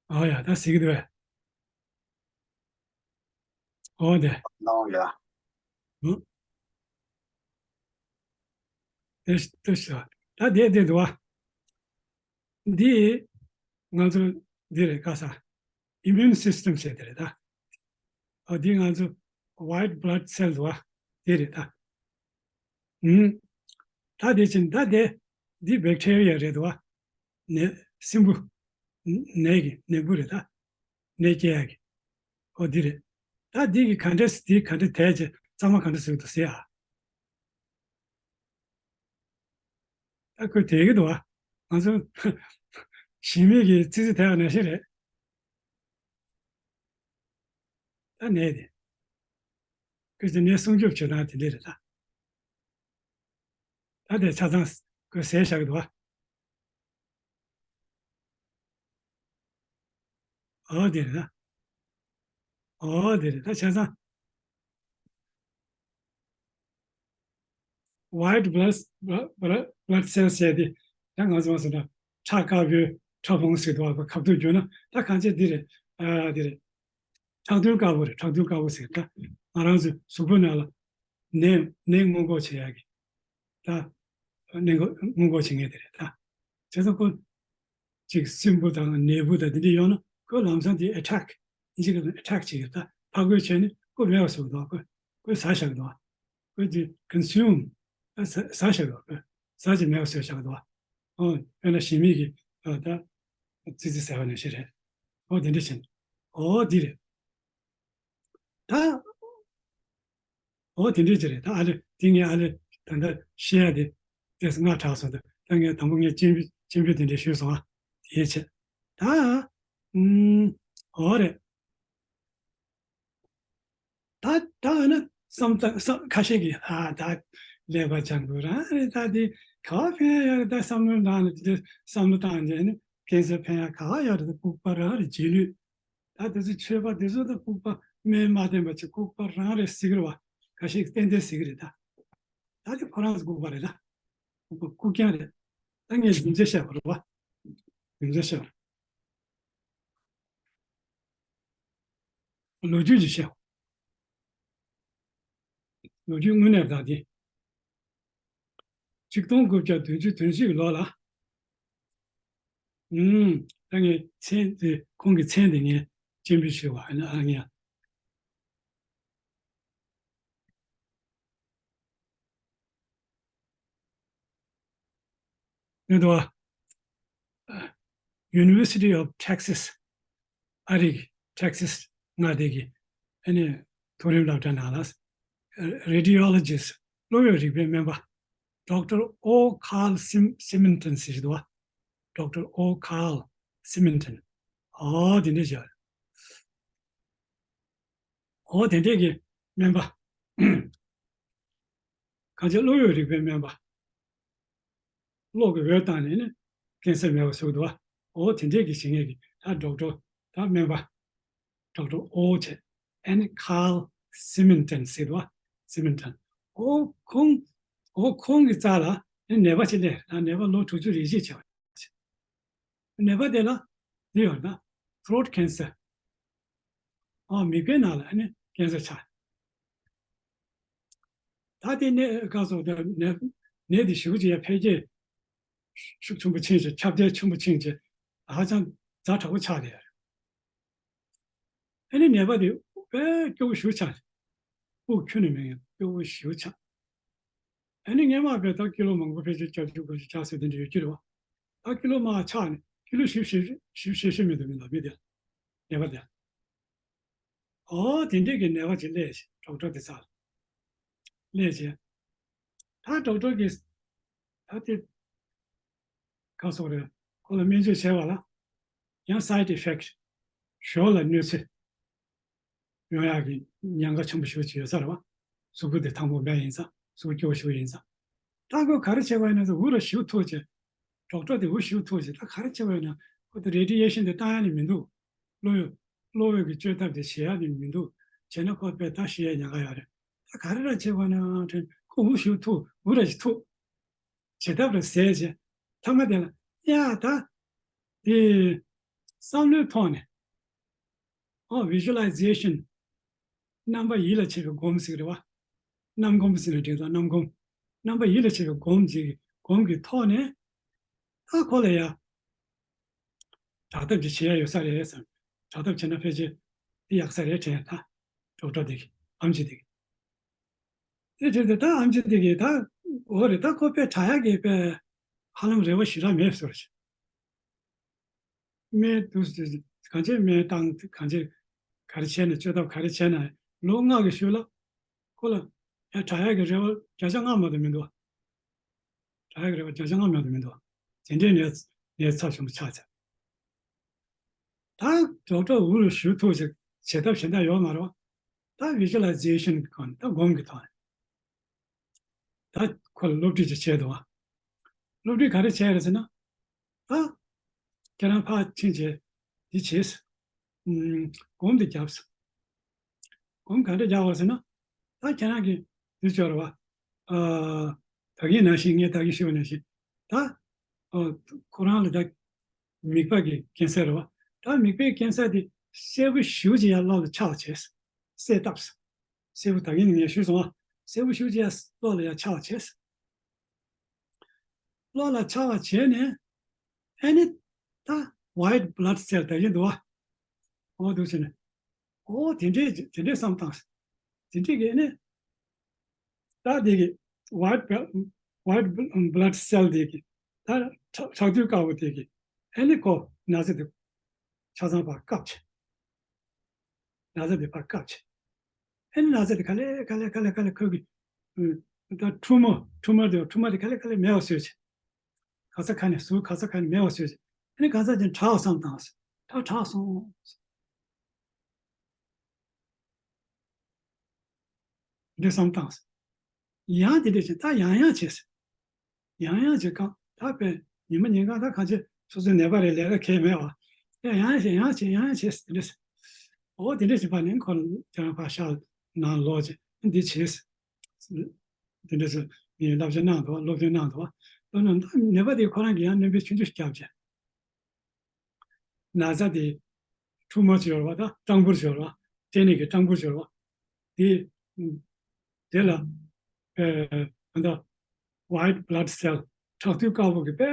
ཨ་ཡ། ད་ཟེར་གྱི་འདུག་པས། ཨོ་དེ། ནང་ཡ། ཨུ། དེ་དེ་ཤ། ད་དེ་དེ་འདུག་པ། འདི་ང་ཚོ་འདི་རེད། ག་ས་immune system ཟེར་དེ་རེད་ད། ཨ། འདི་ང་ཚོ་white blood cell འདུག་པ། དེ་རེད་ད། ཨུམ། ད་དེ་ཕྱིན་ད་དེ་འདི་bacteria རེད་འདུག་པ། ནད་སྲིན་འབུ། ནད་ཀྱི་ནད་འབུ་རེད་ད། ནད་སྐྱེལ་ཡག་གི། ཨོ་འདི་རེད། ད་འདི་གི་ག་འདྲས་འདི་ག་འདྲས་དེད་བྱས་གཙང་མ་ག་འདྲས་བཟོས་འདུག་ཟེར་ཨ། ད་ཁོས་དེད་ཀྱི་འདུག་པ། ང་ཚོ་གཞི་མེད་ཀྱི་ཙི་ཙི་དེད་པ་ནང་བཞིན་རེད། ད་ནད་དེ། ཁོས་དེ་ནད་སྲུང་སྐྱོབ་བྱེད་སྟངས་དེ་འདྲས་རེད་ད། ད་དེ་ཆ་ཚང་ཁོས་ཟས་བཞག་གི་འདུག་པ། ཨོ་དེ་རེད་ད། ཨོ་དེ་རེད་ད། ཆ་ཚང་white blood blood blood cell ཟེར་དེ། ད་ང་ཚོ་ཟེར་ན་ཁྲག་དཀར་པོའི་ཕྲ་ཕུང་ཟེར་འདུག་པ། ཁ་ཐུག་བརྗོད་ན་ད་གང་ཅི་འདི་རེད། ཨ་འདི་རེད། ཁྲག་རྡུལ་དཀར་པོ་རེད། ཁྲག་རྡུལ་དཀར་པོ་ཟེར་ད། ང་རང་ཚོའི་གཟུགས་པོའི་ནང་ལ་ནད་ནད་སྔོན་འགོག་བྱེད་ཡག་གི། ད་ནད་འགོག་སྔོན་འགོག་བྱེད་མཁན་དེ་རེད་ད། བྱས་ཙང་ཁོ་ཅིག་སྲིན་འབུ་དང་ནད་འབུ་དང་དེ་འདྲ་ཡོང་ན་ཁོ་ལམ་སང་དེ་attack ཨིན་ཇི་སྐད་ནང་attack བྱེད་ཀྱི་ད། ཕར་རྒོལ་བྱས་ནས་ཁོ་མེད་པ་བཟོ་གི་འདུག་ཁོ་ཁོས་ཟ་བཞག་གི་འདུག་ཁོས་དེ་consume ཟ་ཟ་བཞག་གི་འདུག་ཁོས་ཟ་བྱས་མེད་པ་བཟོས་བཞག་གི་འདུག་ཨོ་དཔེར་ན་གཞི་མེད་ཀྱི་ཨ་ད་ཙི་ཙི་ཟ་བ་ནང་བཞིན་རེད། ཨོ་དེ་འདྲ་བྱས་ནས་ཨོ་འདི་རེད། ད། ཨོ་དེ་འདྲས་ཅིག་རེད། ད་ཨ་ལེ་དེ་ངས་ཨ་ལེ་ད་ལྟ་བཤད་ཡ་དེ་ཏོག་ཙམ་སྔ་དྲགས་སོང་། ད་ད་ངས་དང་པོ་ངས་སྤྱན་འབུལ་སྤྱན་འབུལ་དེ་འདྲས་ཞུས་སོང་ཨ། དེའི་ཆེད་ད། ཨུམ། ཨོ་རེད། ད་ད་ཨ་ན་བསམ་ད་བསམ་ཁ་ཤས་ཀྱིས་ཨ་ད་ཀླད་པ་སྦྱང་དགོས་རང་རེད། ད་དེ་ག་བ་ཕན་ཡ་ཡོད་རེད། ད་བསམ་བློ་བཏང་ནས་དེ་འདྲས་བསམ་བློ་བཏང་རྗེས་ནས་ཀན་སར་ཕན་ཡ་ག་བ་ཡོད་རེད། ད་ལྐུགས་པ་རང་རེད། རྗེས་ལུས། ད་དེ་ཚོ་ཆོས་པ་དེ་ཚོ་ད་ལྐུགས་པ་སྨན་མ་བསྟེན་པ་ཅིག་ལྐུགས་པ་རང་རེད་ཟེར་གི་རེད་བ། ཁ་ཤས་ཏན་ཏན་ཟེར་གི་རེད་ད། ད་དེ་ཁོ་རང་ཚོ་ལྐུགས་པ་རེད་ད། ལྐུགས་པ་ལྐུགས་རྐྱང་རེད། ད་ངས་རྒྱུ་མཚན་བཤད་པ་རེད་བ། རྒྱུ་མཚན་བཤད་པ་རེད། ལོ་རྒྱུས་ཀྱི་བཤད་པ། ལོ་རྒྱུས་དངོས་གནས་དང་དེ། ཆིག་སྟོང་དགུ་བརྒྱ་བདུན་ཅུ་དོན་གཅིག་ལོ་ལ། ཨུམ། ད་ངས་མཚན་དེ་ཁོང་གི་མཚན་དེ་ངས་སྤྱན་འབུལ་ཞུ་བ་ཨ་ནི་ཨ་ངས། ཡོད་དོ། University of Texas ཨ་རིའི་Texas མངའ་སྡེ་གི་ཨ་ནི་མཐོ་རིམ་སློབ་གྲྭ་ནང་ལ་Radiologist གློ་བའི་རིག་པའི་སྨན་པ། Doctor O Carl Sim- Simonton ཟེར་གྱི་འདུག་བ། Doctor O Carl Simonton ཨོ་དེ་འདྲ་བྱས། ཨོ་དེ་འདྲས་ཀྱི་སྨན་པ། གང་ཅི་གློ་བའི་རིག་པའི་སྨན་པ། གློ་གི་འོད་བཏང་ནས་ནི་ཀན་སར་མེད་པ་བཟོ་གི་འདུག་བ། ཨོ་དེ་འདྲས་ཀྱི་བྱེད་མཁན་གྱི་ད་ཌོག་ཊར་ད་སྨན་པ། Doctor O བྱས། And Carl Simonton ཟེར་འདུག་བ། Simonton ཨོ་ཁོང་། ཨོ་ཁོང་གི་རྩ་ལ་ནི་ནད་པ་ཅིག་སླེབས། ད་ནད་པ་ལོ་དྲུག་ཅུ་རེ་བཞི་བྱས་པ། ནད་པ་དེ་ལ་འདི་ཡོད་ན། Throat cancer ཨ་མིག་དཔེ་ནང་ལ་ཨ་ནི་ཀན་སར་ཆགས། ད་དེ་ནད་ག་སོགས་དེ་ནད་ནད་དེ་ཞེ་པོ་ཅིག་ཡ་འཕེལ་རྒྱས་ཤུགས་ཆེན་པོ་ཕྱིན་ཅིང་ཁྱབ་གདལ་ཆེན་པོ་ཕྱིན་ཅིང་ཧ་ཅང་ཛ་དྲག་པོ་ཆགས་བསྡད་ཡོད་རེད། ཨ་ནི་ནད་པ་དེ་དཔེ་སྐྱོ་པོ་ཞེ་པོ་ཆགས། དབུགས་ཁྱོན་ནས་མི་ཡོང་སྐྱོ་པོ་ཞེ་པོ་ཆགས། ཨ་ནི་སྔན་མ་བས་ད་ཀི་ལོ་མང་པོ་ཕལ་ཆེར་བརྒྱད་ཅུ་དགུ་བཅུ་བརྒྱ་ཟེར་དེ་འདྲ་ཡོད་ཀྱི་རེད་བ། ད་ཀི་ལོ་མང་ཆགས་ནས་ཀི་ལོ་བཞི་བཅུ་ཞེ་བཞི་ཞེ་བཞི་མི་འདུག་མི་འདུག་མི་དེ་ནད་པ་དེ། ཨོ་དེ་འདྲས་ཀྱི་ནད་པ་ཅིག་སླེབས་ཤག་ཌོག་ཊར་དེ་རྩ་ལ་སླེབས་བྱས། ད་ཌོག་ཊར་གྱིས་ད་དེ་ག་སོགས་རེད། ཁོ་ལ་སྨན་བཅོས་བྱས་པ་ལ་ཡང་side effect ཞོར་ལ་གནོད་འཚེ་ཡོང་ཡག་གི་ཉེན་ཁ་ཆེན་པོ་ཞེ་པོ་ཅིག་ཡོད་ས་རེད་བ། གཟུགས་པོ་དེ་ཐང་པོ་མེད་ཡིན་ཙང་གཟུགས་པོ་སྐྱོ་པོ་ཞེ་པོ་ཡིན་ཙང་། ད་ཁོས་ག་རེ་བྱས་པ་ཡིན་ན་ཟེར། འུ་ར་ཞེ་པོ་ཐུག་བྱས། ཌོག་ཊར་དེ་འུ་ཞེ་པོ་ཐུག་བྱས། ད་ག་རེ་བྱས་པ་ཡིན་ན་ཁོ་དེ་radiation དེ་བཏང་ཡག་ནི་མི་འདུག་གློ་བའི་གློ་བའི་གི་བཅོས་ཐབས་དེ་བྱེད་ཡག་ནི་མི་འདུག་བྱས་ན་ཁོ་དཔེ་ད་ཤི་ཡག་ཉེན་ཁ་ཡོད་རེད། ད་ག་རེ་ར་བྱས་པ་ན་དྲན། ཁོ་འུ་ཞེ་པོ་ཐུག་འུ་ར་ཞིག་ཐུག་བྱེད་ཐབས་ར་ཟད་བྱས། ཐ་མ་དེ་ལ་ཡ་ད་དེ་བསམ་བློའི་ཐོག་ནས་ཨོ་visualization རྣམ་པ་ཡིད་ལ་བྱེད་པའི་སྒོམ་ཟེར་གི་རེད་བ། རྣམ་སྒོམ་ཟེར་ན་འགྲིག་འདུག་རྣམ་སྒོམ། རྣམ་པ་ཡིད་ལ་བྱེད་པའི་སྒོམ་གྱི་སྒོམ་གྱི་ཐོག་ནས་ད་ཁོ་ལ་ཡ་དྲག་ཐབས་ཅིག་བྱེད་ཡ་ཡོད་ས་རེད་བསམ། དྲག་ཐབས་བྱས་ན་ཕལ་ཆེར་དེ་ཡག་ས་རེད་དྲན། ད་ཌོག་ཊར་དེ་གི་ཨམ་ཆི་དེ་གི་དེ་དུས་དེ་ད་ཨམ་ཆི་དེ་གི་ད་འོ་རེད། ད་ཁོ་དཔེ་དྲག་ཡག་གི་དཔེ་ཧ་ལམ་རེ་བ་ཞེ་དྲག་མེད་ཟེར་བ་ཞིག་སྨན་དུ་གང་ཅི་སྨན་བཏང་གང་ཅི་ག་རེ་བྱས་ནས་བཅོས་ཐབས་ག་རེ་བྱས་ན་ལོ་ལྔ་གི་ཤུལ་ལ་ཁོ་ལ་ཡ་དྲག་ཡག་གི་རེ་བ་བརྒྱ་ཆ་ལྔ་མ་གཏོགས་མི་འདུག་དྲག་ཡག་གི་རེ་བ་བརྒྱ་ཆ་ལྔ་མ་གཏོགས་མི་འདུག་དེ་འདྲའི་ནད་ནད་ཚབས་ཆེན་པོ་ཆགས་ཚར། ད་ཌོག་ཊར་འུ་རུ་ཞུ་ཐུབ་ཅིག་བྱེད་ཐབས་གཞན་དག་ཡོད་མ་རེད་བ། ད་visualization གི་སྒོ་ནས་ད་སྒོམ་གི་ཐོག་ནས་ད་ཁོ་ལ་སློབ་ཁྲིད་ཅིག་བྱས་འདུག་བ། སློབ་ཁྲིད་ག་རེ་བྱས་རེད་ཟེར་ན། ད་ཁྱེད་རང་ཕར་ཕྱིན་བྱས་འདི་བྱས། ཨུམ། སྒོམ་འདི་བརྒྱབ། སྒོམ་ག་འདྲ་བརྒྱབ་པ་ཟེར་ན། ད་ཁྱེད་རང་གིས་འདི་སྦྱོར་བ། ཨ། ད་གིན་ནང་བཞིན་ངས་ད་གིན་ཞུས་པ་ནང་བཞིན་ད། ཨ། ཁོ་རང་ལ་ད་མིད་པ་གི་ཀན་སར་རེད་བ། ད་མིད་པའི་ཀན་སར་དེ་སེར་པོ་ཞེ་པོ་ཅིག་ཡར་ལོག་ལ་ཆགས་བྱས། སེལ་བཏབ། སེར་པོ་ད་གིན་ངས་ཞུས་སོང་བ། སེར་པོ་ཞེ་པོ་ཅིག་ཡར་ལོག་ལ་ཡར་ཆགས་བྱས། ལོག་ལ་ཆགས་པ་བྱས་ནས་ཨ་ནི་ད་white blood cell ད་གིན་འདུག་བ། འོ་འདུག་བྱས་ནས། ཨོ་དེ་འདྲས་དེ་འདྲས་བསམ་བཏང་། དེ་འདྲས་ཀྱི་ནི། ད་དེ་གི་white bl- white bl- blood cell དེ་གི་ད་ཁྲག་ཁྲག་རྡུལ་དཀར་པོ་དེ་གི་ཨ་ནི་ཁོ་ན་ཚ་དེ་ཆ་ཚང་ཕར་བཀབ་བྱས། ན་ཚ་དེ་ཕར་བཀབ་བྱས། ཨ་ནི་ན་ཚ་དེ་ག་ལེ་ག་ལེ་ག་ལེ་ག་ལེ་ཁོ་གི་ད་tumor tumor དེ་tumor དེ་ག་ལེ་ག་ལེ་མེད་པ་བཟོས་བྱས། ག་ས་ག་ནས་ཟུར་ག་ས་ག་ནས་མེད་པ་བཟོས་བྱས། ཨ་ནི་གང་ཟག་ཅིག་དྲག་བསམ་བཏང་། ད་དྲག་སོང་། འདི་བསམ་བཏང་། ཡང་དེ་འདྲ་བྱས་ད་ཡང་ཡང་བྱས། ཡང་ཡང་བྱས་གང་ད་དཔེ་ཉི་མ་ཉིན་གང་ད་གང་བྱས་སོ་སོའི་ནད་པ་རེད་ལས་ཀ་གལ་མེད་བ། ཡང་ཡང་བྱས་ཡང་བྱས་ཡང་ཡང་བྱས་དེ་འདྲ་བྱས། འོ་དེ་འདྲ་བྱས་པ་ནི་ཁོ་ཁྱེད་རང་ཕར་ཤག་ནང་ལོག་བྱས་འདི་བྱས། དེ་འདྲ་བྱས་ངས་བསླབ་བྱ་གནང་འདུག་སློབ་སྟོན་གནང་འདུག་སློབ་གནང་ད་ནད་པ་དེ་ཁོ་རང་གིས་ཡང་སྣོན་པ་ཆུང་ཆུང་ཞིག་བརྒྱབ་བྱས། ན་ཚ་དེ་tumor ཅིག་ཡོད་རེད་བ། ད་སྐྲངས་འབུར་ཅིག་ཡོད་རེད་བ། སྐྲན་ནད་ཀྱི་སྐྲངས་འབུར་ཅིག་ཡོད་རེད་བ། དེ་ དེ་ལ་ཨ་ད་white blood cell ཁྲག་རྡུལ་དཀར་པོ་གི་དཔེ་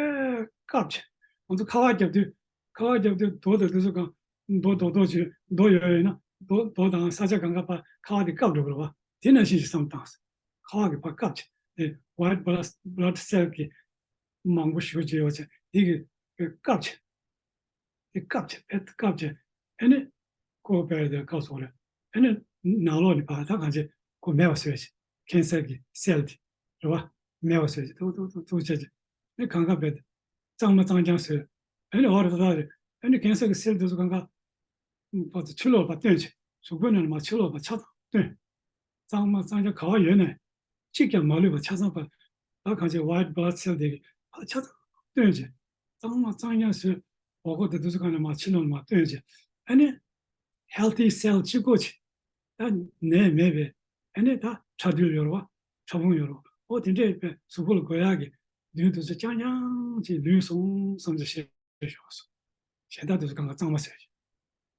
བཀབ་བྱས། ང་ཚོ་ཁ་པར་རྒྱབ་དུས་ཁ་པར་རྒྱབ་དུས་རྡོ་དང་དེ་ཚོ་གང་རྡོ་རྡོག་རྡོག་ཅིག་རྡོ་ཡོད་ཡོད་ན་རྡོ་རྡོ་དང་ས་ཆ་གང་ག་ཕར་ཁ་པར་དེ་བཀབ་འགྲོ་དགོས་རེད་བ། དེ་ནང་བཞིན་ཞིག་བསམ་བཏང་། ཁ་པར་གི་ཕར་བཀབ་བྱས་དེ་white blood blood cell གི་མང་པོ་ཞེ་པོ་ཅིག་ཡོད་བྱས་དེ་གི་བཀབ་བྱས། དེ་བཀབ་བྱས་ཨེ་བཀབ་བྱས་ཨེ་ནི་ཁོ་བལ་དེ་བཀབ་སོང་རེད། ཨེ་ནི་ནང་ལོགས་ནས་ཕར་ད་གང་བྱས་ཁོ་མེད་པ་བཟོས་བྱས། ཀན་སར་གི་སེལ་དེ་རེད་བ། མེད་པ་བཟོས་བྱས་ཐུག་ཐུག་ཐུག་ཐུག་བྱས་བྱས་ཨེ་གང་ག་བལ་དེ་གཙང་མ་གཙང་རྐྱང་བཟོས། ཨེ་ནི་འོ་རེད་ད་ད་རེད། ཨེ་ནི་ཀན་སར་གི་སེལ་དེ་ཚོ་གང་ག་ཕར་ཚུར་ཕྱི་ལོགས་ཕར་བཏོན་བྱས་གཟུགས་པོའི་ནང་ནས་མར་ཕྱི་ལོགས་ཕར་ཆ་ཚང་བཏོན། གཙང་མ་གཙང་རྐྱང་ག་བ་ཡོད་ནའི་གཅིག་ཀྱང་མ་ལུས་པ་ཆ་ཚང་ཕར་ད་གང་བྱས་white blood cell དེ་གི་ཕར་ཆ་ཚང་བཏོན་བྱས། གཙང་མ་གཙང་རྐྱང་བཟོས། འོ་ཁོ་དེ་དུས་སུ་གང་ནས་མར་ཕྱི་ལོགས་ནས་མར་བཏོན་བྱས། ཨ་ནི་healthy cell གཅིག་པོ་ཅིག་ད་ནད་མེད་པའི་ཨ་ནི་ད་ཁྲག་རྡུལ་ཡོད་རེད་བ། ཕྲ་ཕུང་ཡོད་རེད་བ། འོ་དེ་འདྲས་པའི་གཟུགས་པོ་ལ་དགོས་ཡག་གི་རྡུལ་དེ་ཚོ་རྐྱང་རྐྱང་ཅིག་ལུས་སོང་བསམ་བྱས་བྱས་ཞོག་སོང་། གཞན་དག་དེ་ཚོ་གང་ག་གཙང་མ་བཟོས་བྱས།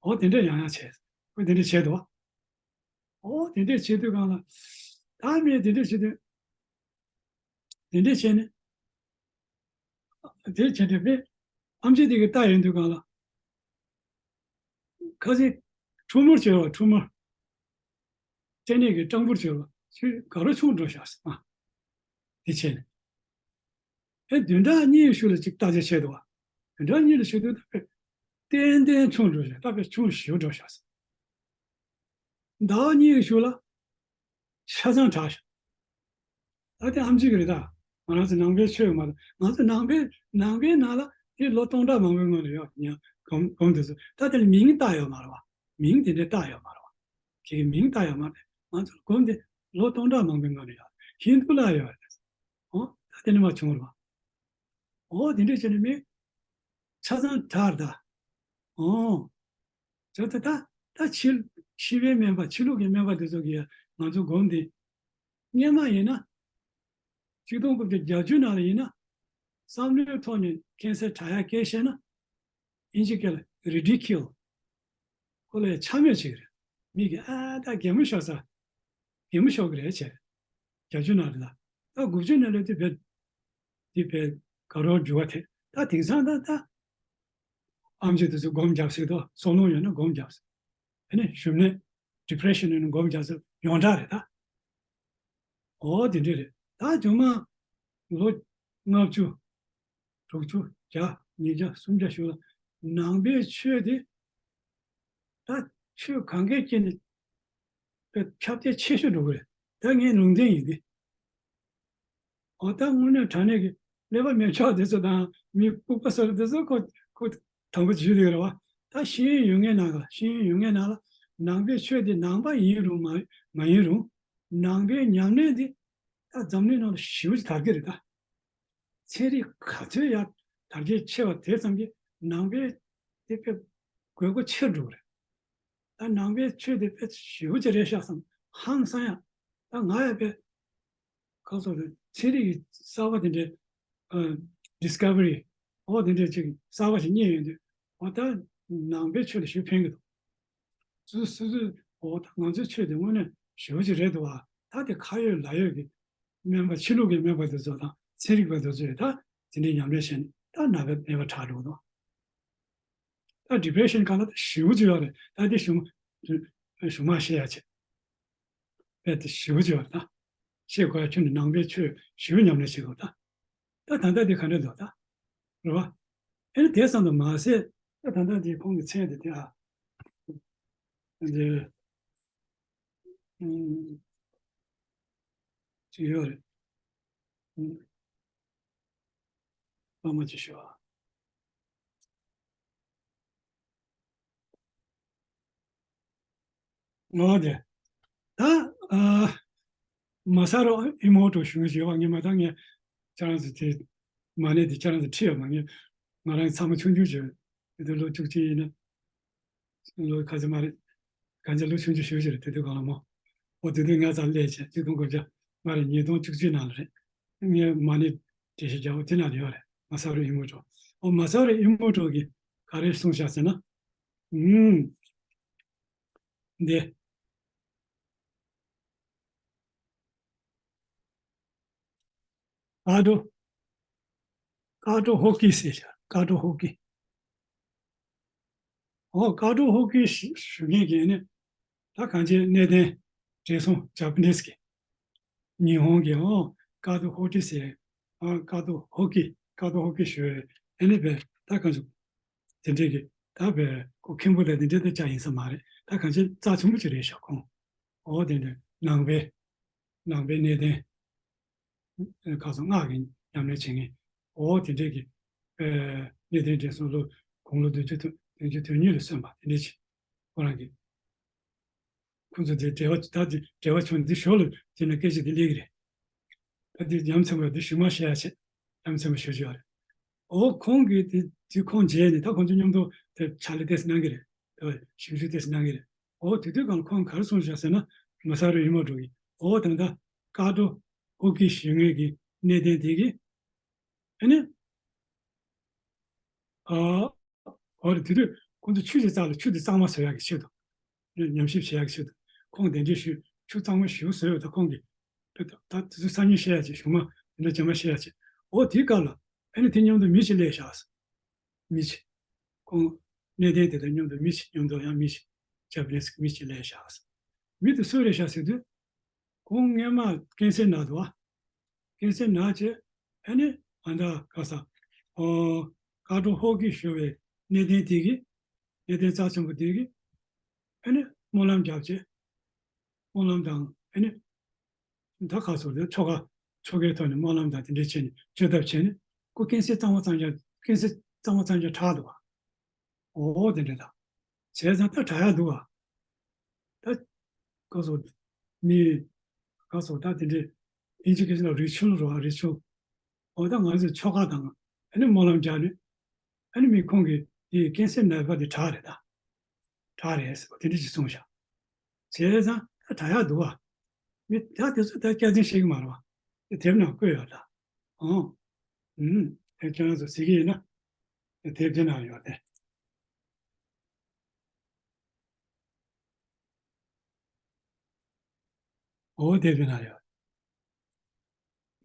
འོ་དེ་འདྲས་ཡང་ཡང་བྱས། འོ་དེ་འདྲས་བྱས་འདུག་བ། འོ་དེ་འདྲས་བྱེད་དུས་གང་ལ། ད་མི་དེ་འདྲས་བྱེད་དུས། དེ་འདྲས་བྱས་ནས། དེ་བྱས་ནས་མི་ཨམ་ཆི་དེ་གི་ལྟ་ཡོང་དུས་གང་ལ། ཁ་སང་ཁྲུ་མོར་བྱས་བ་ཁྲུ་མོར། སྐྲན་ནད་ཀྱི་སྐྲངས་འབུར་བྱས་བ་ཆུ་ག་རོ་ཆུང་འགྲོ་བཞག་ཟེར་མ། དེ་བྱས་ནས། ཨེ་བདུན་ཕྲག་གཉིས་ཤུལ་ལ་ཅིག་བརྟག་དཔྱད་བྱས་འདུག་བ། བདུན་ཕྲག་གཉིས་ལ་བྱེད་དུས་ད་དཔེ་ཏན་ཏན་ཆུང་འགྲོ་བཞག་ད་དཔེ་ཆུང་ཞེ་པོ་འགྲོ་བཞག་ཟེར། ཟླ་བ་གཉིས་ཀྱི་ཤུལ་ལ་ཆ་ཚང་དྲག་ཤག་ད་དེ་ཨམ་ཆི་གི་རེད་ད། ང་རང་ཚོ་ནང་པའི་ཆོས་མ་གཏོགས་ང་ཚོ་ནང་པའི་ནང་པའི་ནང་ལ་དེ་ལོ་སྟོང་ཕྲག་མང་པོའི་སྔོན་ལ་ཡོད་ཉ་སྒོམ་སྒོམ་དེ་ཚོ་ད་དེ་ལ་མིང་བཏགས་ཡོད་མ་རེད་བ། མིང་དེ་འདྲའི་བཏགས་ཡོད་མ་རེད་བ། ཁྱེད་ཀྱི་མིང་བཏགས་ཡོད་མ་རེད། ང་ཚོ་སྒོམ་དེ་ལོ་སྟོང་ཕྲག་མང་པོའི་སྔོན་ལ་ཡོད། ཧིན་དུ་ལ་ཡོད་རེད། ཨོ་ད་དེ་ནས་མ་བྱུང་རེད་བ། ཨོ་དེ་འདྲས་བྱས་ནས་མི་ཆ་ཚང་དྲག་རེད་ད། ཨོ། བྱས་ཙང་ད་ད་ཕྱི་ཕྱི་པའི་སྨན་པ་ཕྱི་ལུགས་ཀྱི་སྨན་པ་དེ་ཚོ་གིས་ང་ཚོ་སྒོམ་དེ་སྔོན་མ་ཡིན་ན། ཆིག་སྟོང་དགུ་བརྒྱ་བརྒྱད་ཅུ་ནང་ལ་ཡིན་ན། བསམ་བློའི་ཐོག་ནས་ཀན་སར་དྲག་ཡག་སྐད་བཤད་ན། ཨིན་ཇི་སྐད་ལ་རི་ཌི་ཁིའུལ། ཁོ་ལ་འཕྱ་སྨོད་བྱེད་ཀྱི་རེད། མི་གིས་ཨ་ད་གད་མོ་ཤོར་ས། གད་མོ་ཤོར་གྱི་རེད་བྱས། བརྒྱད་ཅུ་ནང་རེད་ལ། ད་དགུ་བཅུ་ནང་ལ་དེ་བས། དེ་བས་དགའ་རབ་འགྱུར་བ་ཐེབས། ད་དེང་སང་ད་ད། ཨམ་ཆི་དེ་ཚོ་སྒོམ་རྒྱག་སྲིད་དོ། སྲོག་རླུང་ཡོད་ན་སྒོམ་རྒྱག་སྲིད། ཨ་ནི་ཞུམ་ནས་ཌི་པི་རེ་ཤན་ཡོད་ན་སྒོམ་རྒྱག་སྲིད་ཡོངས་གྲགས་རེད་ད། ཨོ་དེ་འདྲས་རེད། ད་ཇོ་མ་ལོ་ལྔ་བཅུ། དྲུག་ཅུ། བརྒྱ། ཉིས་བརྒྱ། སུམ་བརྒྱ་ཞུ་ལ། ནང་པའི་ཆོས་དེ་ད་ཆོས་གང་གའི་དཀྱིལ་ནས་དཔེ་ཁྱབ་གདལ་ཆེ་ཤོས་འགྲོ་གི་རེད། ད་ངའི་ལུང་བསྟན་ཡིན་ཏེ། འོ་ད་དངོས་གནས་དྲང་གནས་ཀྱི་ཀླད་པ་མེད་ཆོག་དེ་ཚོ་དང་མི་ལྐུགས་པ་སོགས་དེ་ཚོ་ཁོ་ཁོ་དང་པོ་བྱུས་ཡོད་རེད་བ། ད་ཤེས་ཡོན་ཡོད་མཁན་ནང་ལ་ཤེས་ཡོན་ཡོད་མཁན་ནང་ལ་ནང་པའི་ཆོས་དེ་ནང་པ་ཡིན་རུང་མ་མ་ཡིན་རུང་ནང་པའི་ཉམས་ལེན་དེ་ད་འཛམ་གླིང་ནང་ལ་ཞེ་པོ་ཅིག་དར་གི་རེད་ད། ཚན་རིག་ག་ཚོད་ཡར་དར་རྒྱས་ཆེ་བ་དེ་ཙམ་གྱིས་ནང་པའི་དེ་དཔེ་དགོས་མཁོ་ཆེར་འགྲོ་གི་རེད། ད་ནང་པའི་ཆོས་དེ་དཔེ་ཞེ་པོ་ཅིག་རེད་ཤག་བསམ་ཧང་སང་ཡ། ད་ང་ཡ་དཔེ་ཁ་སོགས་དེ་ཚན་རིག་གི་གསར་བ་དེ་འདྲའི་ཨ་ཌིས་ཀ་བ་རི་འོ་དེ་འདྲའི་ཅིག་གསར་བ་ཞིག་རྙེད་ཡོང་དུས་འོ་ད་ནང་པའི་ཆོས་ལ་ཞེ་པོ་ཕན་གི་འདུག་སུ་སུ་སུ་འོ་ད་ང་ཚོའི་ཆོས་དེ་དངོས་གནས་ཞེ་པོ་ཅིག་རེད་འདུག་བ། ད་དེ་ཁ་ཡོད་ལག་ཡོད་ཀྱི་སྨན་པ་ཕྱི་ལུགས་ཀྱི་སྨན་པ་དེ་ཚོ་དང་ཚན་རིག་པ་དེ་ཚོས་ད་དེ་འདྲའི་ཉམས་ལེན་བྱས་ནས་ད་ནད་པ་མེད་པ་དྲག་འགྲོ་གི་འདུག་ད་ཌི་པི་རེ་ཤན་གང་ལ་ཞེ་པོ་ཅིག་ཡོད་རེད། ད་དེ་གཞུག་གཞུག་མ་བཤད་ཡ་བྱས། དཔེ་དེ་ཞེ་པོ་ཅིག་ཡོད་རེད་ད། བཤད་དགོས་ཡ་ཁྱོན་ནས་ནང་པའི་ཆོས་ཞེ་པོ་ཉམས་ལེན་བྱེད་དགོས་ད། ད་ད་ལྟ་དེ་ག་འདྲ་འདུག་ད། རེད་བ། ཨེ་ནི་དེ་ཙམ་དུ་མ་ཟད་ད་ད་ལྟ་དེ་ཁོང་གི་མཚན་དེ་དེ་ཨ། འདི། ཨུམ། ཅིག་ཡོད་རེད། ཨུམ། པ་མ་ཅིག་ཤོག་འོ་དེ། ད་ཨ། མ་ས་རུ་ཨི་མོ་ཊོ་ཞུ་གི་བྱེད་པ་ངས་མ་ད་ངས་ཁྱེད་རང་ཚོ་དེ་མ་ཎི་དེ་ཁྱེད་རང་ཚོ་ཁྲིད་ཡོད་མ་ངས་ང་རང་ཚང་མ་ཆུང་ཆུང་བྱས་དེ་དུས་ལོ་བཅུ་གཅིག་ཡིན་ན་ལོ་ག་ཚོད་མ་རེད། གང་ཅི་ལོ་ཆུང་ཆུང་ཞུ་བྱས་རེད་དེ་དུས་གང་ལ་མོ། འོ་དེ་དུས་ངས་ཙང་སླེབས་བྱས་གཅིག་སྟོང་དགུ་བརྒྱ་མ་རེད་ཉིས་སྟོང་བཅུ་གཅིག་ནང་ལ་རེད། ངས་མ་ཎི་འགྲེལ་བཤད་རྒྱག་པ་དེ་ནང་ལ་ཡོད་རེད་མ་ས་རུ་ཨི་མོ་ཊོ། འོ་མ་ས་རུ་ཨི་མོ་ཊོ་གིས་ག་རེ་གསུངས་བཞག་ཟེར་ན། ཨུམ། འདི། ཀ་ཏོ། ཀ་ཏོ་ཧོ་ཀི་ཟེར་བྱ། ཀ་ཏོ་ཧོ་ཀི། ཨོ། ཀ་ཏོ་ཧོ་ཀི་ཞུ་ཞུ་མཁན་གྱི་ནི། ད་གང་ཅི་གནས་བརྟན་བགྲེས་སོང་ཇ་པ་ནིས་ཀྱི། ཉི་ཧོང་གི། ཨོ། ཀ་ཏོ་ཧོ་ཀི་ཟེར། ཨ། ཀ་ཏོ་ཧོ་ཀི། ཀ་ཏོ་ཧོ་ཀི་ཞུ་ཨེ་ནི་བས། ད་གང་ཅི་དེ་འདྲས་ཀྱི། ད་བས་ཁོ་མཁན་པོ་དང་དེ་འདྲས་ད་ཅག་ཡིན་ས་མ་རེད། ད་གང་ཅི་རྩ་ཆེན་པོ་ཅིག་རེད་ཤག་ཁོང་། ཨོ། དེ་འདྲས་ནང་པའི། ནང་པའི་གནས་བརྟན། ཨ། ཁ་སང་སྔགས་ཀྱི་ཉམས་ལེན་བྱེད་མཁན། ཨོ། དེ་འདྲས་ཀྱི། ཨ། གནས་བརྟན་བགྲེས་སོང་ལོ་དགུང་ལོ་བདུན་ཅུ་དོན། བདུན་ཅུ་དོན་གཉིས་ལ་སོན་པ་དེ་འདྲས་ཅིག་ཁོ་རང་གི། ཁོང་ཚོ་དེ་འབྲེལ་བ། ད་དེ་འབྲེལ་བ་བྱུང་ནས་འདི་ཞོར་ལ་དེ་ནས་སྐད་ཆ་དེ་སླེབས་ཀྱི་རེད། ད་དེ་ཡ་མཚན་པ་དེ་ཞུ་མ་ཤེས་ཡ་བྱས། ཡ་མཚན་པ་ཞུ་རྒྱུ་ཡོད་རེད། ཨོ། ཁོང་གིས་དེ་དེ་ཁོང་མཇལ་ནས། ད་ཁོང་ཚོ་མཉམ་དུ་དེ་ཕྱག་ལས་ཏོག་ཙམ་གནང་གི་རེད། དེ་ཞིབ་འཇུག་ཏོག་ཙམ་གནང་གི་རེད། ཨོ། དེ་དུས་སྒང་ལ་ཁོང་ག་རེ་གསུངས་བཞག་ཟེར་ན། མ་ས་རུ་ཡི་མོ་ཊོ་གིས། ཨོ། ད་ལྟ་ཀ་ཏོ་ཧོ་ཀི་ཞུ་མཁན་གྱི་གནས་བརྟན་དེ་གིས། ཨ་ནི། ཨ། ཨོ་རེད། དེ་དུས་ཁོང་ཚོ་ཆུ་ཞིག་བཙགས་ལ། ཆུ་དེ་གཙང་མ་བཟོ་ཡག་གི་ཆེད་དུ། ཉམས་ཞིབ་བྱེད་ཡག་གི་ཆེད་དུ། ཁོང་གདན་འདྲེན་ཞུས། ཆུ་གཙང་མ་ཞིག་བཟོས་ཡོད། ད་ཁོང་གིས། ད་ད་དེ་ཚོ་སང་ཉིན་བཤད་ཡག་ཅིག་གཞུག་མ་དེ་འདྲ་རྗེས་མ་བཤད་ཡག་ཅིག་ཨོ། དེའི་སྐབས་ལ་ཨ་ནི་དེ་མཉམ་དུ་མི་ཞིག་སླེབས་ཤག་མི་ཞིག་ཁོང་གནས་བརྟན་དེ་དང་མཉམ་དུ་མི་ཞིག་མཉམ་དུ་ཡང་མི་ཞིག་ཇ་པ་ནིས་མི་ཞིག་སླེབས་ཤག་མི་དེ་སུ་རེད་ཤག་ཟེར་དུས། ཁོང་སྔོན་མ་ཀན་སར་ན་འདུག་བ། ཀན་སར་ན་བྱས། ཨ་ནི་ཨ་ད་ག་ས། ཨོ། ཀ་ཏོ་ཧོ་ཀི་ཞུ་བའི་གནས་བརྟན་དེ་གིས། གནས་བརྟན་རྩ་ཆེན་པོ་དེ་གིས། ཨ་ནི་སྨོན་ལམ་བརྒྱབ་བྱས། སྨོན་ལམ་དང་། ཨ་ནི་ད་ག་ས་རེད། ཆོ་ག་ཆོ་གའི་ཐོག་ནས་སྨོན་ལམ་དང་དེ་འདྲ་བྱས་ནས་བཅོས་ཐབས་བྱས་ནས། ཁོ་ཀན་སར་གཙང་མ་གཙང་རྐྱང་། ཀན་སར་གཙང་མ་གཙང་རྐྱང་དྲག་འདུག་བ། ཨོ། དེ་འདྲ་དང་། བྱས་ཙང་ད་དྲག་ཡག་འདུག་བ། ད་ག་ས། མི་ག་ས། ད་དེ་འདྲའི་ཨིན་ཇི་སྐད་ཆ་ལ་རི་ཆུལ་རོ། རི་ཆུལ། ཨོ། ད་ང་ཚོས་ཆོ་ག་དང་ཨ་ནི་སྨོན་ལམ་རྒྱག་ནས། ཨ་ནི་མི་ཁོང་གིས་དེ་ཀན་སར་ནད་པ་དེ་དྲག་རེད། ད་དྲག་རེད་ཟེར་བ་དེ་འདྲ་ཞིག་གསུངས་ཤག་བྱས་ཙང་ད་དྲག་ཡག་འདུག་བ། མི་ད་དེ་ཚོ་ད་སྐྱག་རྫུན་བཤད་ཀྱི་མ་རེད་བ། དེ་དེབ་ནང་བཀོད་ཡོད་ད། ཨང་། ཨུམ། དེ་ཁྱེད་རང་ཚོ་གཟིགས་ཀྱི་ཡིན་ན། དེ་དེབ་དེ་ནང་ཡོད་དེ། ཨོ། དེབ་དེ་ནང་ཡོད།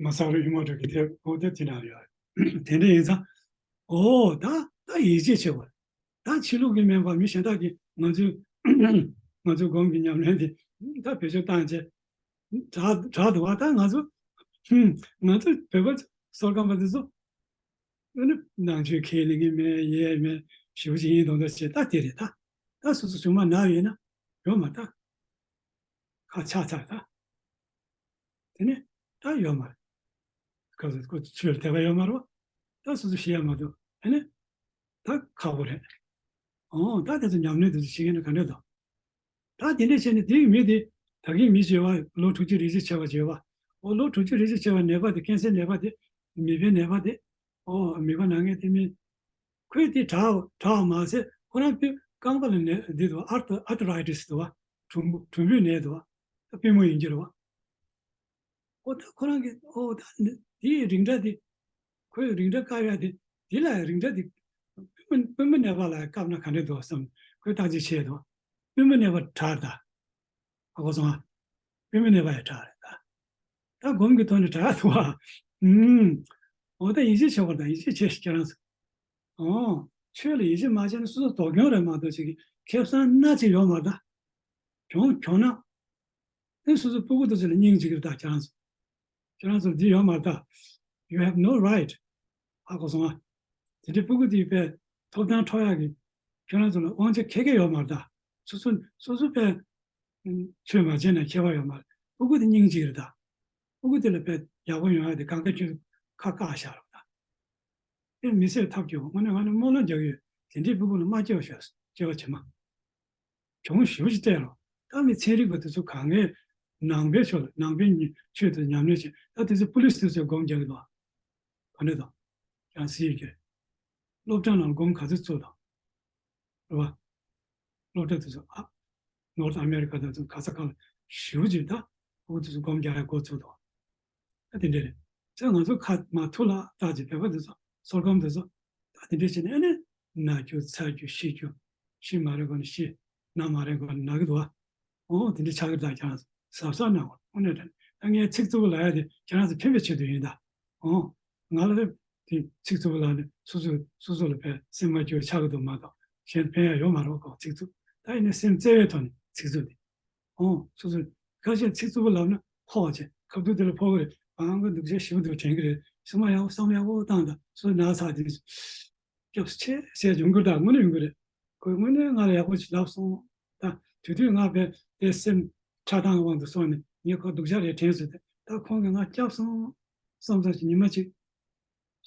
མ་ས་རུ་ཡི་མོ་ཊོ་གི་དེབ། ཨོ། དེབ་དེ་ནང་ཡོད། དེ་འདྲ་ཡིན་ཙང་། ཨོ། ད་ད་ཡིད་ཆེས་ཆེ་བ། ད་ཕྱི་ལུགས་ཀྱི་མིན་པ་མི་གཞན་དག་གིས་ང་ཚོའི་ང་ཚོའི་སྒོམ་གྱི་ཉམས་ལེན་དེ་ད་བེད་སྤྱོད་བཏང་བྱས། དྲག་དྲག་འདུག་བ། ད་ང་ཚོ་ཧུམ། ང་ཚོ་བོད་པ་ཚོ། བསོད་སྐམ་པ་དེ་ཚོ། ཨ་ནི་ནང་ཆོས་ཁས་ལེན་གྱི་མེད། ཡས་མེད། ཞེ་པོ་ཅིག་ཡིན་མདོག་མདོག་བྱས། ད་དེ་རེད་ད། ད་སོ་སོ་གཞུང་མ་ན་ཡོད་ན་ཡོད་མ་ད། ཁ་ཆག་ཚར་ད། དེ་ནས་ད་ཡོད་མ་རེད། ཁ་ཚོ་ཁོ་ཆོས་ལ་དད་པ་ཡོད་མ་རེད་བ། ད་སོ་སོ་ཤེས་ཡ་མ་འདུག་ཨ་ནི་ད་ཁག་པོ་རེད། ཨོ། ད་དེ་ཚོ་ཉམས་ལེན་དེ་ཚོ་བྱེད་མཁན་ནི་ག་འདྲ་འདུག་ད་དེ་འདྲ་བྱས་ནས་དེའི་མི་དེ། ད་གིན་མི་བྱེད་པ་ལོ་དྲུག་ཅུ་རེ་གཅིག་བྱས་པ་བྱེད་པ། ཨོ། ལོ་དྲུག་ཅུ་རེ་གཅིག་བྱས་པ་ནད་པ་དེ། ཀན་སར་ནད་པ་དེ། མིད་པའི་ནད་པ་དེ། ཨོ། མིད་པ་ན་མཁན་དེ་མི། ཁོས་དེ་དྲག་དྲག་མ་ཟད། ཁོ་རང་པུས་རྐང་པ་ལ་ནད་འདི་འདུག་ཨར་ཐ། ཨར་ཐ་རའི་ཊི་སི་འདུག་བ། གྲུམ་བུ། གྲུམ་བུའི་ནད་འདུག་བ། ད་པུས་མོ་ཡིན་གྱི་རེད་བ། ཨོ། ད་ཁོ་རང་གིས། ཨོ། ད་འདིའི་རིགས་འདྲ་དེ། ཁོའི་རིགས་འདྲ་བཀག་ཡ་དེ། འདི་ལ་རིགས་འདྲ་དེ། པུས་མོ། པུས་མོ་ནད་པ་ལ་བཀག་ན་ག་འདྲ་འདུག་བསམ། ཁོས་བརྟག་དཔྱད་བྱས་འདུག་པུས་མོ་ནད་པ་དྲག་ད། ཧ་གོ་སོང་ཨ། པུས་མོ་ནད་པ་ཡང་དྲག་རེད་ད། ད་སྒོམ་གྱི་ཐོག་ནས་དྲག་འདུག་ཨ། ཨུམ། འོ། ད་ཡིད་ཆེས་བྱེད་དགོས་རེད་ད། ཡིད་ཆེས་བྱེད་ཤིག་ཁྱེད་རང་ཚོ། ཨོ། ཆོས་ལ་ཡིད་ཆེས་མ་བྱས་ན་སོ་སོ་སྡུག་གྱོང་རེད་མ་གཏོགས་ཅིག་གི་ཁེ་བཟང་སྣ་གཅིག་ཡོད་མ་རེད་ད། གྱོང་གྱོང་ན། ཨེ། སོ་སོ་སྤུ་གུ་དེ་ཚོ་ལ་སྙིང་རྗེ་གི་རེད་ད། ཁྱེད་རང་ཚོ། ཁྱེད་རང་ཚོ་འདི་ཡོད་མ་རེད་ད། You have no right. ཧ་གོ་སོང་ཨ། དེ་འདྲའི་སྤུ་གུ་དེ་དཔེ་ཐོབ་ཐང་འཕྲོག་ཡག་གི་ཁྱེད་རང་ཚོ་ལ་དབང་ཆ་ག་གེ་ཡོད་མ་རེད་ད། སོ་སོ་སོ་སོ་དཔེ་ཆོས་མ་བྱས་ན་ཁྱད་པར་ཡོད་མ་རེད། སྤུ་གུ་དེ་སྙིང་རྗེ་རེད་ད། སྤུ་གུ་དེ་ལ་དཔེ་ཡག་པོ་ཡོང་ཡག་དེ་གང་ག་ཁྱོད་ཁ་བཀག་བཞག་རོགས་ད། དེ་མི་སེར་ཐབས་སྐྱོ་བོ། དངོས་གནས་ང་ནི་སྨོན་ལམ་རྒྱག་གི་ཡོད། དེ་འདྲའི་སྤུ་གུ་ལ་མ་སྐྱེ་བ་ཤོག་སྐྱེ་བ་བྱེད་མ། གྱོང་ཞེ་པོ་ཅིག་སྤྲད་རོགས། ད་མི་ཚན་རིག་པ་དེ་ཚོ་གང་གས་ནང་པའི་ཆོས་ལ། ནང་པའི་ཉི་ཆོས་དེ་ཉམས་ལེན་བྱེད། ད་དེ་ཚོ་པུ་ལིས་དེ་ཚོས་སྒོམ་རྒྱག་གི་འདུག་ཨ། ག་འདྲ་དང་། ཡང་སྲིད་ཀྱི་སློབ་གྲྭ་ནང་སྒོམ་ག་ཚོད་ཚུགས་དང་། རེད་བ། སློབ་གྲྭ་དེ་ཚོ་ཨ། ནོར་ཐ་ཨ་མེ་རི་ཀ་དང་དེ་ཚོ་ག་ས་ག་ལ་ཞེ་པོ་ཅིག་ད་ཕྲུ་གུ་དེ་ཚོ་སྒོམ་རྒྱག་ཡ་འགོ་ཚུགས་དང་། ད་དེ་འདྲ་རེད། ཚེ་ང་ཚོ་ཁ་མ་ཐུག་ལ་ད་ཅིག་བོད་པ་དེ་ཚོ་ཚོར་སྒོམ་དེ་ཚོ་ད་དེ་འདྲ་བྱས་ནས། ཨ་ནི་ན་རྒྱུ་ཚ་རྒྱུ་ཤི་རྒྱུ། ཤི་མ་རན་གོང་ནས་ཤི། ན་མ་རན་གོང་ནས་ན་གི་འདུག་ཨ། ཨོ། དེ་འདྲ་ཆགས་ཀྱི་རེད། ད་ཁྱེད་རང་ཚོ་གཟབ་གཟབ་གནང་དགོས། དངོས་གནས་དྲང་གནས། ད་ངས་ཚིག་རྩུབ་པོ་ལབ་ཡ་དེ་ཁྱེད་རང་ཚོ་ཕན་པའི་ཆེད་དུ་ཡིན་ད། ཨོ། ང་ལ་དེ་ཚིག་རྩུབ་ལབ་ནས་སོ་སོ་སོ་སོ་ལ་ཕན་སེམས་མ་སྐྱིད་པ་ཆགས་ཀྱི་འདུག་མ་གཏོགས་གཞན་ཕན་ཡང་ཡོད་མ་རེད་པ། ཁོ་ཚིག་རྩུབ། ད་ཡིན་ན་སེམས་བརྩེ་བའི་ཐོག་ནས་ཚིག་རྩུབ་དེ། ཨོ། སོ་སོ་ཁ་ཤས་ཚིག་རྩུབ་པོ་ལབ་ན་ཕོག་པ་བྱས། ཁ་ཐུག་དེ་ལ་ཕོག་གི་རེད། ཨང་ཀི་སྡུག་ཅག་ཞེ་པོ་འདུག་དྲན་གི་རེད། སེམས་པ་ཡག་པོ་བསམ་ཡག་པོ་བཏང་དང་། སོ་སོ་ན་ཚ་དེ་སྐྱབས་སུ་མཆི་ཟེར་ཡོང་གི་རེད། ད་དངོས་གནས་ཡོང་གི་རེད། ཁོས་དངོས་གནས་ང་ལ་ཡག་པོ་ཅིག་ལབ་སོང་། ད་དེ་དུས་ང་དཔེ་དེ་སེམས་ཁྲག་ཐང་དབང་དུ་སོང་ནས་ངས་ཁོ་སྡུག་ཅག་རེད་དྲན་སོང་སྟེ། ད་ཁོང་གིས་ང་བསྐྱབས་སོང་བསམ་ཙང་ཅིག་ཉི་མ་གཅིག་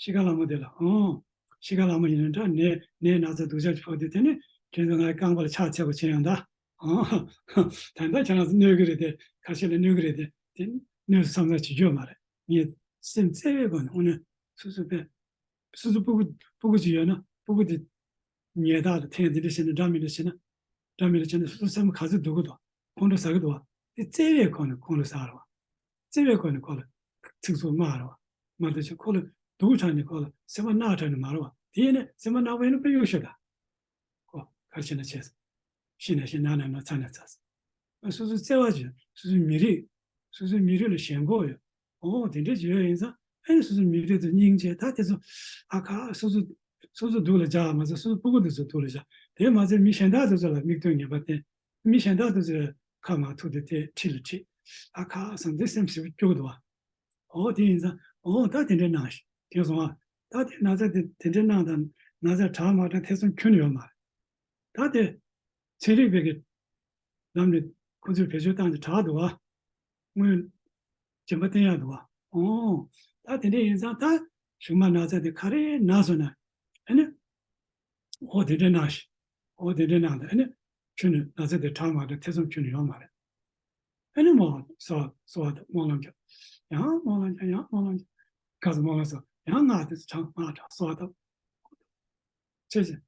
ཤི་ཁ་ལ་མོ་དེ་ལ། ཨང་། ཤི་ཁ་ལ་མོ་ཡིན་ན་འདྲ། ནད་ནད་ན་ཚ་སྡུག་ཅག་ཅིག་ཕོག་དུས། དེ་ནི་ཁྱེད་ཚོ་ང་རྐང་པ་ལ་ཕྱག་འཚལ་བ་བྱེད་ཡོང་ད། ཨང་། ད་ལྟ་ཁྱེད་རང་ཚོ་གནོད་ཀྱི་རེད་དེ། ཁ་ཤས་ལ་གནོད་ཀྱི་རེད་དེ། དེ་གནོད་བསམ་ན་བྱེད་རྒྱུ་མ་རེད། ངས་སེམས་བརྩེ་བའི་སྒོ་ནས། དངོས་གནས་སོ་སོ་དཔེ་སོ་སོ་སྤུ་གུ་སྤུ་གུ་ཅིག་ཡོད་ན་སྤུ་གུ་དེ་ཉལ་ཐག་ལ་འཐེན། དེ་འདྲ་བྱས་ན། འདྲ་མི་འདྲ་བྱས་ན། འདྲ་མི་འདྲ་བྱས་ན་སོ་སོ་སེམས་ག་ཚོད་སྡུག་གི་འདུག་ཁོང་ཁྲོ་ཟ་གི་འདུག་བ། དེ་བརྩེ་བའི་སྒོ་ནས་ཁོང་ཁྲོ་ཟ་རེད་བ། བརྩེ་བའི་སྒོ་ནས་ཁོ་ལ་ཚིག་རྩུབ་སྨྲ་རེད་བ། མ་གཏོགས་ཅིག་ཁོ་ལ་སྡུག་དྲགས་ནས་ཁོ་ལ་སེམས་པ་ནག་དྲགས་ནས་མ་རེད་བ། དེ་ཡིན་ན་སེམས་པ་ནག་པོ་ཡིན་ན་དཔེ་གཡོ་ཤོས་ད། ཁོ་ག་རེ་བྱས་ན་བྱས། ཤི་ན་ཤི། ན་ན་ན། ཚ་ན་ཚ། སོ་སོའི་བརྩེ་བ་ཅིག། སོ་སོའི་མི་རིགས། སོ་སོའི་མི་རིགས་ལ་ཞེན་ཁོག་ཡོད། ཨོ། དེ་འདྲ་ཅིག་ཡོད་ཡིན་ཙང་། ཨེ། སོ་སོའི་མི་རིགས་དེ་སྙིང་རྗེ། ད་དེ་ཚོ་ཨ་ཁ། སོ་སོ་སོ་སོ་སྡུག་ལ་རྒྱག་མ་ཟད་སོ་སོའི་སྤུ་གུ་དེ་ཚོ་སྡུག་ལ་རྒྱག། དེ་མ་ཟད་མི་གཞན་དག་དེ་ཚོ་ལ་མིག་སྟོན་ངན་པ་བསྟན། མི་གཞན་དག་དེ་ཚོའི་ཁ་མར་ཐུག་སྟེ་དེ་འཁྲིས་ལ་འཁྲིད། ཨ་ཁ་བསམ་སྟེ་སེམས་ཞེ་པོ་སྐྱོ་གི་འདུག་བ། ཨོ། དེ་ཡིན་ཙང་། ཨོ། ད་དེ་འདྲའི་གནང་ཞིག། མཁྱེན་སོང་ཨ། ད་དེ་ན་ཚ་དེ་དེ་འདྲའི་གནང་དང་། ན་ཚ་དྲག་མ་དྲག་ཐེ་ཚོམ་ཁྱོན་ནས་ཡོད་མ་རེད། ད་དེ་ཚན་རིག་པའི་གི་ལམ་ནས་ཁོ་ཚོས་བེད་སྤྱོད་བཏང་སྟེ་དྲག་འདུག་བ། སྔོན་སྦྱིན་པ་བསྟེན་ཡག་འདུག་བ། ཨོ། ད་དེ་འདྲ་ཡིན་ཙང་། ད་གཞུག་མ་ན་ཚ་དེ་ག་རེ་ན་སོང་ན། ཨ་ནི། ཨོ། དེ་འདྲ་གནང་ཞིག། ཨོ། དེ་འདྲ་གནང་དང་། ཨ་ནི་ཁྱོན་ནས་ན་ཚ་དེ་དྲག་མ་དྲག་ཐེ་ཚོམ་ཁྱོན་ནས་ཡོད་མ་རེད། ཨ་ནི་མོ་གསོལ་བ་གསོལ་བ་དང་སྨོན་ལམ་རྒྱབ། ཡང་སྨོན་ལམ་རྒྱབ། ཡང་སྨོན་ལམ་རྒྱབ། ག་ཚོད་སྨོན་ལམ་གསོལ། ཡང་སྔགས་དེ་ཚོ་གྲངས་མང་དྲགས་གསོལ་བ་བཏབ། བྱས་བྱས།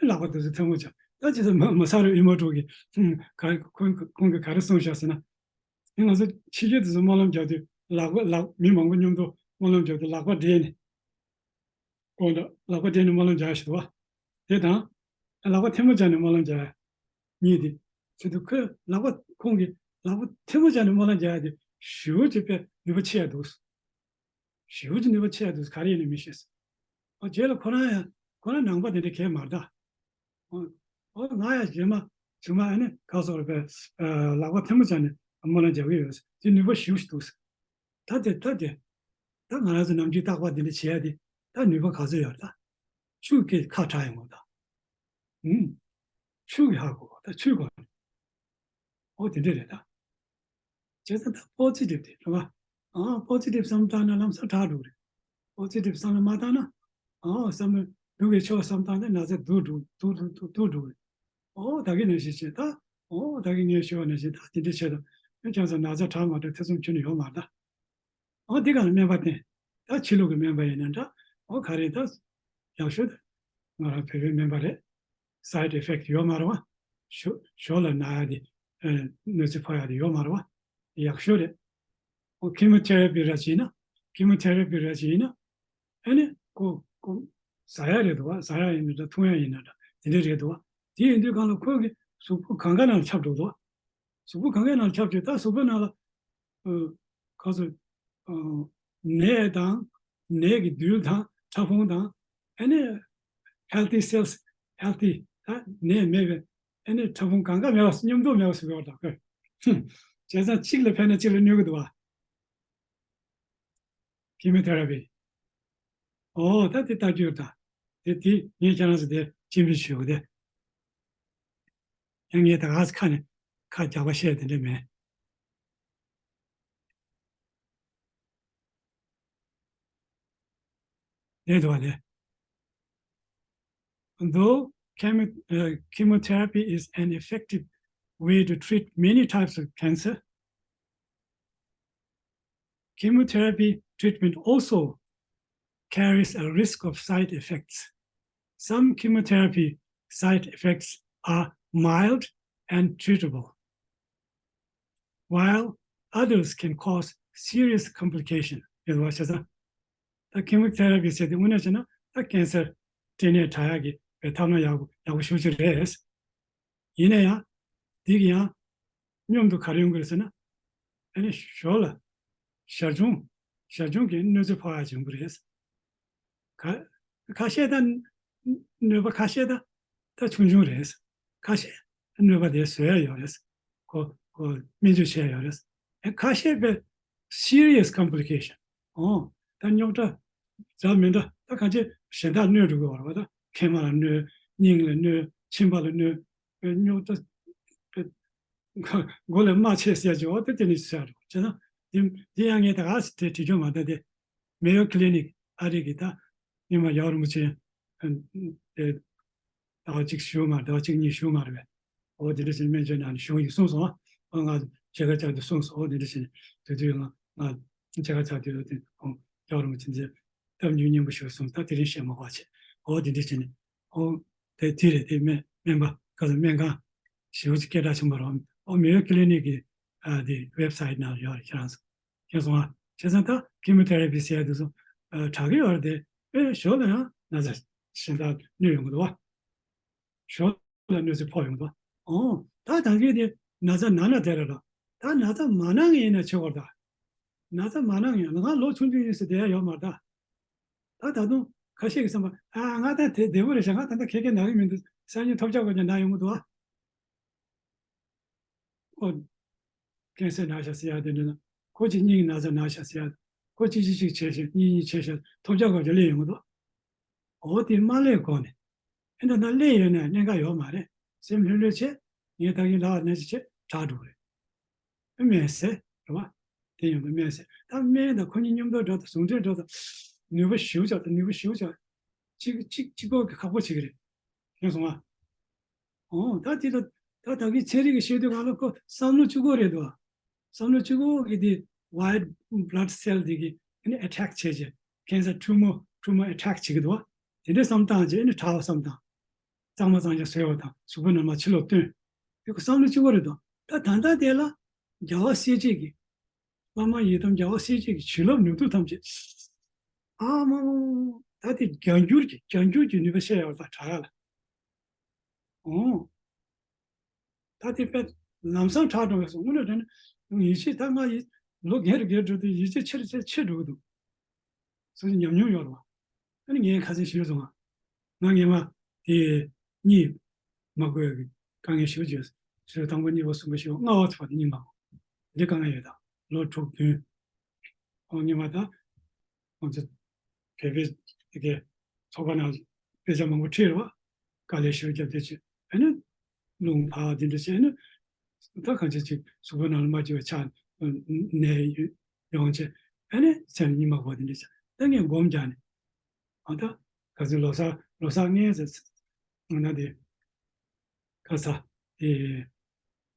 ལག་པ་དེ་ཚོ་ཐལ་མོ་སྦྱར། ད་ཅི་ཟེར། མ་མ་ས་རུ་ཨི་མོ་ཀྲུག་གིས། ཧུམ། ག་ཁོང་ཁོང་གིས་ག་རེ་གསུངས་ཤག་ཟེར་ན། ཨེ། ང་ཚོ་ཕྱི་རྒྱལ་དེ་ཚོ་སྨོན་ལམ་རྒྱག་དུས་ལག་པ། ལག་མི་མང་པོ་མཉམ་དུ་སྨོན་ལམ་རྒྱག་དུས་ལག་པ་སྦྲེལ་ནས། ཁོང་ལ་ལག་པ་སྦྲེལ་ནས་སྨོན་ལམ་རྒྱག་ཞིག་འདུག་བ། དེ་དང་། ལག་པ་ཐལ་མོ་སྦྱར་ནས་སྨོན་ལམ་རྒྱག་ཡ། གཉིས་དེ། བྱས་དུས་ཁོས་ལག་པ། ཁོང་གིས་ལག་པ་ཐལ་མོ་སྦྱར་ནས་སྨོན་ལམ་རྒྱག་ཡ་དེ་ཞེ་པོ་ཅིག་དཔེ་ནུས་པ་ཆེ་ཡ་འདུག། ཞེ་པོ་ཅིག་ནུས་པ་ཆེ་ཡ་འདུག། ག་རེ་ཡིན་ནི་མི་ཤེས། ཨོ། རྗེས་ལ་ཁོ་རང་ཡང་། ཁོ་རང་ནང་པ་དེ་འདྲ་གས་མ་རེད་ད། ཨོ། ཨོ། ང་ཡང་རྗེས་མ་ཚུར་མ། ཨ་ནི་ག་སོགས་རེད་པས། ཨ། ལག་པ་ཐལ་མོ་སྦྱར་ནས་སྨོན་ལམ་རྒྱག་གི་ཡོད། དེ་ནུས་པ་ཞེ་པོ་ཞིག་འདུག། ད་དེ། ད་དེ། ད་ང་རང་ཚོ་ནམ་རྒྱུན་རྟག་པར་འདི་འདྲ་བྱེད་ཡ་དེ། ད་ནུས་པ་ག་ཚོད་ཡོད་རེད་ད། ཆུ་གིས་ཁ་བྲག་ཡོང་གི་རེད་ད། ཨུམ། ཆུ་གིས་ཧ་གོ། ད་ཆུ་གོ། ཨོ། དེ་འདྲ་རེད་ད། བྱས་ཙང་ད་པོ་ཛི་ཊིབ་དེ་རེད་བ། ཨ། པོ་ཛི་ཊིབ་བསམ་བཏང་ན་ལམ་སང་དྲག་འགྲོ་གི་རེད། པོ་ཛི་ཊིབ་བསམ་བློ་མ་བཏང་ན། ཨ། བསམ་བློ་སྡུག་གི་ཕྱོགས་བསམ་བཏང་ན་ན་ཚ་སྡུག་འགྲོ། སྡུག་སྡུག་སྡུག་སྡུག་འགྲོ་གི་རེད། ཨོ། ད་གིན་ནང་བཞིན་བྱས་ད། ཨོ། ད་གིན་ངས་ཞུས་པ་ནང་བཞིན་ད་དེ་འདྲ་བྱས་ད། ཁྱེད་ཚོ་ན་ཚ་དྲག་མ་དྲག་ཐེ་ཚོམ་ཁྱོན་ནས་ཡོད་མ་རེད་ད། ཨོ། འདི་ག་ལ་སྨན་པ་བསྟེན། ད་ཕྱི་ལུགས་ཀྱི་སྨན་པ་ཡིན་ན་འདྲ། ཨོ། ག་རེ་ད་ཡག་ཤོས་ད། ང་རང་བོད་པའི་སྨན་པ་རེད། སའེ་ཌི་ཨི་ཕེག་ཊི་ཡོད་མ་རེད་བ། ཞོ་ཞོ་ལ་ན་ཡ་དེ། ཨ། གནོད་འཚེ་ཕོག་ཡ་དེ་ཡོད་མ་རེད་བ། ཡག་ཤོས་རེད། ཨོ། ཀི་མོ་ཐེ་ར་པི་ར་ཅིག་ཡིན་ན། ཀི་མོ་ཐེ་ར་པི་ར་ཅིག་ཡིན་ན། ཨ་ནི་ཁོ་ཁོ་ཟ་ཡ་རེད་འདུག་བ། ཟ་ཡ་ཡིན་ན་འདྲ། འཐུང་ཡ་ཡིན་ན་འདྲ། དེ་འདྲ་རེད་འདུག་བ། དེ་ཡིན་དུས་གང་ལ་ཁོ་གི་གཟུགས་པོ་གང་ག་ནང་ལ་ཁྱབ་འགྲོ་འདུག་བ། གཟུགས་པོ་གང་ག་ནང་ལ་ཁྱབ་བྱས། ད་གཟུགས་པོའི་ནང་ལ། ཨ། ག་ཚོད། ཨ། ནད་དང་། ནད་ཀྱི་རྡུལ་དང་ཕྲ་ཕུང་དང་། ཨ་ནི་ཧེལ་ཐི་སེལ་སི། ཧེལ་ཐི། ད་ནད་མེད་པའི། ཨ་ནི་ཕྲ་ཕུང་གང་ག་མེད་པ། མཉམ་དུ་མེད་པ་བཟོ་དགོས་པ་དང་། བྱས་ཙང་གཅིག་ལ་ཕན་ན་གཅིག་ལ་གནོད་ཀྱི་འདུག་བ། ཀི་མོ་ཐེ་ར་པི། ཨོ། ད་དེ་ལྟ་རྒྱུ་ད། དེ་དེ་ངས་ཁྱེད་རང་ཚོ་དེ་སྤྱན་འབུལ་ཞུ་དགོས་དེ། ཡང་ངས་ད་ག་ས་ཁ་ནས་ཁ་རྒྱག་པ་བཤད་དེ་འདྲ་མེད། དེ་འདུག་བ་དེ། Though chemo- uh, chemotherapy is an effective way to treat many types of cancer, chemotherapy treatment also carries a risk of side effects. Some chemotherapy side effects are mild and treatable, while others can cause serious complication. ཡོད་པ་བྱས་ཙང་། ད་ཀི་མོ་ཐེ་ར་པི་ཟེར་དེ་དངོས་གནས་བྱས་ན་ད་ཀན་སར་སྐྲན་ནད་དྲག་ཡག་གི་བའི་ཐབས་ལམ་ཡག་པོ་ཡག་པོ་ཞེ་པོ་ཅིག་རེད། ཡིན་ན་ཡང་། འདི་གི་ཡང་སྙོམས་འདུག་ག་རེ་ཡོང་གི་རེད་ཟེར་ན། ཨ་ནི་ཞོར་ལ་ཞར་བྱུང་ ཞར་བྱུང་གི་གནོད་འཚེ་ཕོག་ཡ་བྱུང་གི་རེད། ཁ་ཁ་ཤས་ད་གནོད་པ་ཁ་ཤས་ད་ད་ཆུང་ཆུང་རེད། ཁ་ཤས་གནོད་པ་དེ་བཟོ་ཡ་ཡོད་རེད། ཁོ་ཁོ་སྨན་བཅོས་བྱས་ཡོད་རེད། ཨེ་ཁ་ཤས་པའི་serious complication། ཨོ་ད་རྙོག་དྲ་འདྲ་མི་འདྲ་ད་གང་ཅི་གཞན་དག་གནོད་འགྲོ་གི་ཡོད་རེད་བ། ད་མཁལ་མ་ལ་གནོད། སྙིང་ལ་གནོད། མཆིན་པ་ལ་གནོད། རྙོག་དྲ་མགོ་ལ་རྨ་ཆད་ཟེར་གྱི་འོ་དེ་དེ་ནི་ཟེར་རོ་བྱས་ན་དེ་དེ་ཡང་ངས་ད་ག་སེ་དེ་དྲི་རྒྱུ་མ་ད་དེ། Mayo Clinic ཨ་རི་གི་ད་ཉི་མ་ཡག་རིན་པོ་ཆེ་དེ་ཟླ་བ་གཅིག་བཞུགས་མ་ཟླ་བ་གཅིག་གཉིས་བཞུགས་མ་རེད་པས། འོ་དེ་འདྲ་བྱས་སྨན་བཅོས་གནང་ནས་གཞུང་ཡིག་གསུངས་སོང་། ཨ་ང་མཇལ་ཁ་བཅར་དུས་གསུངས་སོང་། འོ་དེ་འདྲ་བྱས་ནས་དེ་དུས་ང་ང་མཇལ་ཁ་བཅར་དུས་དེ་ཁོང་ཡག་རིན་པོ་ཆེ་འདི་སྟབས་ཉུང་སྙན་པོ་ཞུ་སོང་། ད་དེ་རིང་བཤད་མ་དགོས་བྱས། འོ་དེ་འདྲ་བྱས་ནས་ཨོ། དེ་དེ་རེད། དེ་སྨན་སྨན་པ་ག་ཚོད་སྨན་ཁང་ཞེ་པོ་ཅིག་སྐད་གྲགས་ཆེན་པོ་རེད། ཨོ་Mayo Clinic གི་ཨ་དེ་website ནང་ཡོད་རེད། ཁྱེད་རང་ཚོ་ཁྱེད་ཚོ་ད་chemotherapy ཟེར་ཡ་དེ་ཚོ་ཨ་དྲག་གི་ཡོད་རེད་དེ། ཨེ་ཞོར་ལ་ཡང་ན་ཚ་གཞན་དག་གནོད་ཡོང་གི་འདུག་བ། ཞོར་ལ་གནོད་འཚེ་ཕོག་ཡོང་གི་འདུག་ཨོ་ད་ད་གིན་དེ་ན་ཚ་ན་ན་བསྡད་རེད་ལ། ད་ན་ཚ་མ་ན་ངེས་ཡིན་ན་ཆེ་བར་ད། ན་ཚ་མ་ན་ངེས་ང་ལོ་ཆུང་ཆུང་ཡིན་ཟེར་བསྡད་ཡ་ཡོད་མ་རེད་ད། ད་ད་དུང་ཁ་ཤས་ཀྱིས་བསམ་པ་ཨ་ང་ད་དེ་བདེ་པོ་རེད་ཤག་ང་ད་ལྟ་ཁེ་ཁེ་ན་གི་མི་འདུག་སང་ཉིན་ཐོབ་རྒྱག་དགོས་ཀྱང་ན་ཡོང་གི་འདུག་ཨ། ཨོ། ཀན་སར་ན་ཤག་ཟེར་ཡ་དེ་འདྲ་ན། ཁོ་གཅིག་སྙིང་ན་ཚ་ན་ཤག་ཟེར་ཡ། ཁོ་གཅིག་གཅིག་གཅིག་བྱས་ཤག་གཉིས་གཉིས་བྱས་ཤག་ཐོབ་རྒྱག་དགོས་ཀྱང་སླེབས་ཡོང་གི་འདུག་ཨོ་དེ་མ་སླེབས་གོང་ནས། ཨེ་ད་ལྟ་སླེབས་ཡོད་ན་གནད་འགག་ཡོད་མ་རེད། སེམས་ལྷོད་ལྷོད་བྱས། ངས་ད་གིན་ལག་ནས་ཅིག་བྱས་དྲག་འགྲོ་གི་རེད། སྨན་ཟས་རེད་བ། དེ་ཡང་སྨན་ཟས་ད་སྨན་དང་ཁོ་གཉིས་མཉམ་དུ་འགྲོ་དང་ཟུང་འབྲེལ་འགྲོ་དང་། ནུས་པ་ཞེ་པོ་ཅིག་དང་ནུས་པ་ཞེ་པོ་ཅིག་གཅིག་གཅིག་གཅིག་པོ་གི་ཁག་པོ་བྱེད་ཀྱི་རེད། ཤེས་སོང་ང་། ཨོ་ད་དེ་ལ་ད་ད་གིན་ཚན་རིག་གི་བཤད་དུས་གང་ལ་ཁོ་བསམ་བློ་གཅིག་པོ་རེད་འདུག་བསམ་བློ་གཅིག་པོ་གི་དེ་white blood cell དེ་གི་ཨ་ནི་attack བྱས་རྗེས་cancer tumor tumor attack བྱེད་ཀྱི་འདུག་དེ་འདྲའི་བསམ་སྟངས་ཀྱིས་ཨ་ནི་དྲག་པ་བསམ་སྟངས། གཙང་མ་གཙང་རྐྱང་བཟོས་པ་དང་གཟུགས་པོ་ནང་མར་ཕྱི་ལོགས་བཏོན། དེ་ཁོ་བསམ་བློ་གཅིག་པོ་རེད་དོ། ད་ད་ལྟ་དེ་ལ་རྒྱལ་བ་སྲས་བཅས་ཀྱི། བླ་མ་ཡི་དམ་རྒྱལ་བ་སྲས་བཅས་ཀྱི་བྱིན་རླབས་ནུས་མཐུ་ཐམས་ཅད། ཨ་མ་མ་མ་མ། ད་དེ་བརྒྱ་འགྱུར་གྱི་བརྒྱ་འགྱུར་གྱི་ནུས་པ་བཤད་ཡོད་པ་དང་དྲག་ཡ་ལ། ཨོ། ད་དེ་དཔེ་ལམ་སང་དྲག་འགྲོ་བས་སོ། དངོས་གནས་དྲང་གནས་ཡིད་ཆེས་ད་ང་ཡིད་ལོ་རྒས་རུ་རྒས་འགྲོ་དུས་ཡིད་ཆེས་ཆེ་རུ་ཆེ་རུ་ཆེ་འགྲོ་གི་འདུག་སོ་སོ་ཉམས་མྱོང་ཡོད་རེད་བ། ཨ་ནི་ངས་ཁ་སང་ཞུས་སོང་ང་། ང་སྔས་མ་དེ་གཉིད་མ་དགོས་ཀྱི་དཀའ་ངལ་ཞེ་པོ་ཅིག་ཡོད། ཟུར་དང་པོ་གཉིས་པ་གསུམ་པ་བཞི་པ་ལྔ་པ་ཚོ་བར་དུ་གཉིད་མ་ཁུག་འདི་དཀའ་ངལ་ཡོད་ད། ལོ་དྲུག་བདུན། ཨོ་སྔས་མ་ད། ང་ཚོ་བོད་པའི་དེ་གའི་ཚོགས་པ་ནང་དཔེ་ཆ་མང་པོ་ཁྲིད་རེད་བ། དཀའ་ལས་ཞེ་པོ་བརྒྱབ་བསྡད་བྱས་ཨ་ནི། རླུང་འཕར་འདི་འདྲ་བྱས་ཨ་ནི། ད་གང་ཅི་ཅིག་གཟུགས་པོ་ནང་ལ་མ་བྱས་པ་ཆགས་ནད་ཡོང་བྱས་ཨ་ནི་ཚེ་ནི་གཉིད་མ་ཁུག་པ་འདི་འདྲ་བྱས་ད་ངས་སྒོམ་རྒྱག་ནས། ཨ་ད་ག་ཚོད་ལོ་གསར་ལོ་གསར་ངན་ཟེར་ང་ན་དེ། ཁ་ས་དེ།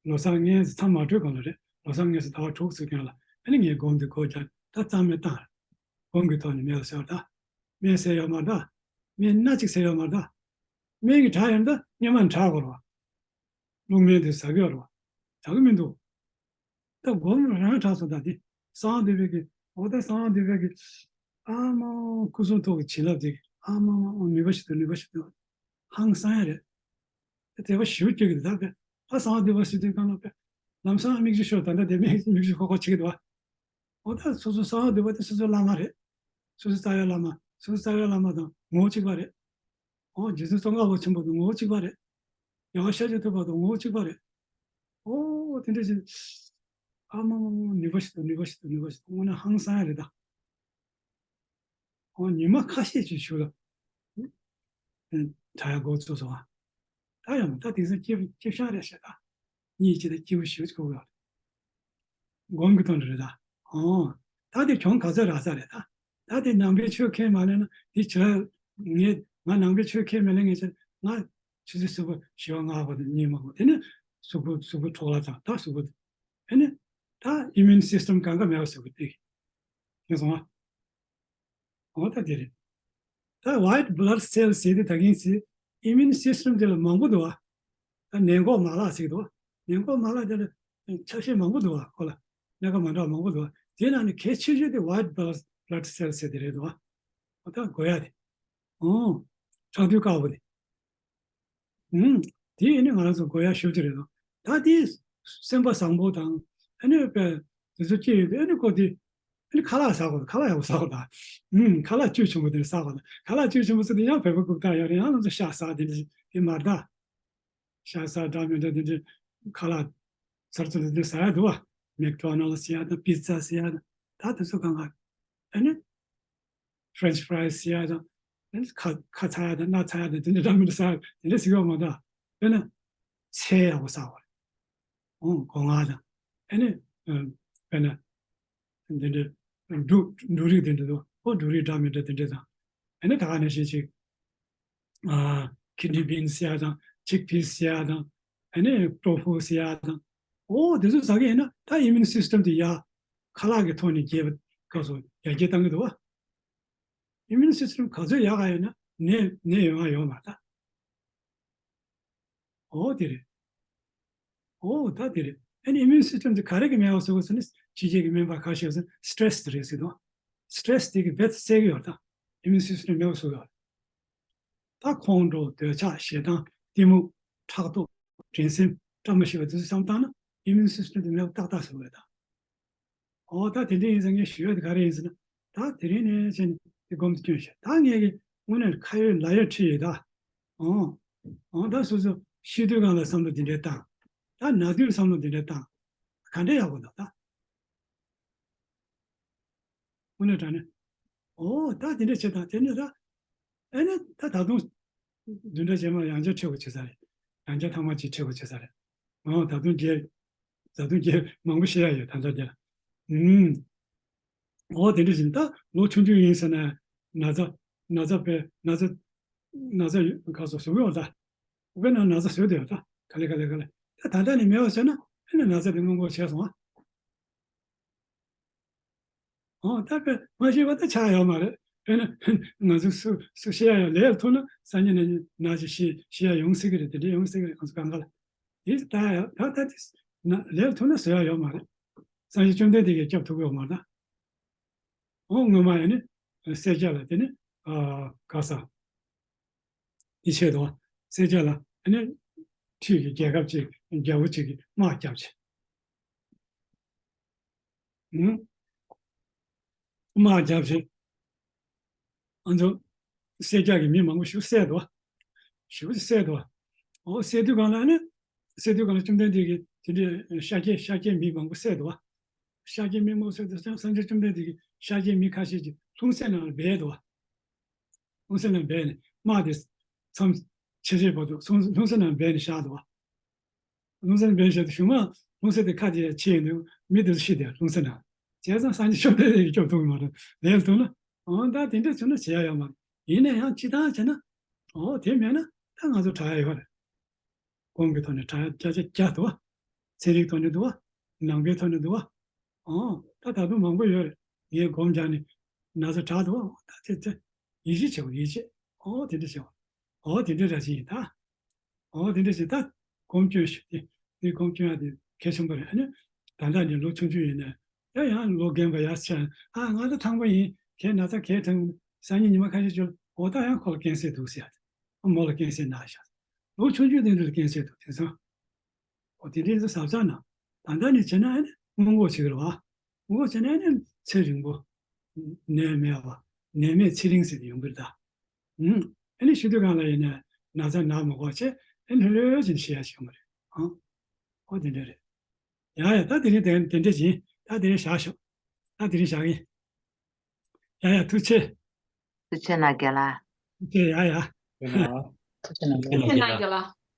ལོ་གསར་ངན་ཟེར་མཚམས་མ་གྲོལ་གོང་ལ་རེད། ལོ་གསར་ངན་ཟེར་ཟླ་བ་དྲུག་ཙམ་སྔོན་ལ་ཨ་ནི་ངས་སྒོམ་དེ་སྒོ་རྒྱག་ད་གཙང་མའི་བཏང་། སྒོམ་གྱི་ཐོག་ནས་མེད་ལ་ཟེར་བ་ད། སྨན་ཟས་ཡོད་མ་རེད་ད། སྨན་སྣ་གཅིག་ཟས་ཡོད་མ་རེད་ད། སྨན་གྱི་དྲག་ཡོད་ན་ད་སྔོན་མ་ནས་དྲག་དགོས་རེད་བ། རླུང་སྨན་དེ་ཟ་གི་ཡོད་རེད་བ། ཟ་གི་མི་འདུག་ད་སྒོམ་རང་དྲག་སོང་ད་དེ། གསང་བ་འདུས་པའི་གི་འོ་ད་གསང་བ་འདུས་པའི་གི་ཨ་མ་སྐུ་གསུང་ཐུགས་ཀྱི་བྱིན་རླབས་དེ་གི་ཨ་མ་མ་མ་ནུས་པ་ཞིག་འདུག་ནུས་པ་ཞིག་འདུག་ཧང་སང་ཡ་རེད། དེ་བ་ཞུ་སྐྱོ་གི་ད་པས། ཨ་གསང་བ་འདུས་པ་ཟེར་དུས་གང་ལ་པས། ལམ་སང་མིག་ཆུ་ཤོར་ད་ལྟ་དེ་མིག་མིག་ཆུ་ཁོག་ཁོག་བྱེད་ཀྱི་འདུག་བ། འོ་ད་སོ་སོ་གསང་བ་འདུས་པ་དེ་སོ་སོའི་བླ་མ་རེད། སོ་སོ་རྩ་བའི་བླ་མ་སོ་སོ་རྩ་བའི་བླ་མ་དང་ངོ་བོ་གཅིག་པ་རེད། ཨོ་རྗེ་བཙུན་ཙོང་ཁ་པ་ཆེན་པོ་དང་ངོ་བོ་གཅིག་པ་རེད། རྒྱལ་བ་ཤཱཀྱ་ཐུབ་པ་དང་ངོ་བོ་གཅིག་པ་རེད། ཨོ་དེ་འདྲ་ཞིག་ཨ་མ་མ་མ་ནུས་པ་ཞིག་དང་ནུས་པ་ཞིག་དང་ནུས་པ་ཞིག་དང་དངོས་གནས་ཧང་སང་ཡ་རེད་ད། ཨོ་ཉི་མ་ཁ་ཤས་ཅིག་ཞུ་ལ། དྲ་ཡ་འགོ་ཚུགས་སོང་ཨ། ད་ཡང་ད་དེང་སང་སྐྱིད་སྐྱིད་ཤང་རེད་ཤག་ད། གཉིད་ཅིག་ད་སྐྱིད་པོ་ཞེ་པོ་ཅིག་གོ་གི་ཡོད་རེད། སྒོམ་གྱི་དོན་རེད་ད། ཨོ། ད་དེ་གྱོང་ག་ཚོད་རག་ས་རེད་ད། ད་དེ་ནང་པའི་ཆོས་ཁས་མ་ལེན་ན་དེ་བྱ། ངས་ང་ནང་པའི་ཆོས་ཁས་མི་ལེན་ངས་ཆ་ང་ཆུ་ཚོད་གསུམ་པ་བཞི་པ་ལྔ་པ་དང་གཉིད་མ་ཁུག་དེ་ནི་གཟུགས་པོ་གཟུགས་པོ་འཕྲོག་ལ་དང་ད་གཟུགས་པོ། ཨ་ནི། ད་immune system གང་ག་མེད་པ་ཟེར་གི་དེ། ཤེས་སོང་ཨ། འོ་ད་དེ་རེད། ད་white blood cell ཟེར་དེ་ད་གིན་ཟེར་immune system དེ་ལ་མང་པོ་འདུག་བ། ད་ནད་འགོག་མ་ལག་ཟེར་གི་འདུག་བ། ནད་འགོག་མ་ལག་དེ་ལ་ཆ་ཤས་མང་པོ་འདུག་བ་ཁོ་ལ། སྣ་ཁ་མ་འདྲ་བ་མང་པོ་འདུག་བ། དེ་ནང་ནས་གལ་ཆེ་ཤོས་དེ་white blood blood cell ཟེར་དེ་རེད་འདུག་བ། འོ་ད་དགོས་ཡ་དེ། ཨོ། ཁྲག་རྡུལ་དཀར་པོ་དེ། ཨུམ། དེ་ཨ་ནི་ང་རང་ཚོ་དགོས་ཡ་ཤོས་ཅིག་རེད་དོ། ད་དེ་སེམས་པ་བཟང་པོ་དང་ཨ་ནི་དཔེ་དེ་ཚོ་སྐྱེ་ཡོད་དེ་ཨ་ནི་ཁོ་དེ་ ཨ་ནི་ཁ་ལག་ཟ་དགོས། ཁ་ལག་ཡག་པོ་ཟ་དགོས་ད། ཨུམ། ཁ་ལག་བཅུད་ཆེན་པོ་དེ་ཟ་དགོས་ད། ཁ་ལག་བཅུད་ཆེན་པོ་ཟ་དེ་ཡང་བོད་པ་རྐུབ་སྟེགས་ཡོད་རེད། ཡང་ལམ་སང་ཤ་ཟ་དེ་འདྲ་དེ་མ་རེད་ད། ཤ་ཟ་འདྲ་མི་འདྲ་དེ་འདྲ་ཁ་ལག་ཚར་ཚུར་དེ་འདྲ་ཟ་ཡ་འདུག་བ། མེག་ཌོ་ནལ་ཟེར་ཡ་དང་པི་ཛ་ཟེར་ཡ་དང་ད་དེ་ཚོ་གང་ག་ཨ་ནི་ཕ་རེན་ཆི་ཕ་རའི་ཟེར་ཡ་དང་ཨ་ནི་ཁ་ཁ་ཚ་ཡ་དང་སྣ་ཚ་ཡ་དང་དེ་འདྲ་འདྲ་མི་འདྲ་ཟ་ཡ་དེ་འདྲ་ཟེར་གྱི་ཡོད་མ་རེད་ད། དཔེར་ན་ཚལ་ཡག་པོ་ཟ་བ་རེད། ཨོ་སྒོ་ང་དང་ཨ་ནི་ཨ་དཔེར་ན་འདི་འདྲ་འབྲུ་འབྲུ་རིགས་དེ་འདྲ་དང་ཨོ་འབྲུ་རིགས་འདྲ་མི་འདྲ་དེ་འདྲ་དང་ཨ་ནི་ད་ག་ནང་བཞིན་ཅིག་ཨ་ཁིཌ་ནི་བིན་ཟེར་ཡ་དང་ཅིག་པིས་ཟེར་ཡ་དང་ཨ་ནི་ཊོ་ཕུ་ཟེར་ཡ་དང་ཨོ་དེ་ཚོ་ཟ་གི་ཡིན་ན་ད་ཨི་མིའུན་སིས་ཊེམ་དེ་ཡར་ཁ་ལག་གི་ཐོག་ནས་རྒྱས་པ་སྐབས་སུ་ཡར་རྒྱས་བཏང་གི་འདུག་བ། ཨི་མིའུན་སིས་ཊེམ་ག་ཚོད་ཡག་ག་ཡོད་ན་ནད་ནད་ཡོང་ཡ་ཡོད་མ་རེད་ད། ཨོ་དེ་རེད། ཨོ་ད་དེ་རེད། ཨ་ནི་ཨི་མིའུན་སིས་ཊེམ་དེ་ག་རེ་གི་མེད་པ་བཟོ་དགོས་ཟེར་ན་ཕྱི་རྒྱལ་གི་སྨན་པ་ཁ་ཤས་ཟེར་སི་ཊེ་རེ་སི་དེ་རེད་ཟེར་དོ། སི་ཊེ་རེ་སི་དེ་གི་རྦད་དེ་བསད་གི་ཡོད་ད། ཨི་མིའུན་སིས་ཊེམ་མེད་པ་བཟོ་གི་ཡོད། ད་ཁོང་ཁྲོ་འདོད་ཆགས་ཞེ་སྡང་གཏི་མུག་ཕྲག་དོག་འགྲན་སེམས་བཀྲ་མ་ཤིས་པ་དེ་ཚོ་བསམ་བཏང་ན་ཨི་མིའུན་སིས་ཊེམ་དེ་མེད་པ་ཏག་ཏག་བཟོ་གི་ཡོད་ད། ཨོ་ད་དེ་འདྲ་ཡིན་ཙང་ངས་ཞུ་ཡ་དེ་ག་རེ་ཡིན་ཟེར་ན། ད་དེ་རིང་ནས་བྱས་ནས་དེ་སྒོམ་དུ་བསྐྱོན་ཤག་ད་ངས་ཀྱི་དངོས་གནས་ཁ་ཡོད་ལག་ཡོད་ཁྲིད་ཡོད་ད། ཨོ། ཨོ་ད་སོ་སོ་ཤི་དུས་སྒང་ལ་བསམ་བློ་དེ་འདྲ་བཏང་། ད་ན་དུས་བསམ་བློ་དེ་འདྲ་བཏང་། ག་འདྲ་ཡག་པོ་འདུག་ད། དངོས་གནས་དྲང་གནས། ཨོ་ད་དེ་འདྲ་བྱེད་དང་དེ་ནས་ད། ཨེ་ནས་ད་ད་དུང་བདུན་ཕྲག་རྗེས་མ་ཡང་བསྐྱར་ཁྲིད་དགོས་བྱེད་ས་རེད། ཡང་བསྐྱར་ཐེངས་མ་གཅིག་ཁྲིད་དགོས་བྱེད་ས་རེད། ཨོ་ད་དུང་རྒྱལ། ད་དུང་རྒྱལ་མང་པོ་བཤད་ཡ་ཡོད་ད་ལྟ་རྒྱལ། ཨུམ། ཨོ་དེ་འདྲ་ཞིག་ད་ལོ་ཆུང་ཆུང་ཡིན་ཟེར་ན་ན་ཚ་ན་ཚ་དཔེ་ན་ཚ་ན་ཚ་ཡོད་ག་སོ་བཟོ་གི་ཡོད་ད། དཔེར་ན་ན་ཚ་བཟོས་དེ་ཡོད་ད་ག་ལེ་ག་ལེ་ག་ལེ་ད་ད་ལྟ་ནས་མེད་པ་བྱས་ན་ཨེ་ན་ན་ཚ་དེ་སྔོན་འགོག་བྱས་སོང་ཨ། ཨོ་ད་དཔེ་མ་ཤེས་པ་ད་ཆགས་ཡོད་མ་རེད། དཔེར་ན་ང་ཚོ་སུ་སུ་ཤེས་ཡ་ཡོད་ལས་ཐུག་ན་སང་ཉིན་ནས་ན་ཅིག་ཤེས་ཤེས་ཡ་ཡོང་སྲིད་གི་རེད། དེ་འདྲ་ཡོང་སྲིད་གི་རེད། ང་ཚོ་གང་ག་ལ་དེ་ད་ཡ་ད་ད་དེ་ན་ལས་ཐུག་ན་བཟོ་ཡ་ཡོད་མ་རེད། སང་ཉིན་བཅོམ་ལྡན་འདས་ཀྱིས་སྐྱོབ་ཐུབ་ཡོད་མ་རེད། ཨོ་སྔོན་མ་ཡ་ནི་སེར་སྐྱ་ལ་དེ་ནི་ཨ་ག་ས། དེ་ཆེད་དུ་སེར་སྐྱ་ལ་ཨ་ནི་ཁྲིད་ཀྱི་རྒྱལ་ཁབ་ཅིག་རྒྱལ་པོ་ཅིག་གིས་དམག་བརྒྱབ་ཅིང་། ཨུ། དམག་བརྒྱབ་ཅིང་། ང་ཚོ་སེར་སྐྱ་གི་མི་མང་པོ་ཞིག་བསད་དོ། ཞིག་བསད་དོ། ཨོ་བསད་དུས་སྒང་ལ་ཨ་ནི་བསད་དུས་སྒང་ལ་བཅོམ་ལྡན་འདས་ཀྱིས་དེ་འདྲའི་ཤཱཀྱའི་ཤཱཀྱའི་མི་མང་པོ་བསད་དོ། ཤཱཀྱའི་མི་མང་པོ་བསད་དུས་སང་སངས་རྒྱས་བཅོམ་ལྡན་འདས་ཀྱིས་ཤཱཀྱའི་མི་ཁ་ཤས་ཀྱིས་ལྷུང་བཟེད་ནང་ལ་སྦས་དོ། ལྷུང་བཟེད་ནང་སྦས་ནས་དམག་དེ་མཚམས་ཆེ་ཆེ་བར་དུ་ལྷུང་ལྷུང་བཟེད་ནང་སྦས་ནས་བཞག་འདུག་བ། ལྷུང་བཟེད་ནང་སྦས་བཞག་དུས་གཞུག་མ་ལྷུང་བཟེད་དེ་ཁ་དེ་ཕྱེ་ཡོང་དུས་མི་དེ་ཚོ་ཤི་དེ་ལྷུང་བཟེད་ནང་། བྱས་ཙང་སངས་རྒྱས་བཅོམ་ལྡན་འདས་ཀྱིས་སྐྱོབ་ཐུབ་ཀྱི་མ་རེད། ལས་ཐུབ་ན་འོ་ད་དེ་འདྲ་བྱུང་ན་བྱེད་ཡ་ཡོད་མ་རེད། ཡིན་ན་ཡང་སྤྱིར་བཏང་བྱས་ན་འོ་དེ་མེད་ན་ད་ང་ཚོ་དྲག་ཡ་ཡོད་རེད། སྒོམ་གྱི་ཐོག་ནས་དྲག་ཡ་བརྒྱ་ཆ་བརྒྱ་འདུག་བ། ཚན་རིག་ཐོག་ནས་འདུག་བ། ནང་པའི་ཐོག་ནས་འདུག་བ། ཨོ། ད་ད་དུང་མང་པོ་ཡོད་རེད། ངས་སྒོམ་རྒྱག་ནས་ན་ཚ་དྲག་འདུག་བ། ད་དེ་དེ་ཡིད་ཆེས་བྱེད་དགོས་ཡིད་ཆེས། ཨོ་དེ་འདྲ་བྱེད་དགོས། ཨོ་དེ་འདྲ་ར་ཅིག་ཡིན་ད། ཨོ་དེ་འདྲ་བྱེད་ད། སྒོམ་སྐྱོན་ཞུ་དེ། དེ་སྒོམ་སྐྱོན་ཡ་དེ་གལ་ཆེན་པོ་རེད། ཨ་ནི་ད་ལྟ་ནས་ལོ་ཆུང་ཆུང་ཡིན་ནས་ཡང་ཡང་ལོ་རྒན་པ་ཡར་ཕྱིན་ཨ་ང་ད་ཐང་པ་ཡིན། གས་ན་ཚ་གས་ཐང་སང་ཉིན་ཉི་མ་ཁ་ཤས་ཅིག་ལ་འོ་ད་ཡང་ཁོ་ལ་ཀན་སར་འདུག་ཟེར་ཡ་དེ། མོ་ལ་ཀན་སར་ན་ཤག་ལོ་ཆུང་ཆུང་དེ་འདྲ་ལ་ཀན་སར་འདུག་དེང་སང་། འོ་དེ་འདྲའི་ཚོ་ཟབ་ཚགས་ན། ད་ལྟ་ནས་བྱས་ན་ཨ་ནི་སྔོན་འགོག་བྱེད་ཀྱི་རེད་བ། སྔོན་འགོག་བྱས་ན་ཨ་ནི་ཚེ་རིང་པོ། ནད་མེད་པ། ནད་མེད་ཚེ་རིང་ཟེར་ཏེ་ཡོང་གི་རེད་ད། ཨུམ། ཨ་ནི་ཤི་དུས་སྒང་ལ་ཡིན་ན་ན་ཚ་ན་མ་དགོས་བྱས་ཨ་ནི་ལྷོད་ལྷོད་བྱས་ནས་ཤི་ཡ་ཞིག་ཡོང་གི་རེད། ཨང་། འོ་དེ་འདྲ་རེད། ཡ་ཡ་ད་དེ་རིང་དེ་དེ་འདྲ་བྱིན། ད་དེ་རིང་བཞག་ཤོག་ད་དེ་རིང་བཞག་གི་ཡིན། ཡ་ཡ་ཐུགས་རྗེ་ཆེ། ཐུགས་རྗེ་གནང་རྒན་ལགས། ཐུགས་རྗེ་ཡ་ཡ། ཐུགས་རྗེ་གནང་རྒན་ལགས། ཐུགས་རྗེ་གནང་རྒན་ལགས།